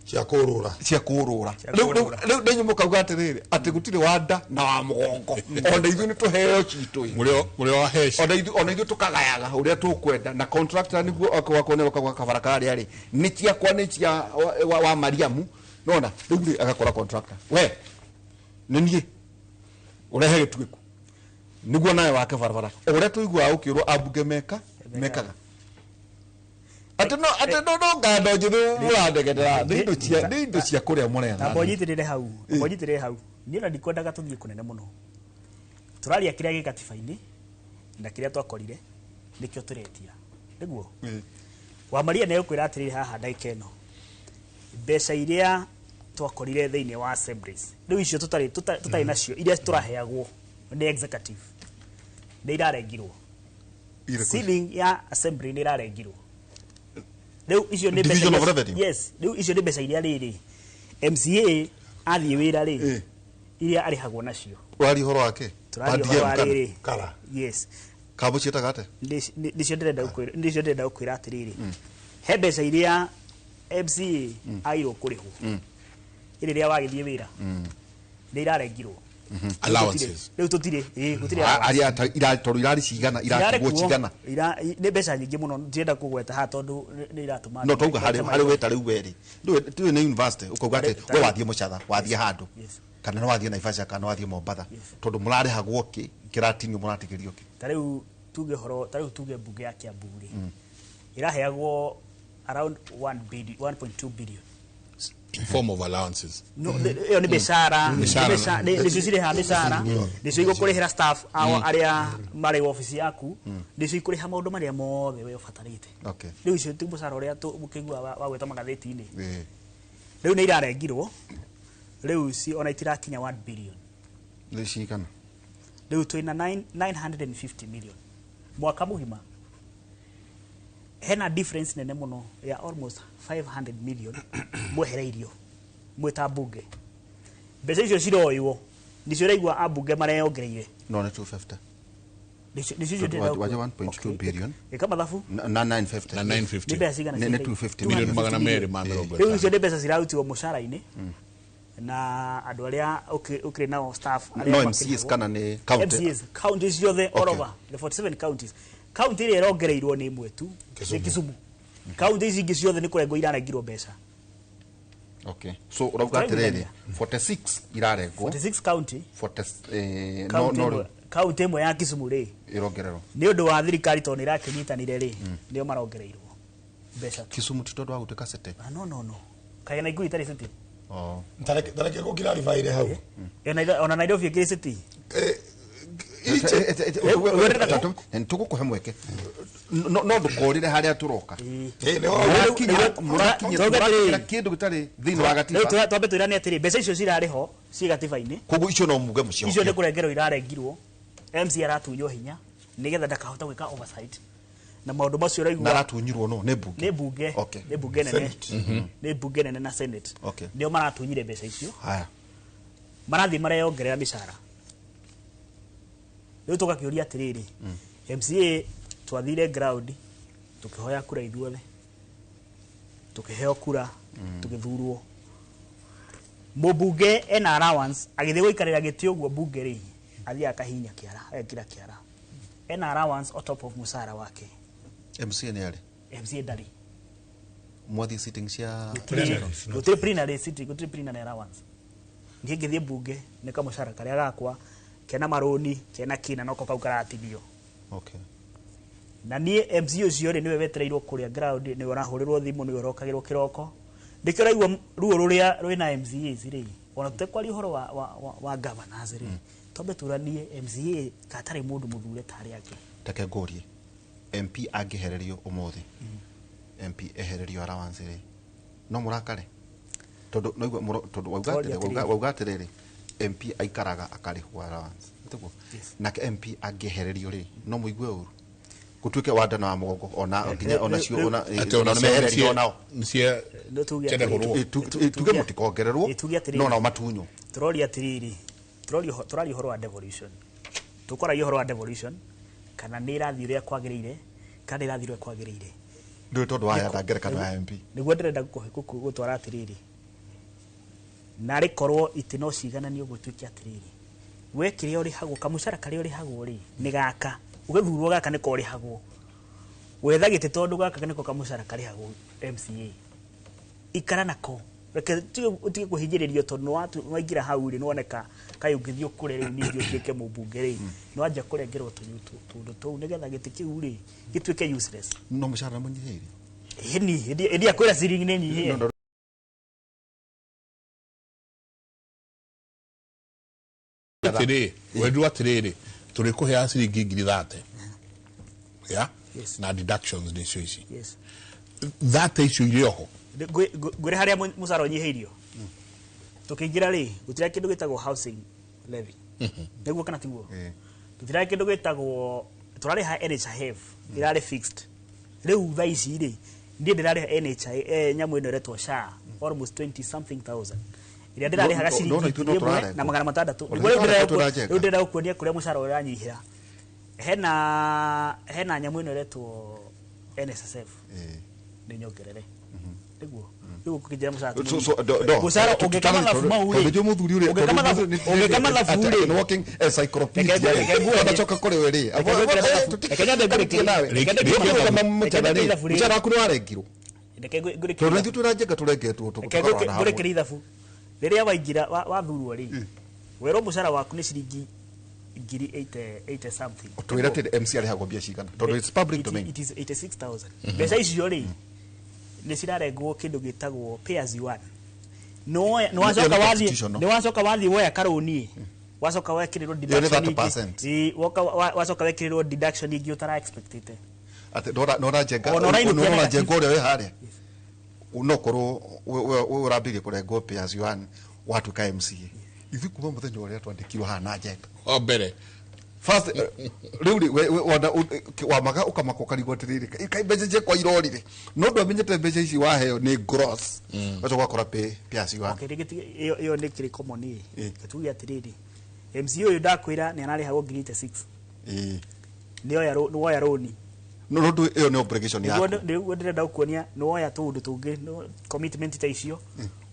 cia kũrũra. Cia kũrũra. Cia Rĩu kũrũra. rĩu nĩ mũkauga atĩrĩrĩ, atĩ gũtirĩ wa nda na wa mũgongo, ona ithuĩ nĩ tũheo citũ ĩ. Mũrĩo wa hesh. Ona ithuĩ tũkagayaga ũrĩa tũkwenda na contractor nĩguo wakonera ũkauga kabara karĩa rĩ nĩ ciakwa, nĩ cia wa Mariamu, nona rĩu rĩ agakora contractor we nĩ niĩ ũrehe gĩtuĩku nĩguo nawe wake barabara, o ũrĩa tũiguaga ũkĩrwo ambunge mekaga atĩ no ngando njĩthĩ mũrandegerera nĩ indo cia kũrĩa mũretha. Namba ũnyitĩrĩre hau, namba ũnyitĩrĩre hau. Niĩ ona ndikwendaga tũthiĩ kũnene mũno, tũraria kĩrĩa gĩ gatiba-inĩ na kĩrĩa twakorire nĩkĩo tũretia nĩguo. Wa Maria nĩ egũkwĩra atĩrĩrĩ, haha ndagĩka ĩno mbeca iria twakorire thĩinĩ wa assemblies rĩu icio tũtarĩ nacio, iria tũraheagwo nĩ executive, nĩ irarengirwo. Irĩkũ? Ceiling ya assembly nĩ ĩrarengirwo rĩu. Icio nĩ mbeca Division of revenue? Yes, rĩu icio nĩ mbeca iria rĩrĩ MCA athiĩ wĩra rĩ, iria arĩhagwo nacio. Ũraria ũhoro wake? Tũraria ũhoro wa rĩrĩ. Kara. Yes. Kambo ciĩtaga atĩa? Nĩcio ndĩrenda gũkwĩra atĩrĩrĩ, he mbeca iria MCA agĩrĩirwo kũrĩhwo rĩrĩa wagĩthiĩ wĩra, nĩ irarengirwo. Allowances. Rĩu tũtirĩ, ĩĩ, gũtirĩ allowance. Arĩa tondũ irarĩ cigana, iratigwo Irarĩ cigana? kuo, nĩ mbeca nyingĩ mũno, ndirenda kũgweta haha tondũ nĩ iratũma No twauga harĩ we ta rĩu werĩ rĩu nĩ university, ũkauga atĩ we wathiĩ mũcatha, wathiĩ handũ, kana nĩ wathiĩ Naivasha, kana wathiĩ Mombatha, tondũ mũrarĩhagwo kĩ kĩratinio, mũratigĩrio kĩ? Ta rĩu tuge horo, ta rĩu tuge mbunge ya Kiambu rĩ, ĩraheagwo around 1 billion, 1.2 billion In form of allowances. No, ĩyo nĩ mĩcara. Mĩcara. Nĩcio cirĩhaga mĩcara, nĩcio igũkũrĩhĩra staff ao arĩa marĩ wabici yaku, nĩcio ikũrĩha maũndũ marĩa mothe we ũbatarĩte. Rĩu icio ti mũcara ũrĩa mũkĩigua wa gwĩta magathĩti-inĩ. Rĩu nĩ irarengirwo, rĩu ci ona itirakinya 1 billion. Nĩ cigana? Rĩu twĩna 950 million mwaka mũgima. Hena difference nene mũno ya almost 500 million mwehereirio mwĩ ta mbunge. Mbeca icio ciroywo nĩcio ũraigua ambunge mareyongereire. No nĩ 250. Nĩcio icio ndĩrenda Waja 1.2 Okay, billion. ĩka mathabu. Na 950. Na Nĩ 950. mbeca cigana? Nĩ Ciothe? 250. Milioni 250 250. Rĩu icio nĩ mbeca cirarutirwo mũcara-inĩ na andũ arĩa ũkĩrĩ nao staff arĩa No makĩrĩhagwo. MCAs kana nĩ county? MCAs, counties ciothe all over the 47 counties. County ĩrĩa ĩrongereirwo nĩ ĩmwe tu, nĩ Kisumu. County ici ingĩ ciothe nĩ kũrengwo irarengirwo mbeca. Okay, so ũrauga atĩrĩrĩ, 46 irarengwo. 46 county. 40, no County no ĩmwe, county ĩmwe ya Kisumu rĩ, ĩrongererwo. Nĩ ũndũ wa thirikari tondũ nĩ ĩrakĩnyitanire rĩ, nĩo marongereirwo mbeca tu. Kisumu ti tondũ wa gũtuĩka city? Ah, no, kaĩ Naikuru itarĩ city? Oh. Tareke gũkiraribaire hau. Ona Nairobi ĩkĩrĩ city. Tũgũkũhe mweke, no ndũkorĩre harĩa tũroka. Mũrakinyĩra Tauga atĩrĩrĩ. kĩndũ gĩtarĩ thĩinĩ wa Rĩu gatiba. Twambe twĩrane atĩrĩ, mbeca icio cirarĩ ho ciĩ gatiba-inĩ. Koguo icio no muge Icio nĩ mũcihoke. kũrengerwo irarengirwo. MC aratunywo hinya nĩgetha ndakahota gwĩka oversight na maũndũ macio Na ũraigua. aratunyirwo no nĩ mbunge? Nĩ mbunge. Nĩ mbunge nene, nĩ mbunge nene na Senate. Nĩo maratunyire mbeca icio. Haya. Marathiĩ mareyongerera mĩcara. Rĩu tũgakĩũria atĩrĩrĩ, MCA twathire ground tũkĩhoya kura ithuothe, tũkĩheo kura, tũgĩthurwo. Mũmbunge ena allowance agĩthiĩ gũikarĩra gĩtĩ ũguo mbunge rĩ, athiaga akahihinya kĩara, agekĩra kĩara, ena allowance on top of mũcara wake. MCA nĩ arĩ? MCA ndarĩ. Mwathiĩ sitting cia Gũtirĩ plenary sitting, gũtirĩ plenary allowance. Niĩ ngĩthiĩ mbunge nĩ kamũcara karĩa gakwa kena marũni kena kĩna noko kau karatinio. Na niĩ MC ũcio rĩ, nĩwe wetereirwo kũrĩa ground, nĩwe ũrahũrĩrwo thimũ, nĩwe ũrokagĩrwo kĩroko. Nĩkĩo ũraigua ruo rũrĩa rwĩna MCAs rĩ. Ona tũtekwaria ũhoro wa governors rĩ, twambe tũranie MCA katarĩ mũndũ mũthure ta arĩa angĩ. Reke ngũrie, MP angĩhererio ũmũthĩ, MP ehererio allowance rĩ, no mũrakare? Tondũ noigua tondũ wauga Twaria atĩrĩ, atĩrĩrĩ. wauga atĩrĩrĩ, MP aikaraga akarĩhwo allowance, nĩtiguo? Yes. Nake MP angĩehererio rĩ, no mũigue ũru gũtuĩke wa nda na wa mũgongo, ona nginya ona cio ona Atĩ ona ona mehererio onao? nĩcie No tuge Chende atĩrĩrĩ. kũrũo. Tuge mũtikongererwo, Tuge atĩrĩrĩ. no nao matunywo. Tũroria atĩrĩrĩ, tũraria ũhoro wa devolution, tũkwaragia ũhoro wa devolution kana nĩ ĩrathiĩ ũrĩa kwagĩrĩire, kana ndĩrathiĩ ũrĩa kwagĩrĩire. Ndũĩ tondũ wahanda ngerekano ya MP. Nĩguo ndĩrenda gũtwara atĩrĩrĩ, narĩ korwo itĩ no ciigananio gũtuĩke atĩrĩrĩ, we kĩrĩa ũrĩhagwo, kamũcara karĩa ũrĩhagwo rĩ, nĩ gaka ũgĩthurwo, gaka nĩko ũrĩhagwo, wetha gĩtĩ tondũ gaka nĩko kamũcara karĩhagwo MCA, ikara nako, reke ũtige kũhinyĩrĩrio tondũ nĩwaingĩra hau rĩ, nĩwoneka kaĩ ũngĩthiĩ ũkũre rĩu ningĩ ũtuĩke mũmbunge rĩ, nĩwanjia kũrengerwo tũndũ tũu nĩgetha gĩtĩ kĩu rĩ gĩtuĩke useless. No mũcara mũnyihĩirio. Ĩni ĩndi akwĩra ciringi nĩ nyihie. No, Atĩrĩ, wendirwo atĩrĩrĩ, tũrĩkũheaga ciringi 30,000 ya Yes. na deductions nĩcio ici. Yes. 30 icio irĩ oho. Ngwĩre harĩa mũcara ũnyihĩirio tũkĩingĩra rĩ, gũtirĩ kĩndũ gĩtagwo housing levy, nĩguo kana tiguo? Ĩĩ. Tũtirarĩ kĩndũ gĩtagwo tũrarĩha NHIF, ĩrarĩ fixed. Rĩu thaa ici rĩ, niĩ ndĩrarĩha NHI, nyamũ ĩno ĩretwo SHA, almost 20 something thousand ĩrĩa ndĩrarĩhaga No, ciringi no, ithuĩ no 1,000 tũrarengwo. na 600. Ona Nĩguo rĩu ithuĩ ndĩrenda tũrajenga. rĩu ndĩrenda gũkuonia kũrĩa mũcara ũranyihĩra. Hena nyamũ ĩno ĩretwo NSSF, nĩ nyongerere, nĩguo rĩu ũkĩnjĩra mũcara ti So, mũnini. do, do. Mũcara ũngĩka mathabu mau rĩ, Tondũ njũĩ mũthuri ũrĩa, ũngĩka tondũ ũngĩka mathabu rĩ, nĩ walking encyclopedia. Reke nguonie. Ndacoka kũrĩ we rĩ. Reke ngwĩkĩre mathabu. Reke nyambe ngwĩkĩre. Nawe. Reke nyambe Reke ngwĩkĩre. mũcara Reke rĩ, nyambe ithabu rĩ. mũcara waku nĩ warengirwo. Reke ngwĩkĩre Tondũ ithabu. ithuĩ twĩna njenga tũrengetwo Reke tũkarora hamwe. ngwĩkĩre ithabu. Rĩrĩa waingĩra wathurwo rĩ, werwo mũcara waku nĩ ciringi ngiri 80 something. Twĩre atĩ MC arĩhagwo mbia cigana, tondũ it's public domain. It is 86,000. Mbeca icio rĩ, nĩ cirarengwo kĩndũ gĩtagwo pay as you earn. Ĩyo Nĩwacoka nĩ wathiĩ constitutional. nĩwacoka wathiĩ woya karũni, wacoka wekĩrĩrwo Ĩyo nĩ deduction ingĩ. 30%. Ĩĩ, wacoka wekĩrĩrwo deduction ingĩ ũtara expectĩte. Atĩ ndora njenga. Ona ũrainũkia Nora negative. njenga ũrĩa wĩ harĩa, no korwo we ũrambĩrĩria kũrengwo pay as you earn watuĩka MCA. Ithuĩ kuma mũthenya ũrĩa twandĩkirwo haha na njenga O mbere. First, rĩu rĩ, wona wamaga ũkamaka ũkarigwo atĩrĩrĩ, kaĩ mbeca ciakwa irorire? No ndwamenyete mbeca ici waheo nĩ gross, wacoka ũgakora pay as you earn. Okay, rĩngĩ ĩyo nĩ kĩrĩ common ĩ. Ĩĩ. Tuge atĩrĩrĩ, MC ũyũ ndakwĩra nĩ ararĩhagwo ngiri 86. Ĩĩ. Nĩwoya rũni. No ndũ ĩyo nĩ obligation Nĩguo yaku. Nĩguo ndĩrenda gũkuonia nĩwoya tũũndũ tũngĩ, commitment ta icio,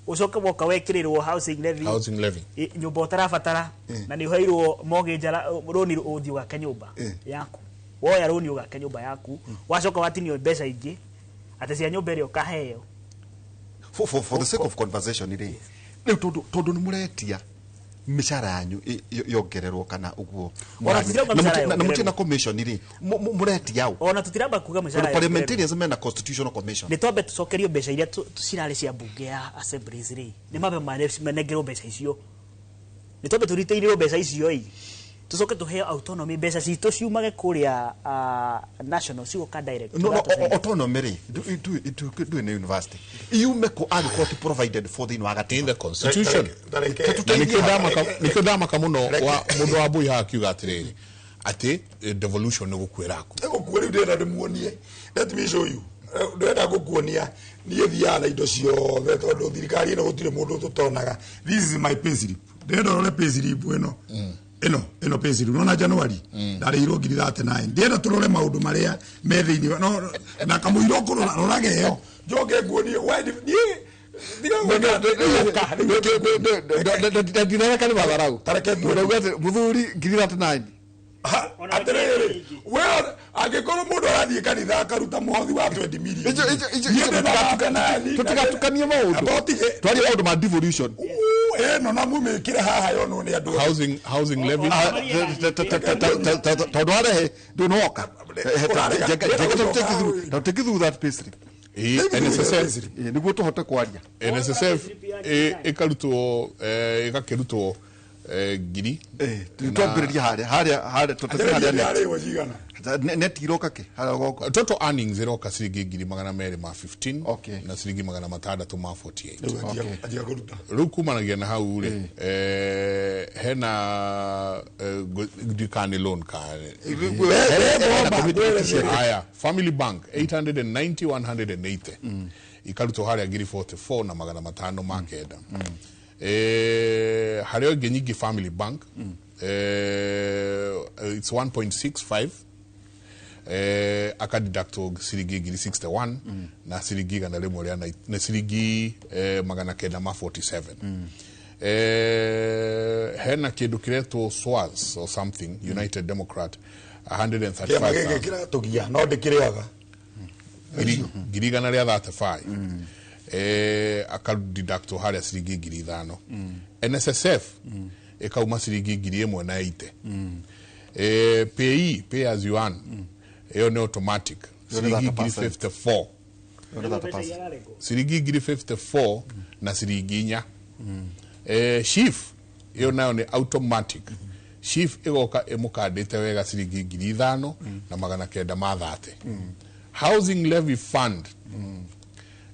ũcoke woka wekĩrĩrwo housing levy. Housing levy. Nyũmba ũtarabatara, na nĩ ũheirwo mortgage, rũni ũthiĩ ũgake nyũmba yaku, woya rũni ũgake nyũmba yaku, wacoka watinio mbeca ingĩ atĩ cia nyũmba ĩrĩa ũkaheo. For the sake of conversation rĩ, rĩu tondũ nĩ mũretia mĩcara yanyu yongererwo kana ũguo, Ona tũtirauga na mĩcara na mũtirĩ na yongererwo. Commission rĩ, mũretia ũ? Ona tũtiramba kuga mĩcara Tondũ yongererwo. parliamentarians mena constitutional commission. Nĩ twambe tũcokerio mbeca iria cirarĩ cia mbunge ya assemblies rĩ, nĩ mambe manengerwo mbeca icio, nĩ twambe tũritĩirwo mbeca icio ĩ, tũcoke tũheo autonomy, mbeca citũ ciumage kũrĩa national cigoka direct. No, Tũratũcenjia. Autonomy rĩ, ndũĩ nĩ university iume kũ angĩkorwo ti provided for thĩinĩ wa In gatiba? the constitution. Tareke- Na nĩkĩo ndamaka mũno wa mũndũ wa mbui haha akiuga atĩrĩrĩ, atĩ devolution nĩ gũkuĩra aku. Gũkua rĩu ndĩrenda ndĩmuonie, let me show you. Ndĩrenda gũkuonia niĩ thiaga na indo ciothe tondũ thirikari ĩno gũtirĩ mũndũ tũtonaga. This is my payslip. Ndĩrenda ũrore payslip ĩno, ĩno payslip. Nona January ndarĩhirwo ngiri 39. Ndĩrenda tũrore maũndũ marĩa me thĩinĩ no na kamũira ũkũrora, rorage ĩyo, njoke nguonie we niĩ tiga Ndirereka nĩ matharau. Tareke nguonie. Ũrauga atĩ mũthuri ngiri 39. Ha, atĩrĩrĩ, we angĩkorwo mũndũ arathiĩ kanitha akaruta mũhothi wa 20 million, niĩ ndĩna 39. Tũtigatukanie maũndũ. Amba ũtige. Twarie maũndũ ma devolution. Uu, ĩno na mumĩkĩre haha yonwo nĩ andũ othe. Housing levy. Tondũ warehe ndũ nĩwoka. Ũrarega. Take through that payslip. NSSF. Niguo tuhote kwaria. NSSF ĩkarutwo, ĩgakĩrutwo ngiri. Twambĩrĩria harĩa tũtathiĩ harĩa net. Harĩa cigana? Net iroka kĩ harĩa goko? Total earnings iroka ciringi ngiri magana merĩ ma 15 Okay. na ciringi magana matandatũ ma 48. Rĩu anjia kũruta. Rĩu kumanagia na hau rĩ, hena ndikani loan ka aya Family Bank 890 180 ikarutwo harĩa ngiri 44 na magana matano ma kenda. Harĩa ĩngĩ nyingĩ Family Bank, it's 1.65, akadeductwo ciringi ngiri 61 na ciringi igana rĩmwe rĩa na ciringi magana kenda ma 47. Hena kĩndũ kĩretwo Swaz or something, United Democrat, Kĩama gĩkĩ 135,000. kĩratũgia no ndĩkĩrĩaga. Ngiri igana rĩa 35, akadeductwo harĩa ciringi ngiri ithano. NSSF ĩkauma ciringi ngiri ĩmwe na 80. PAYE, pay as you earn, ĩyo nĩ automatic. Ĩyo nĩ ciringi ngiri 30%. 54. Ĩyo nĩ 30%. Ciringi ngiri 54 na ciringi inya. SHIF ĩyo nayo nĩ automatic. SHIF ĩgoka ĩmũkandĩte wega ciringi ngiri ithano na magana kenda ma 30. Housing Levy Fund,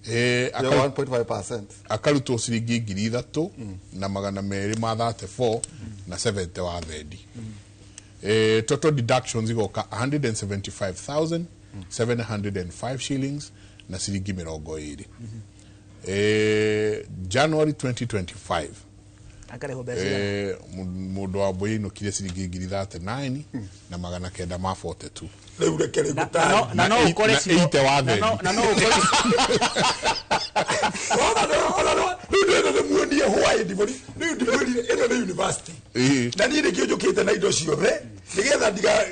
Ĩyo 1.5%. akarutwo ciringi ngiri ithatũ na magana merĩ ma 34 na 70 wa thendi. Total deductions igoka 175,705 shillings na ciringi mĩrongo ĩrĩ. January 2025 akarĩhwo mbeca cigana? Mũndũ wa mbũi ainũkire ciringi ngiri 39 na magana kenda ma 42. Rĩu reke rĩu Na- gũtarĩ. na no- na no Na ũkore na cigo- 80 wa na no- thendi. na no ũkore. Ona no rĩu ndĩrenda ndĩmuonie why rĩu ndĩmwĩrire ĩno nĩ university. Na niĩ nĩkĩo njũkĩte na indo ciothe nĩgetha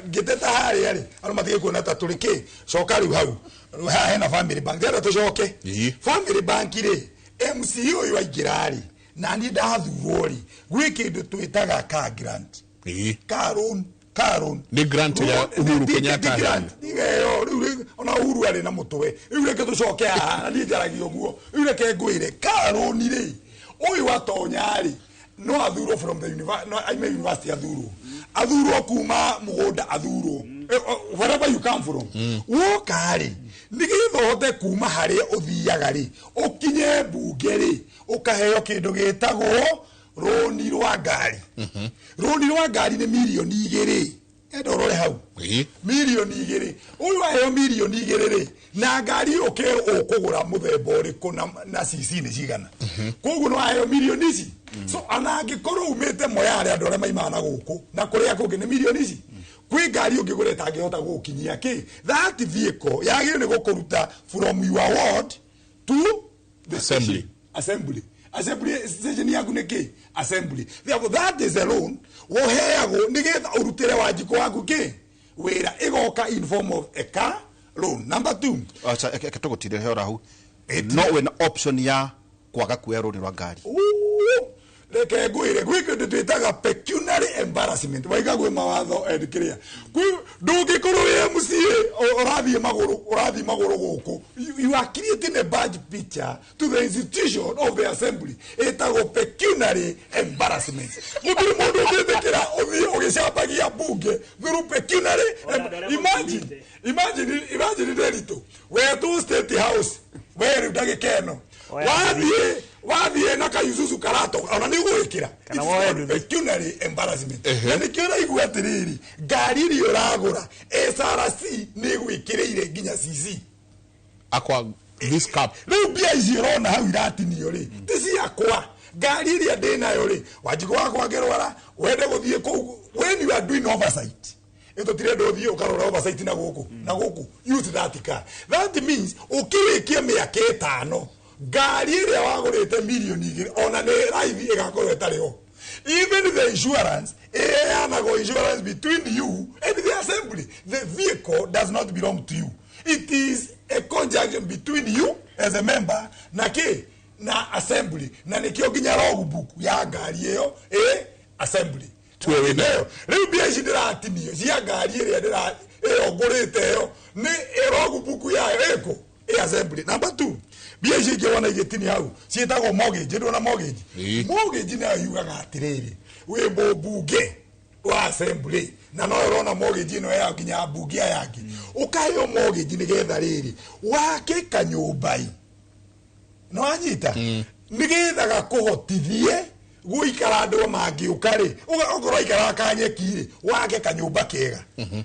ngĩteta harĩa rĩ andũ matige kuona ta tũrĩ kĩ. Coka rĩu hau. Rĩu haha hena Family Bank, ndĩrenda tũcoke. Family Bank rĩ, MCA ũyũ aingĩra rĩ, na niĩ ndathurwo rĩ, gwĩ kĩndũ twĩtaga car grant. Car loan, car loan. Nĩ grant ya Loan, Uhuru ti Kenyatta. Grant ĩyo rĩu ona Uhuru arĩ na mũtwe. Rĩu reke tũcoke haha na niĩ njaragia ũguo. Rĩu reke ngwĩre car loan rĩ, ũyũ atonya rĩ, no athurwo from the no aime university, athurwo kuma mũgũnda, athurwo wherever you come from. Woka rĩ, nĩgetha ũhote kuma harĩa ũthiaga rĩ ũkinye mbunge rĩ, ũkaheo kĩndũ gĩtagwo rũni rwa ngari. Rũni rwa ngari nĩ mirioni igĩrĩ. Enda ũrore hau. Mirioni igĩrĩ. Ũyũ aheo mirioni igĩrĩ rĩ, na ngari ũkerwo ũkũgũra mũthemba ũrĩkũ na cc nĩ cigana. Koguo no aheo mirioni ici. So ona angĩkorwo umĩte Moyale, andũ arĩa maimaga na gũkũ na kũrĩa kũngĩ nĩ mirioni ici, kwĩ ngari ũngĩgũra ĩtangĩhota gũgũkinyia kĩ. That vehicle yagĩrĩirwo nĩ gũkũruta from your ward to the Assembly. station. Assembly station yaku nĩ kĩ? Assembly. Therefore that is a loan woheagwo nĩgetha ũrutĩre Wanjikũ waku kĩ wĩra, ĩgoka in form of a car loan. Number two. Acha eke tũgũtirĩre hora hau. No wĩna option ya kwaga kuoya rũni rwa ngari? Ooh, reke ngwĩre gwĩ kĩndũ twĩtaga pecuniary embarrassment. Waiga gwĩ mawatho and kĩrĩa kwĩ ndũngĩkorwo wĩ MCA ũrathiĩ magũrũ gũkũ. You are creating a bad picture to the institution of the assembly. Ĩtagwo pecuniary embarrassment. Gũtirĩ mũndũ ũngĩtĩkĩra ũthiĩ ũgĩcambagia mbunge through pecuniary. Ona andũ arĩa Imagine, makuĩte. imagine Nderitu wetwo State House we rĩu ndagĩka ĩno Oya. wathiĩ na kayucucu karato ona nĩ ũgwĩkĩra. Kana It's woe called nduthi. pecuniary embarrassment. Na nĩkĩo ũraigua atĩrĩrĩ, ngari iria ũragũra SRC nĩ ĩgwĩkĩrĩire nginya CC. Akwa this cup. Rĩu mbia ici ũrona hau iratinio rĩ, ti ciakwa. Ngari ĩrĩa ndĩnayo rĩ, Wanjikũ wakwa angĩrwara wende gũthiĩ kũu, when you are doing oversight, ĩtũtirenda ũthiĩ ũkarora oversight na gũkũ na gũkũ, use that car. That means ũkĩrĩkia mĩaka ĩtano, ngari ĩrĩa wagũrĩte mirioni igĩrĩ ona nĩ raithi ĩgakorwo ĩtarĩ ho. Even the insurance ĩheanagwo, insurance between you and the assembly. The vehicle does not belong to you. It is a conjunction between you as a member na kĩ na assembly. Na nĩkĩo nginya logbook ya ngari ĩyo ĩ assembly. Tuwe wĩna. Ĩyo. Rĩu mbia ici ndĩratinio cia ngari ĩrĩa ndĩra ĩyo ngũrĩte ĩyo nĩ logbook yayo ĩkũ ĩ assembly. Number 2, mbia ici ingĩ wona igĩtini hau ciĩtagwo mortgage. Ndũna mortgage? Mortgage nayo yugaga atĩrĩrĩ, wĩ mũmbunge wa assembly na no ũrona mortgage ĩno ya nginya mbunge aya angĩ, ũkaheo mortgage nĩgetha rĩrĩ wake kanyũmbai no anyita nĩgetha gakũhotithie gũikara andũ mangĩũka rĩ, okorwo aikaraga kanyeki rĩ, wake kanyũmba kega.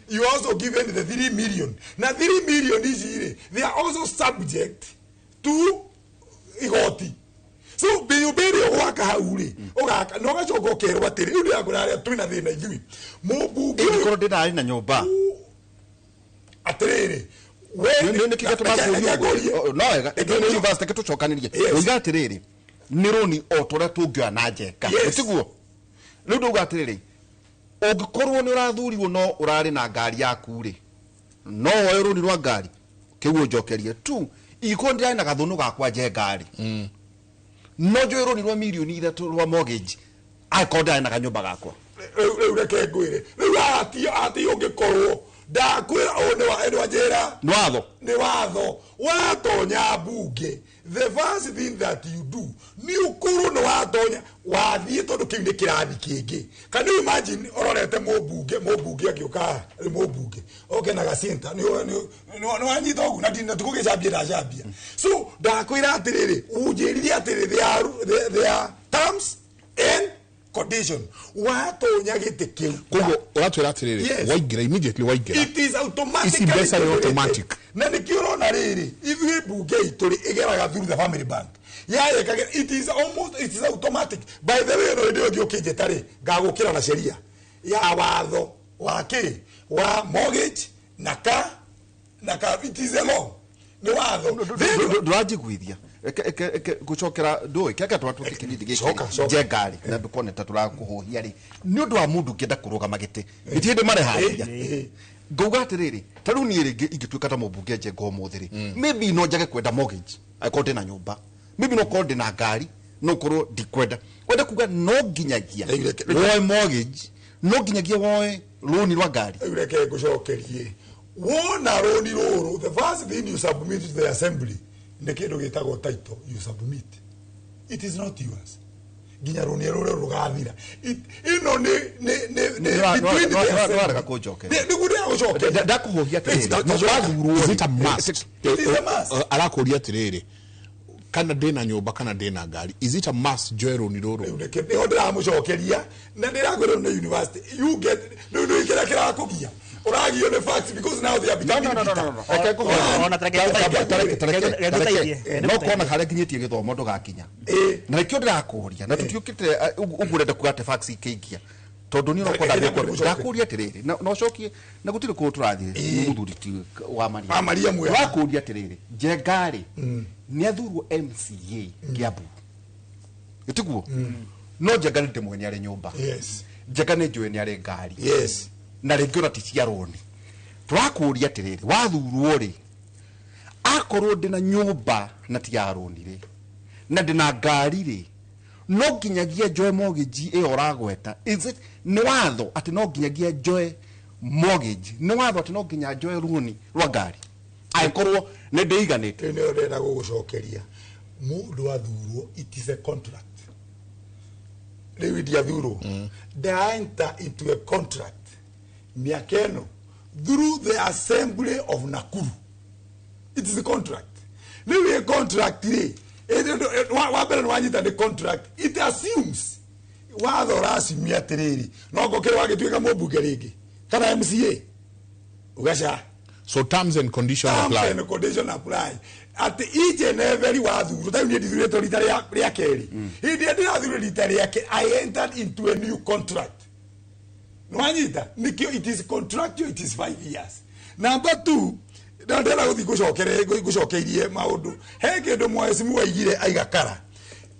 You also given the 3 million, na 3 million ici rĩ, they are also subject to igoti. So nyũmba ĩrĩa ũgwaka hau rĩ, ũgaka na ũgacoka ũkerwo atĩrĩ, rĩu ndĩrakwĩra harĩa twĩna thĩna ithuĩ mũmbunge ũyũ. Ingĩkorwo ndĩnarĩ na nyũmba. Atĩrĩrĩ, we nä kä gatå Reke ngũrie. No wega Reke nä university ke tå Yes. oiga atä rä rä nä råni o tå rä a tå ngä oya na njeka. Tiguo rä u ndauga atä rä rä, å ngä korwo nä å rathurirwo no å rarä na ngari yaku rä, no woe rå ni rwa ngari kä u å njokerie tu. Ingĩkorwo ndĩrarĩ na gathũnũ gakwa njenga rĩ, no njoe rũni rwa mirioni 3 rwa mortgage angĩkorwo ndarĩ na kanyũmba gakwa? Rĩu reke ngwĩre, rĩu ati ũngĩkorwo ndakwĩra ũũ nĩ wanjĩra. Nĩ watho. Nĩ watho. Watonya mbunge, the first thing that you do nĩ ũkorwo nĩ watonya wathiĩ, tondũ kĩu nĩ kĩrathi kĩngĩ. Can you imagine ũrorete mũmbunge agĩũka rĩ, mũmbunge oke na gacinta nĩ wanyita ũguo na tikũgĩcambia ndacambia. So ndakwĩra atĩrĩrĩ, ũnjĩrire atĩrĩ, there are terms and condition watonya gĩtĩ kĩu. Koguo ũratwĩra atĩrĩrĩ, waingĩra, immediately waingĩra, it is automatically ici mbeca nĩ generated. automatic. Na nĩkĩo ũrona rĩrĩ, ithuĩ mbunge itũ rĩ, ĩgeraga through the family bank yayekagĩra. It is almost, it is automatic. By the way, no hĩndĩ ĩyo ĩngĩ ũkĩnjĩta rĩ, ngagũkĩra na sheria ya watho wa kĩ wa mortgage na ka it is a law, nĩ watho. Ndũranjiguithia gucokera ndũĩ kĩaka twatuĩke kĩbindi Coka, gĩkĩ coka. njengarĩ na ndũkone ta tũrakũhũhia rĩ, nĩ ũndũ wa mũndũ ũngĩenda kũrũgama gĩtĩ gĩtirĩ hĩndĩ mareharĩria. Ngauga atĩrĩrĩ, ta rĩu niĩ rĩngĩ ingĩtuĩka ta mũmbunge njenga ũmũthĩ rĩ, maybe no njage kwenda mortgage angĩkorwo ndĩna nyũmba, maybe no korwo ndĩna ngari, no korwo ndikwenda wenda kuga no nginyagia woe mortgage, no nginyagia woe rũni rwa ngari. Rĩu reke ngũcokerie. Wona rũni rũrũ, the first thing you submit to the assembly nĩ kĩndũ gĩtagwo title. You submit, it is not yours nginya rũni rũrĩa rũgathira. Ĩno nĩ between the assembly. Nĩwarega kũnjokeria. Nĩguo ndĩragũcokeria. Ndakũhũhia atĩrĩrĩ, It's- wathurwo Is it a must? It is a must. Arakũria atĩrĩrĩ, kana ndĩna nyũmba kana ndĩna ngari, is it a must njoe rũni rũrũ? Rĩu nĩho ndĩramũcokeria na ndĩrakwĩra nĩ university you get. Rĩu nĩ kĩrĩa kĩrakũgia, ũragio nĩ facts because now they are No, becoming no, no, no, bitter. no, no. Reke ngũhũre. Ona tareke Tareke, ngũteithie. tareke. No kona harĩa nginyĩtie gĩthomo ndũgakinya na nĩkĩo ndĩrakũria na tũtiũkĩte ũguo ũrenda kuga atĩ facts ikĩingia tondũ niĩ nokorwo ndambia ndakũria atĩrĩrĩ na ũcokie na gũtirĩ kũndũ tũrathiĩ. Mũthuri ti wa Maria. Wa Maria mwega. Ndĩrakũria atĩrĩrĩ, Njenga-rĩ, nĩ athurwo MCA Kiambu, ĩtiguo? No Njenga nĩ ndĩmwe nĩ arĩ nyũmba. Njenga nĩ njũĩ nĩ arĩ ngari. Na rĩngĩ ona ti cia rũni. Tũrakũria atĩrĩrĩ, wathurwo rĩ, akorwo ndĩna nyũmba na ti ya rũni rĩ, na ndĩna ngari rĩ, no nginyagia njoe mortgage ĩyo ũragweta? Is it nĩ watho atĩ no nginyagia njoe mortgage? Nĩ watho atĩ no nginya njoe rũni rwa ngari angĩkorwo nĩ ndĩiganĩte? Rĩu nĩyo ndĩrenda gũgũcokeria. Mũndũ athurwo, it is a contract. Rĩu ndiathurwo, enter into a contract mĩaka ĩno through the assembly of Nakuru. It is a contract. Rĩu ĩ contract rĩ, wa mbere nĩ wanyita nĩ contract. It assumes, watho ũracimia atĩrĩrĩ, no ngũkĩrĩ wagĩtuĩka mũmbunge rĩngĩ kana MCA ugaca. So terms and conditions Terms apply. and condition apply atĩ each and every wathurwo. Ta rĩu niĩ ndithurĩtwo rita rĩa kerĩ. Hĩndĩ ĩrĩa ndĩrathurwo rita rĩa kerĩ, I entered into a new contract. Nĩwanyita? Nĩkĩo it is contractual, it is 5 years. Number two, na ndĩrenda gũthiĩ ngũcokeirie maũndũ. He kĩndũ mheshimiwa aigire aiga kara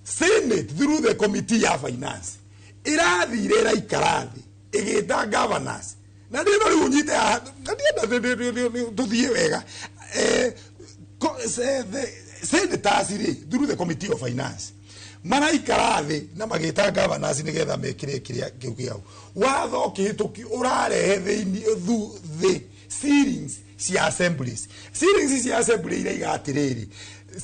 senate through the committee ya finance ĩrathire ĩraikara thĩ ĩgĩta governors na ndĩno rĩu ũnyite haha, na ndienda tũthiĩ wega. The senators rĩ, through the committee of finance, maraikara thĩ na magĩta governors nĩgetha mekĩre kĩrĩa kĩu kĩao watho ũkĩhĩtũki ũrarehe thĩinĩ thĩ. Ceilings cia assemblies, ceilings cia assembly iraiga atĩrĩrĩ,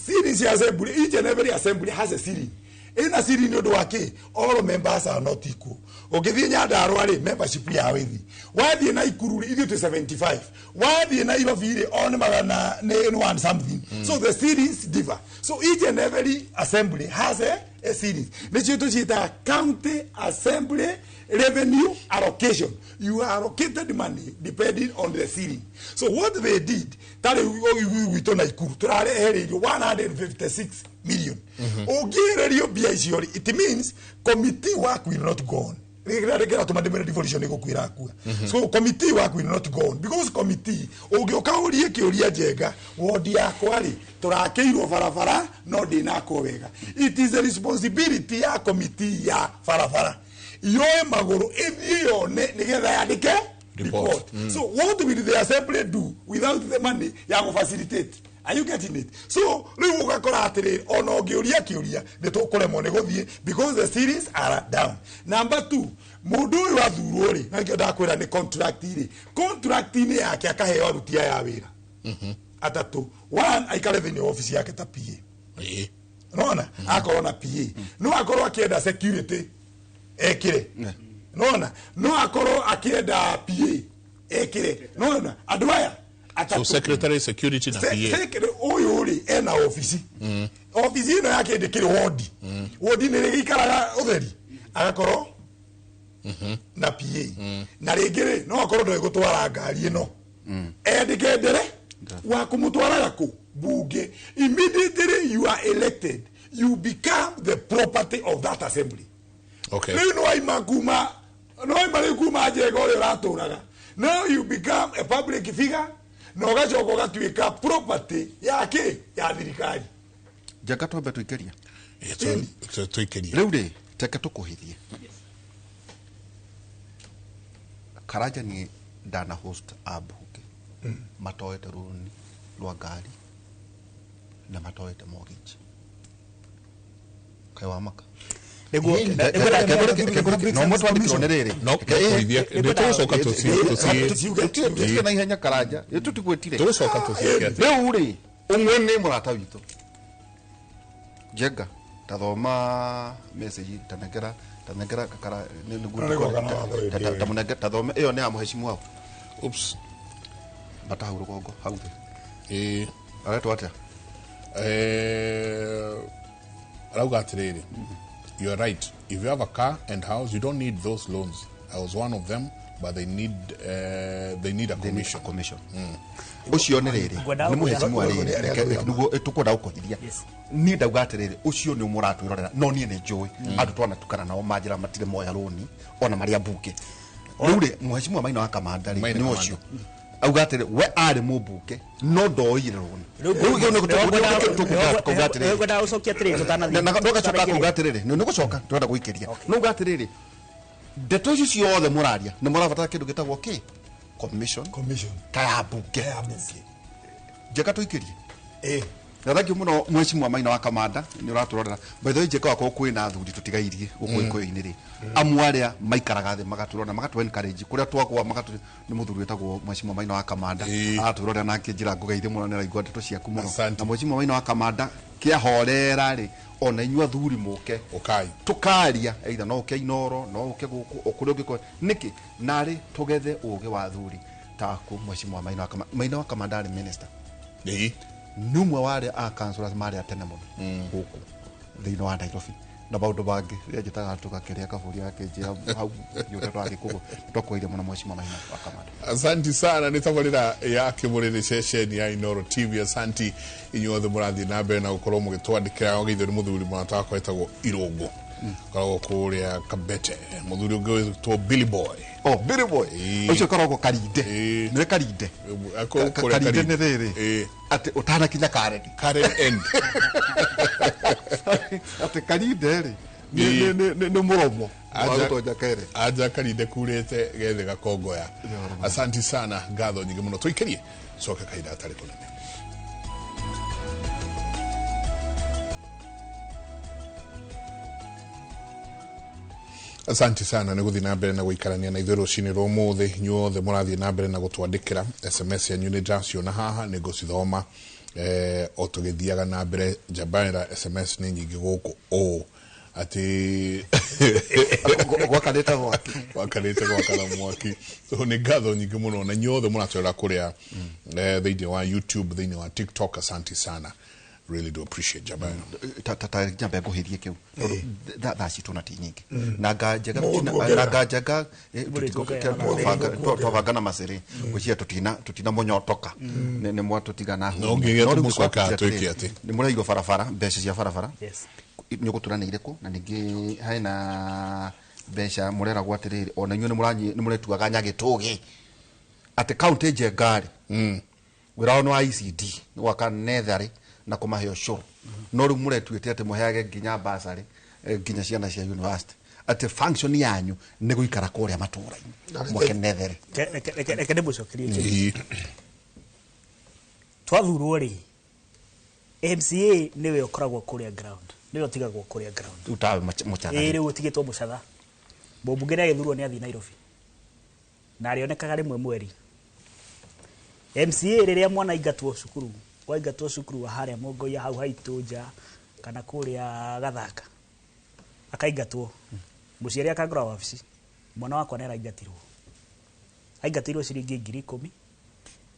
ceilings cia assembly, each and every assembly has a ceiling. Ina ceiling nĩ ũndũ wa kĩ? All members are not equal. Ũngĩthiĩ Nyandarua rĩ, membership yao ĩthi, wathiĩ Naikuru rĩ, ithuĩ twĩ 75, wathiĩ Nairobi rĩ, o nĩ magana nĩ one something. So the ceilings differ. So each and every assembly has a ceiling. Nĩcio tũciĩtaga county assembly revenue allocation. You are allocated money depending on the ceiling. So what they did, tarĩ gwitũ Naikuru tũrarehereirio 156 million. Ũngĩererio mbia icio rĩ, it means committee work will not go on. Rĩrĩa ndĩmere devolution ĩgũkuĩra akua. So committee work will not go on because committee ũngĩũka ũrie kĩũria, Njenga, wodi yakwa rĩ, tũrakĩirwo barabara no ndĩnakwo wega, it is a responsibility ya committee ya barabara yoe magũrũ ĩthiĩ yone nĩgetha yandĩke report. Report. So what will the assembly do without the money ya gũfacilitate? Are you getting it? So rĩu ũgakora atĩrĩrĩ, ona ũngĩũria kĩũria nĩ tũkũremwo nĩ gũthiĩ because the ceilings are down. Number two, mũndũ ũyũ athurwo rĩ, na nĩkĩo ndakwĩra nĩ contract rĩ, contract-inĩ yake akaheo aruti aya a wĩra atatũ. One, aikare thĩinĩ wa ofici yake ta PA. Nona akorwo na PA, no akorwo akienda security ekire, nona no akorwo akienda PA ekire, nona andũ aya So atatũ. Secretary, security na PA. Ũyũ rĩ, ena ofici, ofici ĩno yake ndĩkĩrĩ wodi, wodi nĩ rĩgĩikaraga ũtheri, agakorwo na PA, na rĩngĩ rĩ, no akorwo ndoĩ gũtwara ngari ĩno, endĩke ndere wa kũmũtwaraga kũ bunge. Immediately you are elected, you become the property of that assembly. Rĩu nĩ waima kuma, nĩ waima rĩu kuma Njenga ũrĩa ũratũraga, now you become a public figure na ũgacoka ũgatuĩka property ya kĩ? Ya thirikari. Njenga, twambe tũikĩrie. Tũikĩrie. Rĩu rĩ, teke tũkũhithie Karanja niĩ ndana host ambunge matoete rũni rwa ngari na matoete mortgage, kaĩ wamaka. Nĩguo. No mwatwandĩkĩrwo nĩ rĩrĩ. No kũhithia nĩ tũgũcoka tũci Tũtige na ihenya, Karanja, tũtigwĩtire. Tũgũcoka tũciĩke atĩa? Rĩu rĩ, ũmwe nĩ mũrata witũ Njenga, tathoma message, tanengera tanengera kakara No, nĩgũka na watho hĩndĩ ĩyo. Tamunenge tathome ĩyo nĩ ya mũhecimu wao. Oops. Bata hau rũgongo hau thĩ. Aretwo atĩa? Arauga atĩrĩrĩ, "You are right. If you have a car and house, you don't need those loans. I was one of them, but they need a They need commission." a commission. Ũcio nĩ rĩrĩ, Ngwenda nĩ mũhecimu wa Ngwenda rĩrĩ. Nĩguo tũkwenda gũkũhithia. Niĩ ndauga atĩrĩrĩ, ũcio nĩ ũmũratwĩrorera, no niĩ nĩ njũĩ andũ twanatukana nao manjĩra matirĩ moya rũni ona marĩa mbunge. Rĩu rĩ, mũhecimu wa Maina wa Kamanda rĩ, Maina nĩ Kamanda. ũcio auga atĩrĩ, we arĩ mũmbunge no ndoire rũni. Rĩu kĩu nĩ tũkuga atĩrĩrĩ, Ngwendaga gũcokia atĩrĩrĩ tũtanathiĩ. Na ndũgacoka kuga atĩrĩrĩ, nĩ gũcoka tũrenda gũikĩria, no uga atĩrĩrĩ, ndeto ici ciothe mũraria nĩ mũrabatara kĩndũ gĩtagwo kĩ? Commission. Commission. Ta ya mbunge. Ya mbunge. Njeka tũikĩrie. Na thank you mũno, mheshimiwa Maina wa Kamanda, nĩ ũratũrorera. By the way, Njeka, wakorwo kwĩna athuri tũtigairie gũkũ Gĩkũyũ-inĩ rĩ, amwe arĩa maikaraga thĩ magatũrora, magatũ encourage kũrĩa twagwa, magatũ nĩ mũthuri wĩtagwo mheshimiwa Maina wa Kamanda. Aratwĩrorera nake njĩra ngũgeithie mũno, nĩ araigua ndeto ciaku mũno. Asante. Na mheshimiwa Maina wa Kamanda kĩahorera rĩ, ona inyuĩ athuri mũke Ũkai. Tukaria either no ũke Inoro, no ũke gũkũ o kũrĩa ũngĩkorwo nĩkĩ narĩ tũgethe ũgĩ wa athuri taku mheshimiwa Maina wa Kamanda. Maina wa Kamanda arĩ minister, nĩ ũmwe wa arĩa a councillors marĩ a tene mũno gũkũ thĩinĩ wa Nairobi na maũndũ mangĩ. Rĩrĩa njĩtaga tũgakĩrĩa kabũri gakĩnjĩra hau yũte twathiĩ kũguo twakũgeithia mũno, mheshimiwa Maina wa Kamanda. Asanti sana. Nĩ tabarĩra ya kĩmũrĩrĩ, ceceni ya Inoro TV. Asanti inyuothe mũrathiĩ na mbere na gũkorwo mũgĩtwandĩkĩra. Wageithio nĩ mũthuri mũrata wakwa wĩtagwo Irũngũ, koragwo kũrĩa Kabete, mũthuri ũngĩ wĩtwo Billy Boy. Oh, Billy Boy. Ũcio koragwo Karinde. Nĩwe Karinde. Kũrĩa Karinde Karinde. nĩ rĩrĩ atĩ ũtanakinya Karen. Karen End. Atĩ Karinde rĩ, nĩ mũromo wa gũtonya Kere. Aja Karinde kurĩte gethe gakongoya. Asanti sana, ngatho nyingĩ mũno. Tũikĩrie coke kahinda gatarĩ kũnene. Asante sana nä gå thiä na mbere na gå ikarania na ithuä rå cinä rwa må thä inyuothe må rathiä na mbere na gå twandä kä ra SMS yanyu nä ndĩraciona haha nä ngå cithoma o tå gä thiaga na mbere. Njabaira SMS nä nyingä gå kå å atä Gwakanĩte mwaki. Wakanĩte gwakana mwaki. So nĩ ngatho nyingĩ mũno na inyuothe mũratwĩra kũrĩa thĩinĩ wa YouTube, thĩinĩ wa TikTok. Asante sana, really do appreciate, Jabaira. Ta nyambe nguhirie kiu tondu thaa citũ na ti nyingĩ na nganjega. Mũgũthuongerera. Na nganjega Mũrĩtuongerera. twabanga na macĩrĩ gwĩciria tutina mũnyotoka nĩ mwatũtiga na. No nginya tũmũcokaga twĩke atĩ. Nĩ mũraigua barabara, mbeca cia barabara Yes. nĩ ũgũtũra nĩ irĩkũ, na ningĩ hena mbeca mũreragwo atĩrĩrĩ, ona inyuĩ nĩ mũretuaga nyagĩtũgĩ atĩ kaunti njengarĩ wĩra wao nĩ wa ECD nĩ gwaka netharĩ na kũmahe ũcũrũ, no rĩu mũretuĩte atĩ mũheage nginya basarĩ, nginya ciana cia university, atĩ function yanyu nĩ gũikara kũrĩa matũũra-inĩ mwake netharĩ. Reke ndĩmũcokerie kĩndũ. Ĩĩ. Twathurwo rĩ, MCA nĩwe ũkoragwo kũrĩa ground, nĩwe ũtigagwo kũrĩa ground. Rĩu tawe mũcana. Ĩĩ, rĩu ũtigĩtwo mũcatha. Mũmbunge nĩ agĩthurwo nĩ athiĩ Nairobi na arĩonekaga rĩmwe mweri. MCA rĩrĩa mwana aingatwo cukuru, waingatwo cukuru wa harĩa Mongoia hau haitũ nja kana kũrĩa Gathaka, akaingatwo, mũciari akangora wabici, mwana wakwa nĩ araingatirwo, aingatirwo ciringi 10,000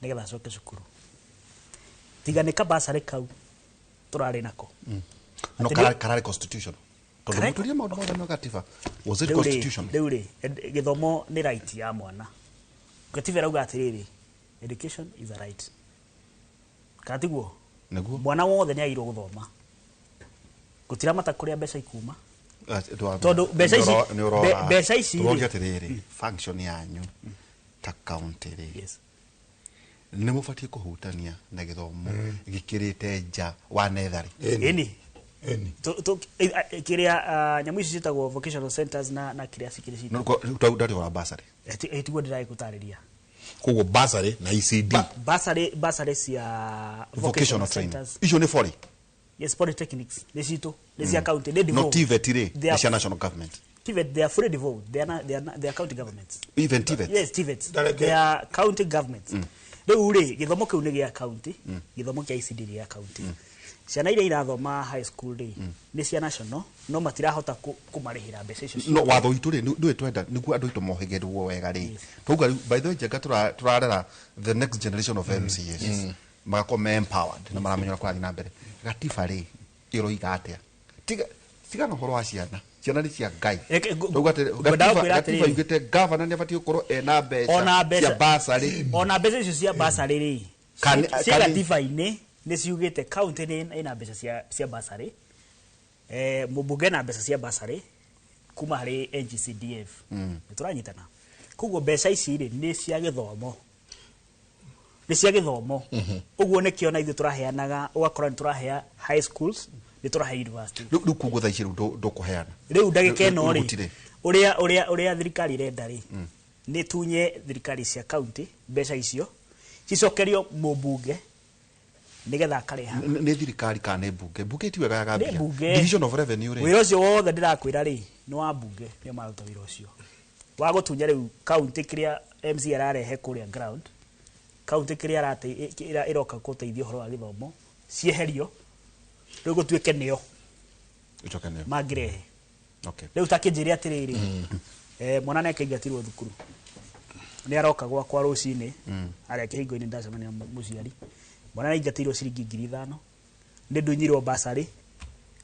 nĩgetha acoke cukuru. Tiga nĩ kabasarĩ kau tũrarĩ nako. No Atĩ kararĩ constitution tondũ mũtũrie maũndũ mothe no gatiba, was it Rĩu rĩ, constitution? Rĩu rĩ, gĩthomo nĩ right ya mwana. Gatiba ĩrauga atĩrĩrĩ, education is a right, kana tiguo? Nĩguo. Mwana wothe nĩ agĩrĩirwo gũthoma, gũtiramata kũrĩa mbeca ikuma. Tondũ mbeca mbeca ici rĩ- Tũroria atĩrĩrĩ, function yanyu ta county rĩ, Yes. nĩ mũbatiĩ kũhutania na gĩthomo gĩkĩrĩte nja wa netharĩ? Ĩni. Ĩni. Kĩrĩa nyamũ ici ciĩtagwo vocational centers na kĩrĩa cikĩrĩ citũ. No, rĩu ndarĩ wa basarĩ. Tiguo ndĩragĩgũtarĩria. Koguo basarĩ na ECD. Basarĩ cia vocational training centers. Icio nĩ bori. Yes, polytechnics nĩ citũ, nĩ cia county, nĩ no devolved. TVET rĩ, They nĩ are cia national government. TVET, they are fully devolved. They are, not, they are, not, they are county governments. Even TVET? Yes, TVET. Dareke. They are county governments. Rĩu rĩ, gĩthomo kĩu nĩ gĩa county, gĩthomo kĩa ECD nĩ gĩa county. Ciana iria irathoma high school rĩ, nĩ cia national, no matirahota kũmarĩhĩra mbeca icio. No watho witũ rĩ, nĩwe twenda nĩguo andũ aitũ mohĩgĩrwo wega rĩ, twauga rĩu by the way njenga tũrarera the next generation of MCAs magakorwo me empowered na maramenya ũrĩa kũrathiĩ na mbere. Gatiba rĩ ĩroiga atĩa? Tiga tigana ũhoro wa ciana, ciana nĩ cia Ngai. Reke Twauga atĩrĩ, ngwendaga kwĩra gatiba atĩrĩrĩ. yugĩte governor nĩ abatiĩ gũkorwo ena mbeca Ona mbeca cia basarĩ. Ona mbeca icio cia basarĩ rĩ, ciĩ gatiba-inĩ nĩ ciugĩte county nĩ ĩna mbeca cia basarĩ, mũmbunge na mbeca cia basarĩ kuma harĩ NGCDF. Nĩ tũranyitana? Koguo mbeca ici rĩ, nĩ cia gĩthomo, nĩ cia gĩthomo. Ũguo nĩkĩo na ithuĩ tũraheanaga, ũgakora nĩ tũrahea high schools, nĩ tũrahe university. Rĩu koguo thaa ici rĩu ndũkũheana? Rĩu ndagĩka ĩno Rĩu rĩ, gũtirĩ. ũrĩa thirikari ĩrenda rĩ, nĩ tunye thirikari cia county mbeca icio, cicokerio mũmbunge nĩgetha akareha. Nĩ thirikari kana nĩ mbunge? Mbunge ti wega Nĩ yaga mbia. mbunge. Division of revenue rĩ? Wĩra ũcio wothe ndĩrakwĩra rĩ, nĩ wa mbunge, nĩo maruta wĩra ũcio wa gũtunya rĩu county kĩrĩa MC ararehe kũrĩa ground, county kĩrĩa ĩroka gũteithia ũhoro wa gĩthomo cieherio, rĩu gũtuĩke nĩo Ĩcoke nĩyo. mangĩrehe. Okay. Rĩu ta kĩnjĩre atĩrĩrĩ, mwana nĩ akĩingatirwo thukuru, nĩ aroka gwakwa rũcinĩ harĩa kĩhingo-inĩ, ndacemania na mũciari, mwana nĩ aingatĩirwo ciringi 5,000, nĩ ndunyirwo basarĩ,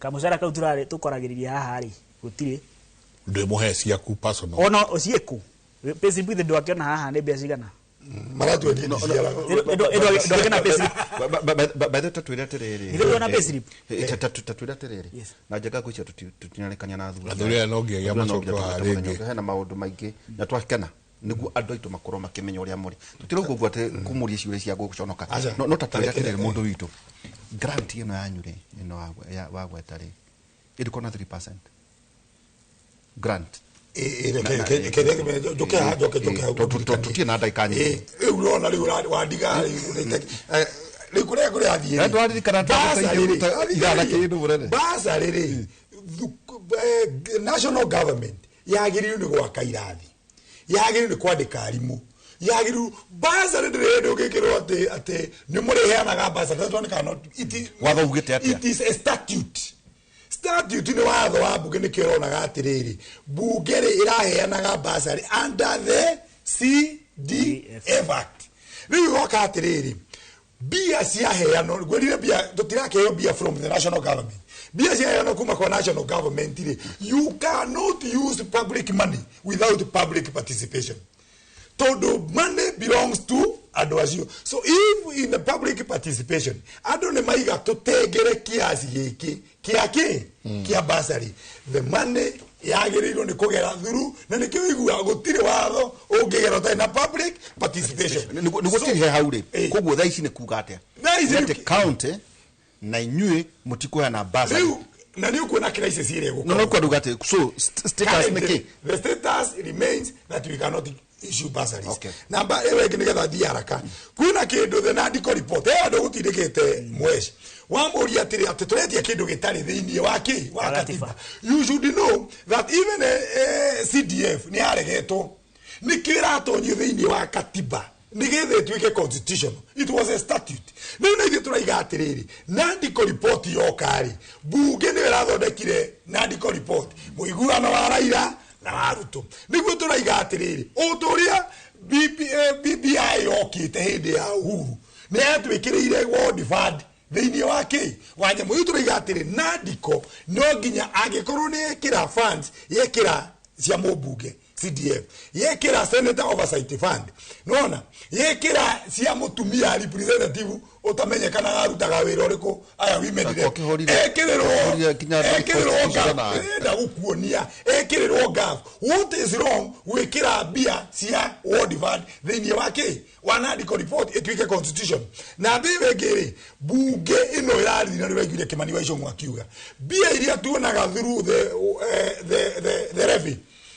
kamũcara kau tũrarĩ tũkoragĩrĩria haha rĩ, gũtirĩ. Ndwĩmũhe ciaku personal? Ona ciĩkũ payslip ithe ndwakĩona haha nĩ mbeca cigana. Maratwendia ndiciaraga. Ndwakĩona payslip. By the way, tatwĩre atĩrĩrĩ. Ithe ndwona payslip? Tatwĩre atĩrĩrĩ. Yes. Na njenga ngwĩciria tũtinarekania na athuri. Athuri aya no nginyagia Athuri aya no nginya macokio haha tũgĩte mũthenya rĩngĩ. ũngĩ. Hena maũndũ maingĩ na twakena nĩguo andũ aitũ makorwo makĩmenya ũrĩa mũrĩ. Tũtirauga ũguo atĩ kũmũria ciũria cia gũconoka. Aca. No tatwĩre atĩrĩrĩ, mũndũ witũ, grant ĩno yanyu rĩ, ĩno wagweta rĩ, ĩrĩkorwo na 3% grant? Njoke haha, njoke hau. Tũtirĩ na ndagĩka nyingĩ. Rĩu ũrona rĩu wandiga rĩu kũrĩa kũrĩa athiĩ. Eh, twaririkana ithaa na kĩndũ mũnene. Basarĩ rĩ, national government Yagĩrĩirwo nĩ gwaka irathi, yagĩrĩirwo nĩ kwandĩka arimũ, yagĩrĩirwo bursary ndĩrĩ ũgĩkĩrwo atĩ nĩ mũrĩheanaga bursary. That one cannot it is, Watho ugĩte atĩa? It is a statute. Statute nĩ watho wa bunge. Nĩkĩo ũronaga atĩrĩrĩ, bunge rĩ ĩraheanaga bursary under the CDF Act. Rĩu igoka atĩrĩrĩ, mbia ciaheanwo, ngwĩrire mbia tũtirakĩheo mbia from the national government. Mbia ciaheanwo kuma kwa national government rĩ, you cannot use public money without public participation, tondu money belongs to andũ acio. So if in the public participation andũ nĩ maiga tũtengere kiasi gĩkĩ kĩa kĩ kĩa bursary, the money yagĩrĩirwo nĩ kũgera through, na nĩkĩo ũiguaga gũtirĩ watho ũngĩgera ũtarĩ na public participation. Nĩguo tũrihe hau rĩ. Koguo thaa ici nĩ kuga atĩa? Thaa ici Nĩ atĩ county na inyuĩ mũtikũheana bursary? Rĩu na nĩ ũkuona crisis ĩrĩa No, no, ĩgũkorwo. kwa atĩ so status nĩ kĩ? The status remains that we cannot issue bursaries. Okay. Namba ĩyo ĩngĩ, nĩgetha thiĩ haraka, kwĩna kĩndũ the Nandiko report ĩyo andũ gũtindĩkĩte mwesh wamũria atĩrĩ atĩ tũretia kĩndũ gĩtarĩ thĩinĩ wa kĩ wa Wa katiba. katiba. You should know that even CDF nĩ yaregetwo. Nĩkĩo ĩratonyio thĩinĩ wa katiba nĩgetha ĩtuĩke constitutional. It was a statute. Rĩu na ithuĩ tũraiga atĩrĩrĩ, Nandiko report yoka rĩ, bunge nĩyo ĩrathondekire Nandiko report, mũiguano wa Raila na wa Ruto. Nĩguo tũraiga atĩrĩrĩ, o ta ũrĩa BBI yokĩte hĩndĩ ya Uhuru nĩ yatwĩkĩrĩire ward fund thĩinĩ wa kĩ wa nyamũ rĩu, tũraiga atĩrĩ Nandiko no nginya angĩkorwo nĩ yekĩra funds, yekĩra cia mũmbunge CDF, yekĩra senator oversight fund, nona yekĩra cia mũtumia representative ũtamenyekanaga arutaga wĩra ũrĩkũ, aya women rep. Ũkĩhũrire- Ekĩrĩrwo nginya ekĩrĩrwo constitution gap. na- Ndĩrenda gũkuonia ekĩrĩrwo gap. What is wrong gwĩkĩra mbia cia ward fund thĩinĩ wa kĩ wa Nandiko report ĩtuĩke constitution? Na mbĩmbĩ ĩngĩ rĩ, bunge ĩno ĩrathiĩ na nĩwaiguire Kĩmani wa Ichung'wa akiuga mbia iria tuonaga through the levy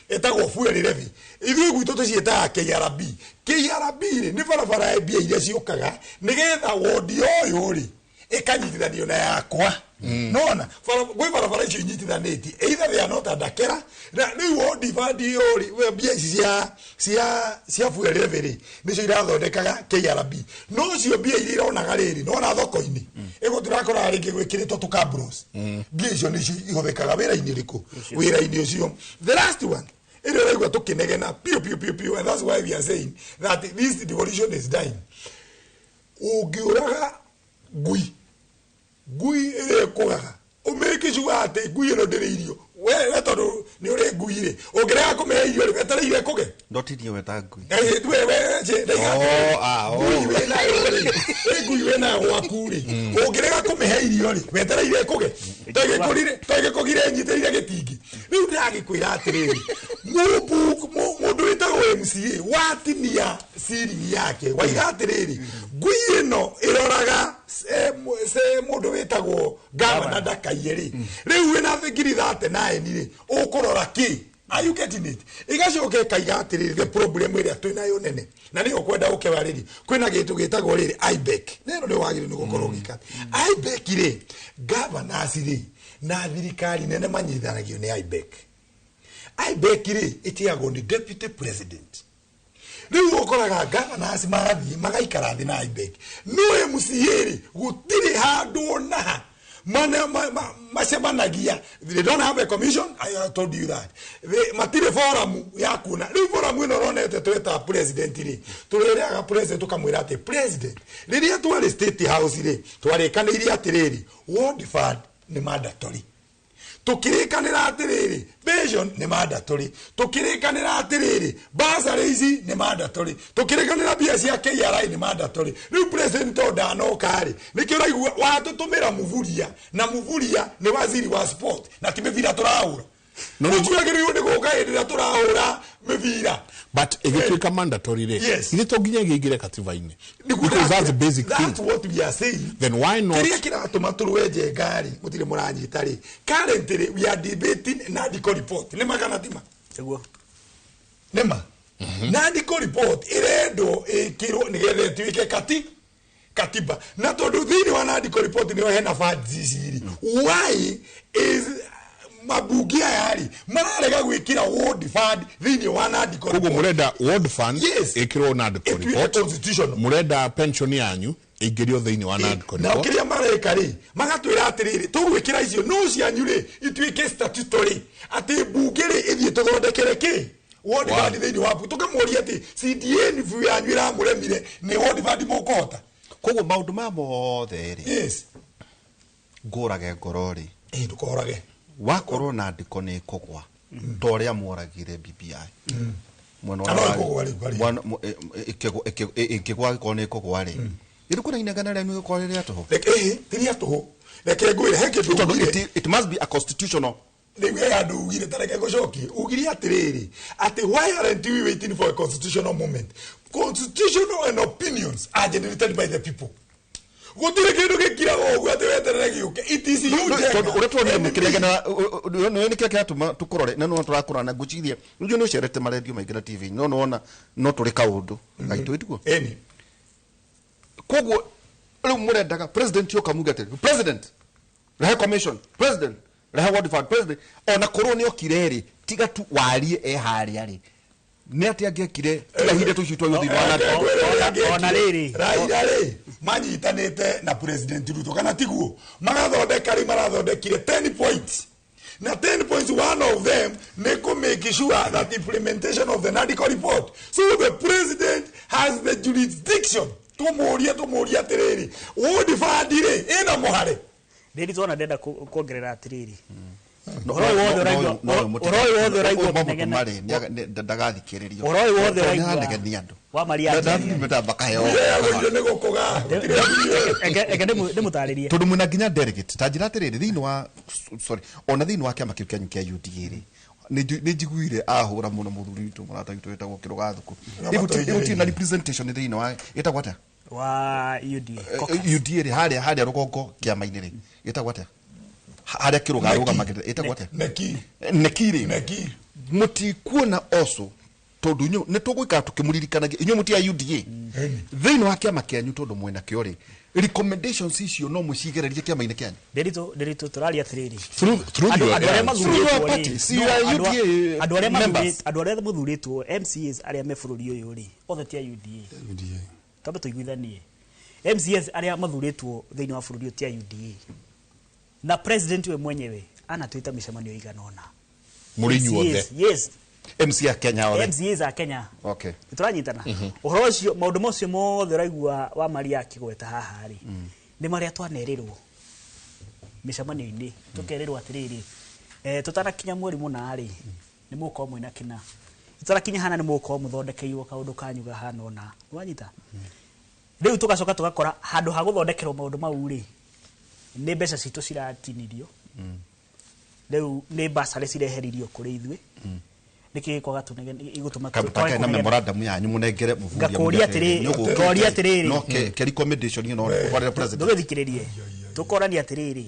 ĩtagwo fuel levy, ithuĩ gwitũ tũciĩtaga KRB. KRB rĩ, nĩ barabara ya mbia iria ciũkaga nĩgetha wondi ũyũ rĩ ĩkanyitithanio na yakwa. Nona gwĩ barabara icio inyitithanĩtie, either they are not under KERA. Na rĩu wondi fund ĩyo rĩ, we mbia ici cia fuel levy rĩ, nĩcio irathondekaga KRB. No cio mbia iria ironaga rĩrĩ nona thoko-inĩ ĩgũ tũrakoraga rĩngĩ gwĩkĩrĩtwo tũkambros, mbia icio nĩcio ihũthĩkaga wĩra-inĩ ũrĩkũ? Wĩra-inĩ ũcio. The last one ĩrĩa ũraigua tũkĩnegena piũ piũ piũ piũ, and that's why we are saying that this devolution is dying. Ũngĩũraga ngui, ngui ĩrĩa ĩkũgaga, ũmĩke sure atĩ ngui ĩno ndĩrĩ irio. We tondũ nĩ ũrĩ ngui rĩ, ũngĩrega kũmĩhe irio rĩ, wetereire kũge. Ndotirie weta ngui. Eh, we ndaiga Oh, atĩrĩrĩ, ah, oh. ngui wĩ nayo rĩ, ĩ ngui wĩ nayo gwaku rĩ, ũngĩrega kũmĩhe irio rĩ, wetereire kũge togĩkũgire nyitĩrĩire gĩtingi. Rĩu ndĩragĩkwĩra atĩrĩrĩ, mũndũ wĩtagwo MCA watinia ciringi yake waiga atĩrĩrĩ, ngui ĩno ĩroraga se mũndũ wĩtagwo gavana ndakaiye rĩ, rĩu wĩna ngiri 39 rĩ, ũkũrora kĩ? Are you getting it? Igacoka ĩkaiga atĩrĩrĩ, the problem ĩrĩa twĩ nayo nene na nĩyo kwenda ũkewa rĩrĩ, kwĩna gĩtũ gĩtagwo rĩrĩ IBEC, nĩno nĩ wagĩrĩirwo nĩ gũkorwo ũgĩka IBEC rĩ, governors rĩ na thirikari nene manyitithanagio nĩ IBEC. IBEC rĩ ĩtigagwo nĩ deputy president. Rĩu ũkoraga governors magathiĩ magaikara thĩ na IBEC, no MCA rĩ gũtirĩ handũ ona ha mana macemanagia. They don't have a commission. I have told you that they, matirĩ forum ya kuona. Rĩu forum ĩno ũronete tweta president rĩ, tũrĩrĩaga president tũkamwĩra atĩ president, rĩrĩa twarĩ State House rĩ, twarĩkanĩire atĩrĩrĩ, ward fund nĩ mandatory, tukirikanira atiriri pension ni mandatory, tukirikanira atiriri bursary ici ni mandatory, tukirikanira mbia cia KRA ni mandatory. Riu president to ndanoka ri, nikio uraigua watutumira Muvuria, na Muvuria ni waziri wa sport na ti mibira turahura. No, no. Ũcio agĩrĩirwo nĩ gũka hĩndĩ ĩrĩa tũrahũra mĩbira. But ĩgĩtuĩka mandatory rĩ, Yes. ithe to nginya ĩngĩingĩre katiba-inĩ? Because that's the basic That's thing. what we are saying. Then why not? Kĩrĩa kĩratũma tũrũe njenga rĩ, mũtirĩ mũranyita rĩ, currently we are debating Nandiko report. Nĩ magana tima? Nĩguo. Nĩma Nandiko report ĩrendwo ĩkĩrwo nĩgetha ĩtuĩke katiba, na tondũ thĩinĩ wa Nandiko report nĩho hena funds ici rĩ, why is Mabunge aya rĩ mararega gwĩkĩra ward fund thĩinĩ wa NADCO. Koguo mũrenda ward fund Yes. ĩkĩrwo NADCO Ĩtuĩke report. constitutional. Mũrenda pension yanyu ĩingĩrio thĩinĩ wa NADCO Na report. kĩrĩa mareka rĩ, magatwĩra atĩrĩrĩ, tũgwĩkĩra icio no cianyu rĩ ituĩke statutory, atĩ mbunge rĩ ĩthiĩ tũthondekere kĩ ward Wow. fund thĩinĩ wa mbunge. Tũkamũria atĩ CDA nĩ yanyu ĩramũremire, nĩ ward fund mũkũhota? Koguo maũndũ maya mothe rĩ, Yes. ngũrage ngoro rĩ, Ĩ, ndũkorage. Wakorwo na ndiko nĩ ĩkũgwa ta ũrĩa mworagire BBI mwena Na no ĩkũgwa rĩu, harĩ. Ĩngĩgwa, gĩkorwo nĩ ĩkũgwa rĩ, ĩrĩkũ na inegene rĩanyu gĩkorwo rĩrĩa tũhũ? Reke, ĩ, ti rĩa tũhũ. Reke ngwĩre he kĩndũ Tondũ ugire. it must be a constitutional. Rĩu he handũ ugire, ta reke ngũcokie. Ugire atĩrĩrĩ, atĩ why aren't we waiting for a constitutional moment? Constitutional and opinions are generated by the people. Gũtirĩ kĩndũ gĩkiraga ũguo atĩ weterere gĩũke. It is you, Jenga. Tondũ ũrĩa tuonire mũkĩregana nĩ nĩkĩo kĩratũma tũkũrore na no tũrakũrora na ngwĩciria rĩu nĩ ũcerete marendio maingĩ na TV, no nĩwona no tũrĩ kaũndũ gaitũ ĩtiguo. Ĩni. Koguo rĩu mũrendaga president yoka muge atĩrĩ, "President, rehe commission, president, rehe ward fund, president," ona korwo nĩ okire rĩ, tiga tu warie e harĩa rĩ, nĩ atĩ angĩekire tiga ihinda tũcio twaigua thĩinĩ wa NADCO. Ona rĩrĩ. Raila rĩ manyitanĩte na President Ruto, kana tiguo? Magathondeka rĩ, marathondekire 10 points, na 10 points, one of them nĩ kũ make sure that implementation of the NADCO report. So the president has the jurisdiction. Tũmũrie atĩrĩrĩ, ward fund rĩ ĩna mũhare? Ndĩri tuona ndenda kuongerera atĩrĩrĩ, No- ũhoro ũyũ wothe no- no- ũhoro ũyũ wothe ũraigua no- kĩnegene. marĩ, ndagathikĩrĩrio. Ũhoro ũyũ wothe Tondũ ũraigua nĩaranegenia andũ. wa Maria Anjania. Ndathimĩta bakaheo. Agũrio nĩ gũkũga. Reke ndĩmũtarĩrie. Tondũ mwĩna nginya delegate, ta njĩra atĩrĩrĩ, thĩinĩ wa, sorry, ona thĩinĩ wa kĩama kĩu kĩanyu kĩa UDA rĩ, nĩ njiguire ahũra mũno mũthuri witũ, mũrata witũ wĩtagwo Kĩrũgathuku. Na Gũtirĩ na representation thĩinĩ wa, ĩtagwo atĩa? Wa UDA caucus. UDA rĩ, harĩa rũgongo kĩama-inĩ rĩ, ĩtagwo atĩa? Harĩa Kĩrũga arũgamagĩrĩra ĩtagwo atĩa? Neki. Neki rĩ. Neki. Mũtikuona oco tondũ inyuĩ nĩ tũgũikara tũkĩmũririkanagia inyuĩ mũti a UDA thĩinĩ wa kĩama kĩanyu, tondũ mwĩna kĩo rĩ, recommendations icio no mũcigererie kĩama-inĩ kĩanyu. Ndĩritũ tũraria atĩrĩrĩ, Through andũ your andũ arĩa errands. mathurĩtwo Through your rĩ, party, see no, your andũ UDA andũ arĩa members. Andũ arĩa mathurĩtwo MCAs arĩa me bũrũri ũyũ rĩ, othe ti a UDA. Twambe tũiguithanie, MCAs arĩa mathurĩtwo thĩinĩ wa bũrũri ũyũ ti a UDA, na president we mwenyewe anatwĩta mĩcemanio ĩigana ũna. Mũrĩ inyuothe? MCAs, yes. MC a Kenya othe? MCAs a Kenya. Okay. Nĩtũranyitana ũhoro ũcio? Maũndũ macio mothe ũraigua wa Maria akĩgweta haha rĩ, nĩ marĩa twanerĩrwo mĩcemanio-inĩ, tũkerĩrwo atĩrĩrĩ, tũtanakinya mweri mũna rĩ, nĩ mũgũkorwo mwĩna kĩna, tũtanakinya hana nĩ mũgũkorwo mũthondekeirwo kaũndũ kanyu gahana ũna. Nĩwanyita? Rĩu tũgacoka tũgakora handũ ha gũthondekerwo maũndũ mau rĩ, nĩ mbeca citũ ciratinirio. Rĩu nĩ basarĩ cireheririo kũrĩ ithuĩ. Nĩkĩ gĩkwaga igũtũma Kambe twage na kũnegena? Memorandum yanyu mũnengere mũbunge. Ngakũria atĩrĩrĩ, ngoria atĩrĩrĩ. No ke recommendation ĩno twarĩre president. Ndũgĩthikĩrĩrie, tũkorania atĩrĩrĩ,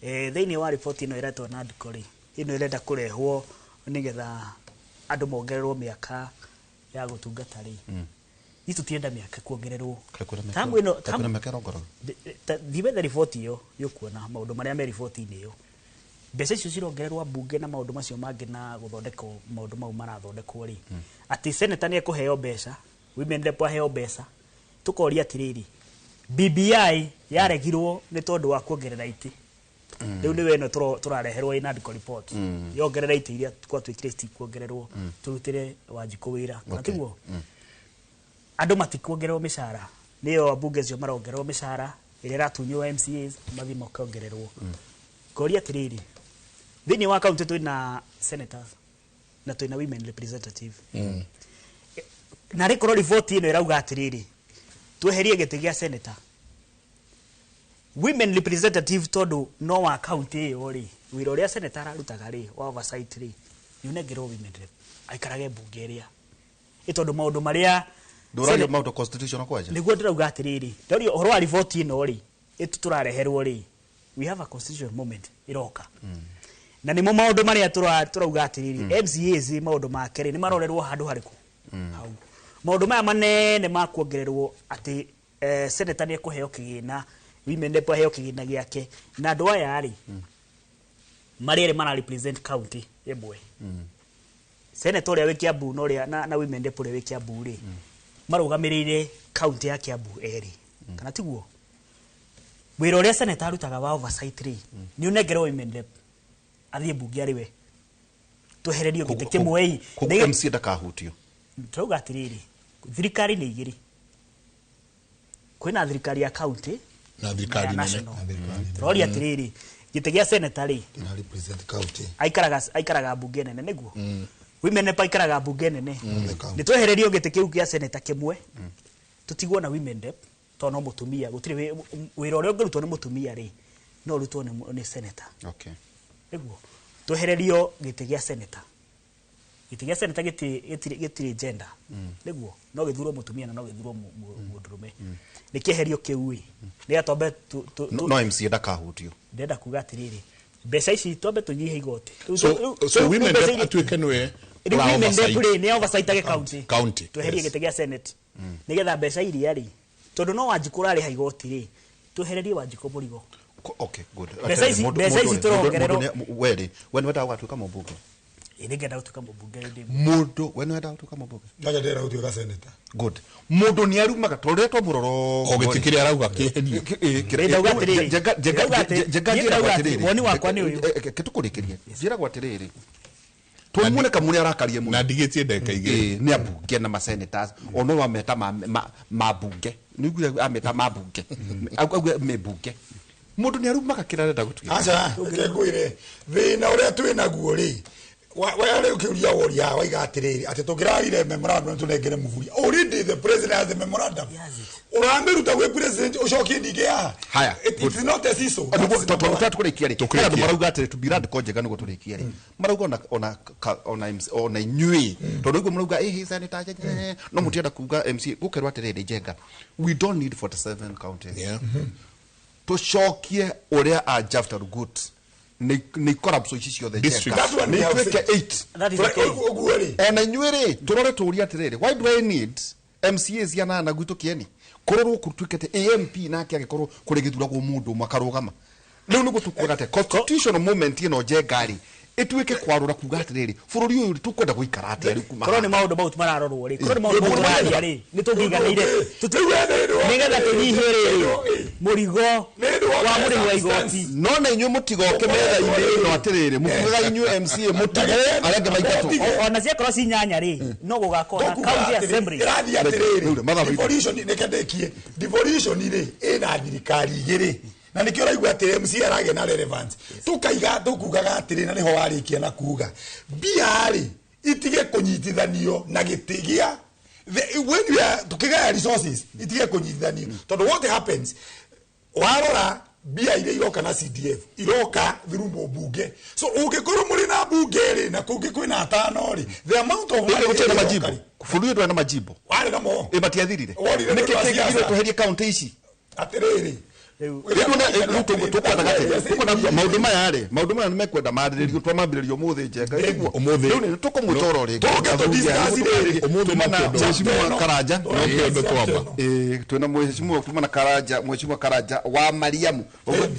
thĩinĩ wa riboti ĩno ĩretwo NADCO rĩ, ĩno ĩrenda kũrehwo nĩgetha andũ mongererwo mĩaka ya gũtungata rĩ, ithuĩ tũtirenda mĩaka kuongererwo. Tamu ĩno Kwĩna mĩaka ĩrongoraga. Thiĩ wethe riboti ĩyo, nĩũkuona maũndũ marĩa me riboti-inĩ ĩyo. Mbeca icio cirongererwo mbunge na maũndũ macio mangĩ na gũthondekwo maũndũ mau marathondekwo rĩ, atĩ senator nĩ ekũheo mbeca, women rep aheo mbeca. Tũkoria atĩrĩrĩ, BBI yaregirwo nĩ tondũ wa kuongerera itĩ. Rĩu nĩwe ĩno tũrareherwo ĩ NADCO report yongerera itĩ iria gwatuĩkire citikuongererwo, tũrutĩre Wanjikũ wĩra, kana tiguo? Andũ matikuongererwo mĩcara, nĩyo ambunge acio marongererwo mĩcara ĩrĩa ĩratunywo MCAs mathiĩ makongererwo. Ngoria atĩrĩrĩ, thĩinĩ wa kaunti twĩna senators na twĩna women representative, na rĩkorwo riboti ĩno ĩrauga atĩrĩrĩ, tweherie gĩtĩ gĩa senator, women representative, tondũ no wa kaunti ĩyo rĩ, wĩra ũrĩa senator ararutaga rĩ wa oversight rĩ, nĩ ũnengerwo women rep aikarage mbunge ĩrĩa ĩ, tondũ maũndũ marĩa Ndũraria maũndũ constitutional kwanja. Nĩguo ndĩrauga atĩrĩrĩ, ndaũria ũhoro wa riboti ĩno rĩ, ĩtu tũrareherwo rĩ, we have a constitution moment ĩroka, na nĩmo maũndũ marĩa tũrauga atĩrĩrĩ, MCAs maũndũ make rĩ, nĩ marorerwo handũ harĩkũ hau maũndũ maya manene ma kuongererwo atĩ senator nĩ ekũheo kĩgĩna, women rep aheo kĩgĩna gĩake, na andũ aya rĩ Marĩ erĩ mara represent county ĩmwe. Senator ũrĩa wĩ Kiambu na ũrĩa na women rep ũrĩa wĩ Kiambu rĩ, marũgamĩrĩire county ya Kiambu erĩ. Kana tiguo? Wĩra ũrĩa senator arutaga wa oversight rĩ, nĩ ũnengerwo women rep athiĩ mbunge arĩ we. Twehererio gĩtĩ kĩmwe ĩ. Koguo MC ndakahutio. Turauga atĩrĩrĩ, thirikari nĩ igĩrĩ. Kwĩna thirikari ya county Na thirikari ya nene. national. Tũroria atĩrĩrĩ, gĩtĩ gĩa senator rĩ, Ina represent county. aikaraga mbunge nene nĩguo. Women rep aikaraga mbunge nene. County. Nĩ twehererio gĩtĩ kĩu gĩa senator kĩmwe, tũtigwo na women rep tondũ no mũtumia, gũtirĩ wĩra ũrĩa ũngĩrutwo nĩ mũtumia rĩ, no ũrutwo nĩ senator. Okay. Nĩguo. Twehererio gĩtĩ gĩa senator. Gĩtĩ gĩa senator gĩtirĩ gender. Nĩguo. No gĩthurwo mũtumia na no gĩthurwo mũndũrũme. Nĩ kĩeherio kĩu ĩ. Nĩgetha twambe No MC ndakahutio. Ndĩrenda kuga atĩrĩrĩ, mbeca ici twambe tũnyihie igoti. So women rep atuĩke nĩwe Rĩu ũra women rep oversight. rĩ, nĩ oversight county. County, Tweherie yes. gĩtĩ gĩa senate. Nĩgetha mbeca iria rĩ, tondũ no Wanjikũ ũrarĩha igoti rĩ, twehererie Wanjikũ mũrigo. Okay, good. Mbeca ici tũrongererwo. We rĩ, we nĩ wendaga gũgatuĩka mũmbunge? Ĩ, nĩngenda gũtuĩka mũmbunge hĩndĩ ĩmwe. Mũndũ, we nĩ wendaga gũtuĩka mũmbunge? Ndaja ndĩrenda gũtuĩka senator. Good. Mũndũ nĩ arumaga tondũ rĩrĩa twamũrora O gĩtĩ kĩrĩa arauga kĩeherio. Ndauga atĩrĩrĩ, ndauga atĩrĩ, niĩ ndauga atĩrĩ, woni wakwa nĩ ũyũ. Tũkũrĩkĩrie. Njĩragwo atĩrĩrĩ, tũmuone kamũrĩa arakarie mũno. Na ndigĩtie ndagĩka igĩrĩ. Nĩ ambunge na masenators ono wameta mambunge nĩguo ameta mambunge auge membunge mũndũ nĩ arumaga kĩrĩa arenda gũtuĩka. Aca, reke ngwĩre thĩna ũrĩa twĩ naguo rĩ, we rĩu kĩũria woria waiga atĩrĩrĩ atĩ tũngĩrarire memorandum tũnengere mũburi. Already the president has the memorandum. He has it. Ũramĩruta gwĩ president ũcokie ndingĩ haha. Haya, It's not a seesaw. Tũkũrĩkia rĩ, Tũkũrĩkia. andũ marauga atĩrĩ tũbirandĩko njega nĩguo tũrĩkie rĩ, marauga ona MC ona inyuĩ tondũ ũguo marauga ĩhĩ senator no mũtienda kuga MC gũkerwo atĩrĩrĩ Njenga, we don't need 47 counties. Tũcokie ũrĩa a Jafta Rugut nĩ corruption ici ciothe District. Njenga. That's what Nĩ we have ituĩke said. 8. That is okay. Ũguo rĩ, Ona inyuĩ rĩ, tũrore tũũrie atĩrĩrĩ, why do I need MCAs anana gwitũ kĩeni kũrorwo kũtuĩkĩte AMP nake agĩkorwo kũrĩ gĩthuragwo mũndũ ũmwe akarũgama. Rĩu nĩguo tũkuona atĩ constitutional moment ĩno Njenga rĩ ĩtuĩke kwarũra kuga atĩrĩrĩ bũrũri ũyũ tũkwenda gũikara atĩa rĩu kuma Korwo nĩ maũndũ mau mararorwo rĩ, korwo nĩ maũndũ mau tũraria rĩ, nĩ tũngĩiganĩire. Nĩgetha tũnyihie rĩrĩ mũrigo wa mũrĩhi wa igoti. No na inyuĩ mũtigoke metha-inĩ ĩno atĩrĩrĩ mũkugaga inyuĩ MCA mũtige arĩa angĩ maingatwo. Ona ciakorwo ci nyanya rĩ, no gũgakorwo na tũkuga county atĩrĩ, assembly. ĩrathiĩ atĩrĩrĩ, Rĩu, mathaa maitũ. devolution reke ndĩkie, devolution rĩ ĩna thirikari igĩrĩ na nĩkĩo ũraigua atĩ MC aragĩa na relevance. Tũkaiga tũkugaga atĩrĩ na nĩho warĩkia na kuga mbia rĩ itige kũnyitithanio na gĩtĩ gĩa when we are tukigaya resources itige kũnyitithanio tondũ what happens warora mbia iria iroka na CDF iroka through mũmbunge, so ũngĩkorwo mũrĩ na mbunge rĩ na kũngĩ kwĩna atano rĩ, the amount of money Gũtirĩ na ĩrĩa majimbo ĩroka rĩ, bũrũri ũyũ ndwarĩ na majimbo. warĩ namo. Ĩ matiathirire. Worire nĩkĩ nĩ ũndũ wa kĩngĩgirwo siasa. tweherie kaunti ici? Atĩrĩrĩ, rĩu maũndũ maya rĩ, maũndũ maya nĩmekwenda marĩrĩrio twamambĩrĩrio ũmũthĩ Njenga Ũmũthĩ. Rĩu nĩ tũkũmwĩta oro rĩngĩ. Tũke tũ-discuss rĩrĩ. Ũmũthĩ Tuma na no kĩndũ. Mheshimiwa Karanja. No kĩndũ twamba. Twĩna mheshimiwa tuma na Karanja, mheshimiwa Karanja wa Mariamu,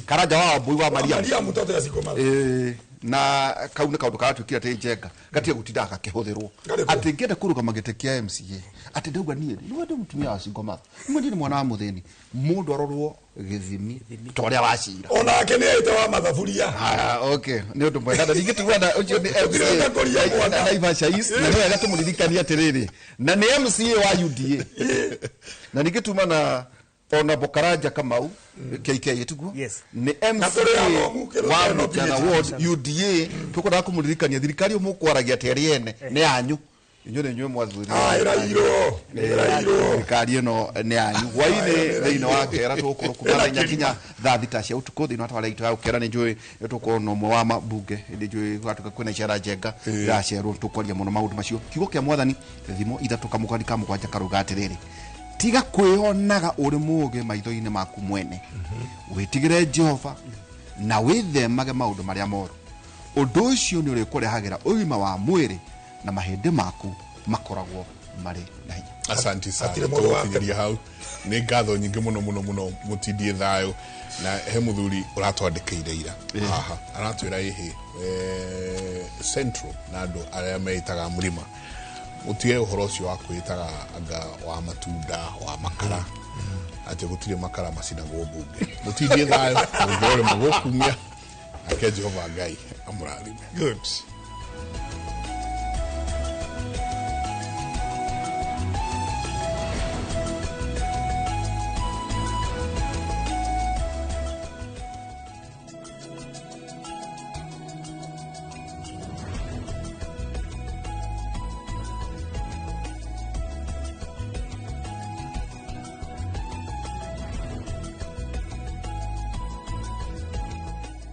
Karanja wa Wambui wa Mariamu. Mariamu mtoto ya Siko Mara. Na kau nĩ kaũndũ karatuĩkire atĩ Njenga gatige gũtindaga gakĩhũthĩrwo Karĩkũ? atĩ ngĩenda kũrũgama gĩtĩ kĩa MCA atĩ ndauga niĩ nĩ wende mũtumia wa single mother nĩ niĩ nĩ mwana wa mũthĩni mũndũ arorwo gĩthimi ta ũrĩa wacira. Onake nĩ aite wa mathaburia. Ah, okay, nĩ ũndũ mwega na ningĩ tuona ũcio nĩ Ũtirenda kũria MCA mwana. na Naivasha East na nĩ wega tũmũririkanie atĩrĩrĩ na nĩ MCA wa UDA na ningĩ tuma na ona Bokaranja Kamau KK tiguo. Yes. Nĩ Na tũrĩ MCA athomu, kĩrĩa wa tũrĩ no Mujana PhD. Ward UDA tũkwendaga kũmũririkania thirikari ũyũ mũkwaragia atĩ arĩ ene nĩ yanyu inyuĩ nĩ inyuĩ mwathurire. Ah, ĩrairwo ĩrairwo. Thirikari ĩno nĩ yanyu hwainĩ thĩinĩ wa kera tũgũkorwo kuma thaa inya nginya thaa thita cia ũtukũ thĩinĩ wa tabarĩra itũ ya gũkera nĩ njũĩ tũgũkorwo na ũmwe wa mabunge nĩ njũĩ gwatuĩka kwĩna icera njenga iracerwo tũkwaria mũno maũndũ macio. Kiugo kĩa mwathani thimo ithatũ kamũkari ka mũgwanja karauga atĩrĩrĩ tiga kwĩonaga ũrĩ mũũgĩ maitho-inĩ maku mwene wĩtigĩre Jehova na wĩthemage maũndũ marĩa moru ũndũ ũcio nĩ ũrĩkũrehagĩra ũgima wa mwĩrĩ na mahĩndĩ maku makoragwo marĩ na hinya. Asante sana. Hatirĩ mũndũ watema. Tũgũkinyĩria hau. Nĩ ngatho nyingĩ mũno mũno mũno, mũtindie thayũ. Na he mũthuri ũratwandĩkĩire ira haha, aratwĩra ĩhĩ Central na andũ arĩa meĩtaga mũrima, mũtige ũhoro ũcio wa kwĩĩtaga anga wa matunda wa makara, atĩ gũtirĩ makara macinagwo mbunge. Mũtindie thayũ, mũngĩrorema gũkumia. Nake Jehova Ngai amũrathime. Good.